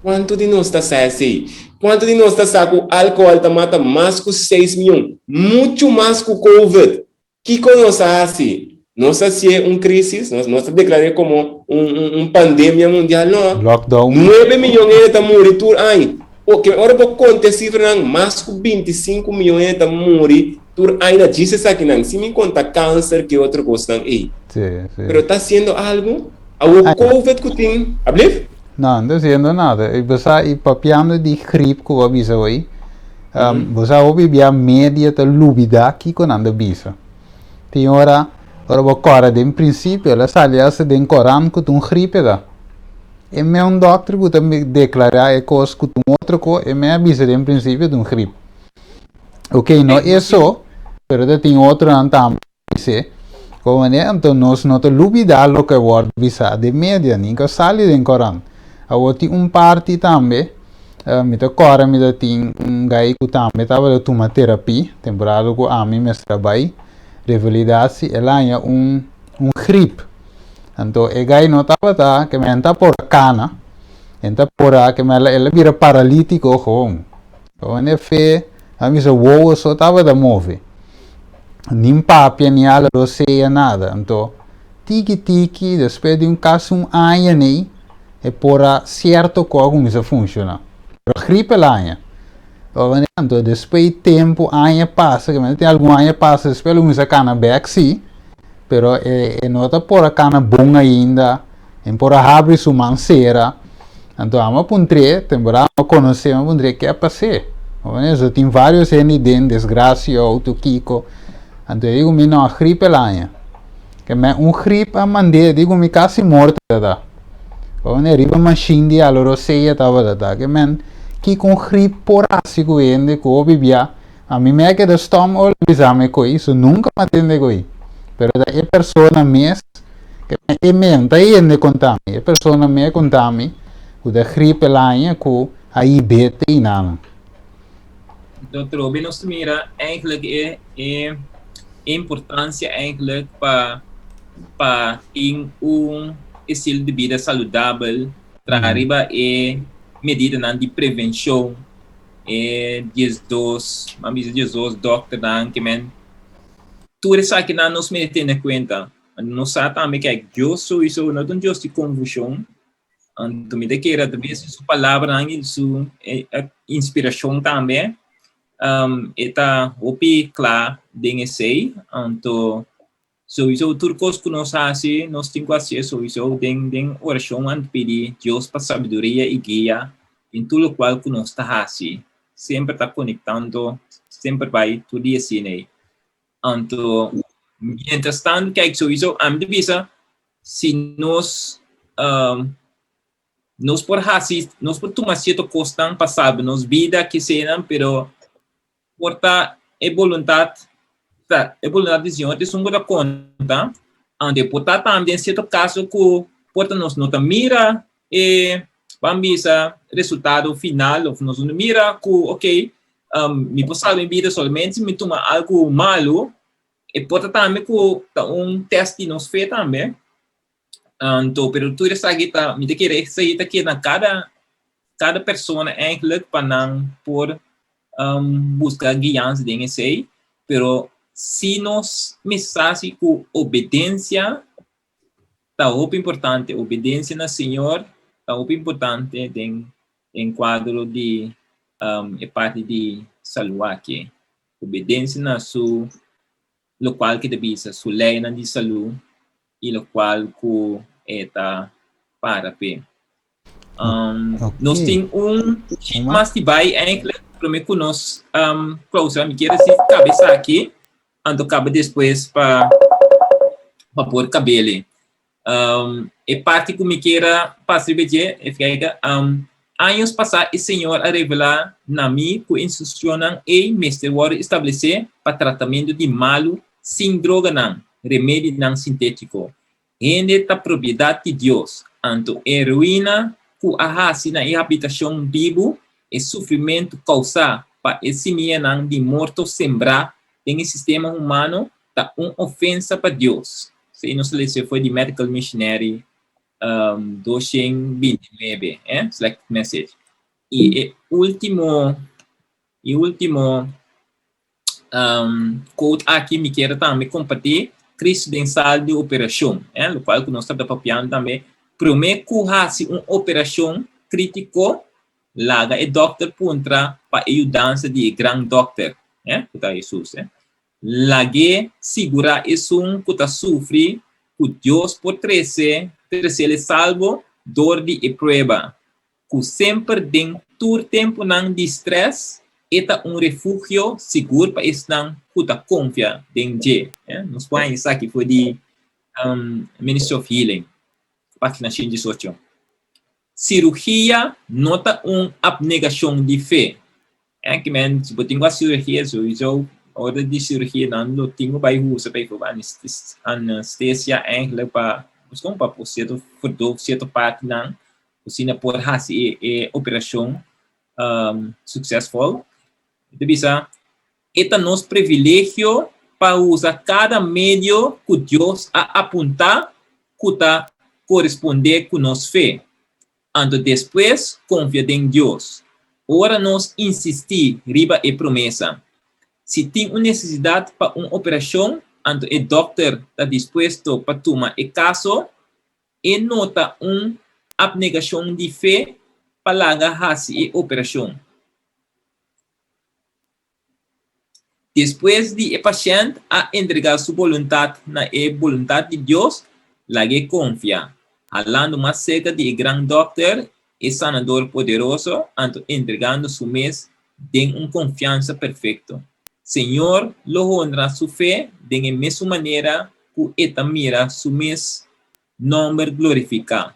Kuantu di nos ta sa esei? Kuantu di nos ta sa ku alkohòl ta mata mas ku seis mion, muchu mas ku covid? Kiko nos a hasi? Nos a hasié un krísis? Nos nos ta deklar'é komo un un un pandemia mundial? No. Lockdown. Nuebe mion hende ta muri tur aña. Oke, ora bo konta e sifranan, mas ku 25 mion hende ta muri tur aña na djis esakinan, sin mi konta kanser ke otro kosnan ei. Sí, sí. Pero ta hasiendo algu? Awor covid ku tin, ablief? No, no ta hasiendo nada. I bo sa, i papiando di grip ku bo a bisa hoy, bo sa hopi bia media ta lubida kiko nan ta bisa. Tin ora, ora bo kòrda den prinsipio, el a sali asta den korant ku ta un gripe ta. E me un dòkter ku ta deklará e kos ku ta un otro ko, e me a bisa den prinsipio ta un grip. Ok, no eso, pero ta tin otronan tambe ku bis'é. Komo manera anto nos no ta lubidá loke a wòrdu bisá den media, ni ku a sali den korant. Awor tin un parti tambe, mi ta kòrda mi ta tin un gai ku tambe tabata tuma terapia, temporada ku ami mester a bai revalidasi, el a haña un un grip. Anto e gai no tabata ke men ta por kana, en ta por a ke men el a bira paralítiko gewoon. Wanneer fe a bisa wowo so tabata move. Nin papia ni ala rosea nada. Anto tiki tiki despues di un kasi un aña nei e por a sierto ko a kuminsa funciona. Pero gripe el aña. Anto despues di tempo aña pasa ke tin algun aña pasa despues el a kuminsa kana bek si pero e e no ta por a kana bon ainda. E por a habri su man sera. Anto amo a puntr'é, temporada amo a konosé, amo a puntr'é ke a pas'é. So tin varios hende den desgracia, outo kiko. Anto e di ku mi no, grip el haña. Ke men un grip a mand'é, e di ku mi kasi morto ta ta. Ora riba mashin di alorosea tabata ta. Ke men kiko un grip por hasi ku hende ku hopi bia. Ami me a keda stom ora el bisa mi ko'i, so nunka mi a tende ko'i. Pero ta e persona mes, e me, ta e hende konta mi, e persona me konta mi ku ta grip el haña ku a hib'é te inana. Dokter Obi, nos ta mira eigenlijk e e importancia eigenlijk pa pa tin un estilo di bida saludabel, traha riba e medidanan di prevencion e 12, ban bisa 12 dokternan ke men tur esakinan nos mester tene kuenta. Nos sa tambe kijk Dios souiso no ta un Dios di konfushon, anto mi ta kere atraves di su palabranan i su inspirashon tambe e ta hopi kla den esei, anto Souiso tur kos ku nos hasi, nos tin ku hasié souiso den den orashon anto pidi Dios pa sabiduria i guia den tur lokual ku nos ta hasi. Semper ta konektando, semper bai tur dia asina ei. Anto mientras tanto kijk souiso ami ta bisa si nos nos por hasi, nos por tuma sierto kosnan pa salba nos bida kisenan pero Por ta e boluntat ta e boluntat di Señor ta esun ku ta konta, aunke por ta tambe den sierto kaso ku por ta nos no ta mira e ban bisa resultado final of nos no mira ku ok mi por salba mi bida solamente si mi tuma algu malu, e por ta tambe ku ta un tèst di nos fe tambe. Anto pero tur esaki ta mi ta kere esei ta keda na kada kada persona eigenlijk pa nan por buska guiansa den esei, pero si nos mester hasi ku obedensia ta hopi importante, obedensia na Señor ta hopi importante den den kuadro di e parti di salu aki, obedensia na su lokual ki ta bisa su leinan di salú i lokual ku e ta para p'e. Nos tin un sheet mas di bai eigenlijk promé ku nos close. Mi kier hasi kaba esaki anto kaba despues pa pa por kab'el. E parti ku mi kier a pasa riba dje, e kijk, años pasá e Señor a revelá na mi ku instrukshonnan ei mester wòrdu establesé pa tratamentu di malu sin droganan, remedinan sintétiko. Hende ta propiedat di Dios, anto e ruina ku a hasi na e habitashon bibu, e sufrimentu kousá pa e simianan di morto sembrá den e sistema humano, ta un ofensa pa Dios. Esei nos a lesa for di Medical Missionary. 229, eh, Selected Message. I e último, e último quote aki mi kier tambe kompartí, Cristo den sal di operashon, eh, lokual ku nos tabata papiando tambe, promé ku hasi un operashon krítiko, laga e dòkter puntra pa e yudansa di e gran dòkter, eh, ku ta Hesus, eh. Lag'é sigurá esun ku ta sufri ku Dios por trese tresel e salbo dor di e prueba, ku semper den tur tempunan di strès e ta un refugio sigur pa esnan ku ta konfia den dje. Nos por haña esaki for di Ministry of Healing, página 118. Sirugia no ta un apnegashon di fe. Ki men, si bo tin ku hasi sirugia, souiso ora di sirugia nan lo tin ku bai usa bijvoorbeeld anestesia eigenlijk pa, kon pa por sierto verdoof sierto partinan, asina por hasi e operashon suksesvol. E ta bisa, E ta nos privilegio pa usa kada medio ku Dios a apuntá ku ta korespondé ku nos fe. Anto despues konfia den Dios ora nos insistí riba e promesa. Si tin un nesesidat pa un operashon, anto e dòkter ta dispuesto pa tuma e kaso, e no ta un apnegashon di fe pa laga hasi e operashon. Despues di e pashènt a entregá su boluntat na e boluntat di Dios, lag'é konfia, halando mas serka di e gran Dòkter, e Sanador poderoso, anto entregando su mes den un konfiansa perfekto. Señor lo honra su fe den e mesun manera ku e ta mira su mes nòmber glorifiká.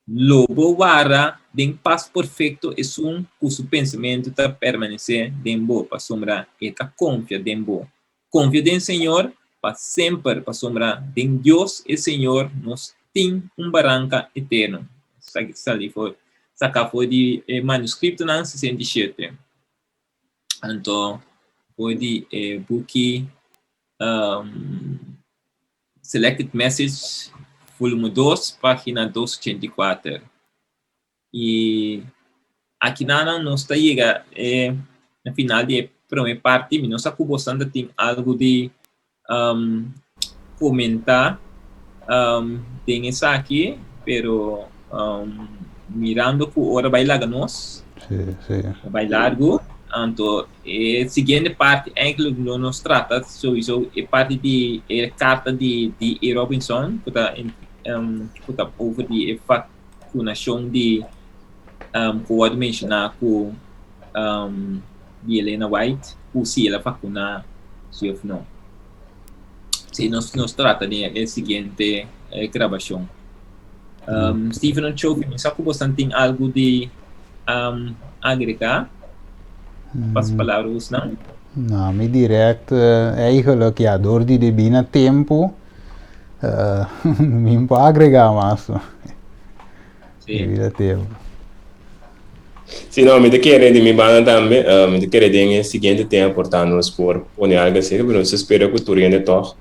Lo bo wara den pas perfekto esun ku su pensamentu ta permanesé den bo, pasobra e ta konfia den bo. Konfia den Señor pa semper, pasobra den Dios e Señor nos tin un baranka eterno. Esaki ta sali for, saká for di e manuskriptonan 67. Anto for di e buki Selected Message, volume 2, pagina 284. I akinanan nos ta yega e na final di e prome parti. Mi no sa ku bosan ta tin algu di um, komentá um, den esaki, pero um, mirando ku ora bai laga nos, Sí, sí. bai largu, anto E siguiente parti eigenlijk lo nos trata sowieso e parti di e karta di di E. Robinson ku ta um, ku ta over di e vakunashon di um, ku wòrdu menshoná ku um, di Elena White ku si el a vakuná si òf no. Si nos nos trata den e siguiente eh, grabashon. Um, Steven Ochoa, mi sa ku bosan tin algu di um, agregá? Pas palabra busnan. No, mi direct eigenlijk ja, door di debí na tempo, uh, mi no por agregá mas. Sí. Debí na tempo. Sí, no, mi ta kere di mi banda tambe, uh, mi ta kere den e siguiente tema por ta nos por pone algo serio, pero nos ta spera ku tur hende tòg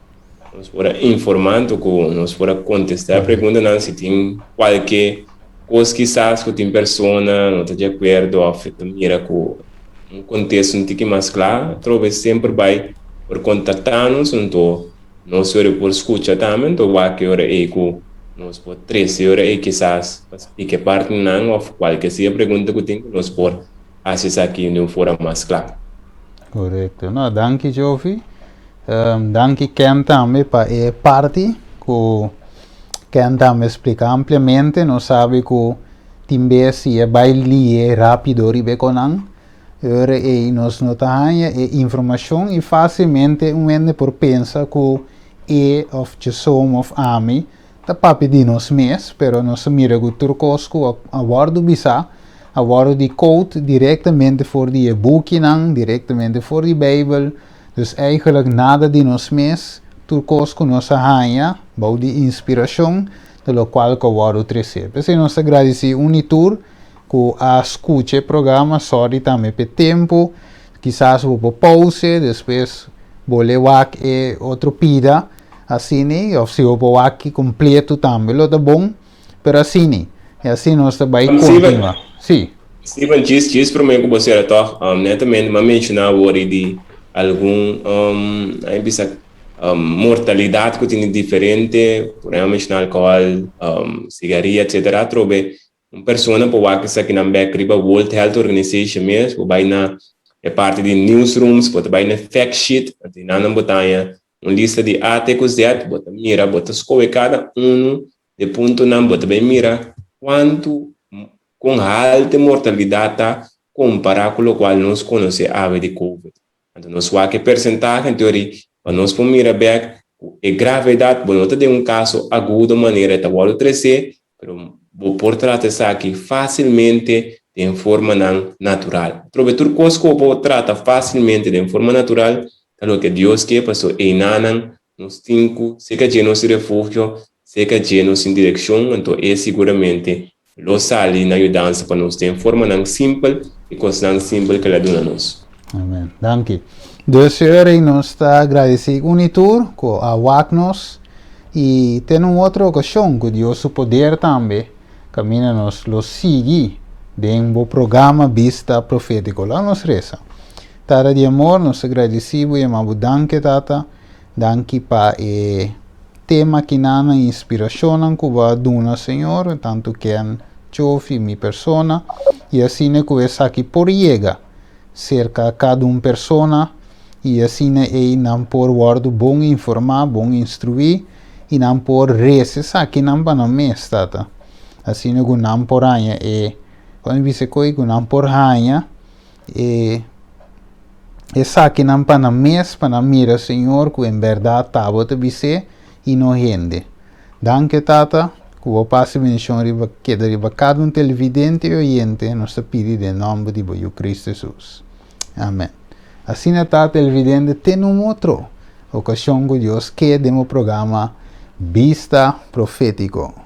nos por a informá anto ku nos por a kontestá e preguntanan si tin kualke kos kisas ku tin persona no ta di akuerdo òf ta mira ku un kontesto un tiki mas kla, atrobe semper bai por kontaktá nos anto nos ora por skucha tambe anto wak e ora ei ku nos por trese e ora ei kisas pa splika e partinan òf kualke sea pregunta ku tin ku nos por hasi esaki di un forma mas kla. Korekto. No, danki Jovi. Danki Ken tambe pa e parti ku Ken tambe splika ampliamente. Nos sabi ku tin bes si e bai lie rapido riba e konan, e ora ei nos no ta haña e informashon i fásilmente un hende por pensa ku e òf Jason òf ami ta papia di nos mes, pero nos a mira ku tur kos ku a wòrdu bisá a wòrdu di quote direktamente for di e bukinan, direktamente for di Beibel. Dus eigenlijk nada di nos mes, tur kos ku nos a haña bou di inspirashon ta lokual ku a wòrdu tresé. P'esei nos ta gradisí un i tur ku a skucha e programa, sòri tambe p'e tempu, kisas bo por pause, despues bo le wak e otro pida asina, òf si bo por wak kompleto tambe lo ta bon. Pero asina, i asina nos ta bai kontinuá. Sí. Steven, djis djis promé ku bo sera tòg, netamente mi a menshoná awor di algun, a bisa, mortalidat ku tin di diferente, por ehèmpel menshoná alkohòl, sigaria, etsetera, atrobe Un persona por wak esakinan bek riba World Health Organization mes, bo bai na e parti di newsrooms, bo ta bai na fact sheet, anto einan nan bo ta haña un lista di A te ku Z, bo ta mira, bo ta skohe kada unu di e puntonan, bo ta bai mira kuantu, kon haltu e mortalidat ta kompará ku lokual nos konosé awe di covid. Anto nos wak e persentahe anto ri pa nos por mira bek ku e gravedat bo no ta den un kaso agudo manera e ta wòrdu tresé, pero bo por trata esaki fásilmente den formanan natural. Atrobe tur kos ku bo por trata fásilmente den forma natural ta loke Dios ke paso einanan nos tin ku seka dje nos refugio, seka dje nos tin direkshon anto e siguramente Lo sali na yudansa pa nos den formanan simpel i kosnan simpel ku el a duna nos. Amen. Danki. Dus Señor i nos ta agradeci un i tur ku a wak nos i te na un otro ocasion ku Dios su poder tambe kaminda nos lo sigui den bo programa Bista Profetico. Laga nos resa. Tata di amor, nos ta gradeci bo i ama bo danki Tata. Danki pa e tema kinan i inspirashonnan ku bo a duna, Señor, tantu Ken, Chofi, mi persona, i asina ku esaki por yega serka kada un persona i asina ei nan por wòrdu bon informá, bon instruí i nan por resa esakinan pa nan mes, Tata. Asina ku nan por haña e, kon mi bisa koe ku nan por haña E esakinan pa nan mes, pa nan mira, Señor, ku en bèrdat ta Bo ta bis'é i no hende. Danki, Tata, ku Bo pas i bendishon riba keda riba kada un televidente i oyente, nos ta pidi den nòmber di Bo Yu Kristu Hesus. Amèn. Asina ta, televidente, te na un otro okashon ku Dios ke den bo programa Bista Profétiko.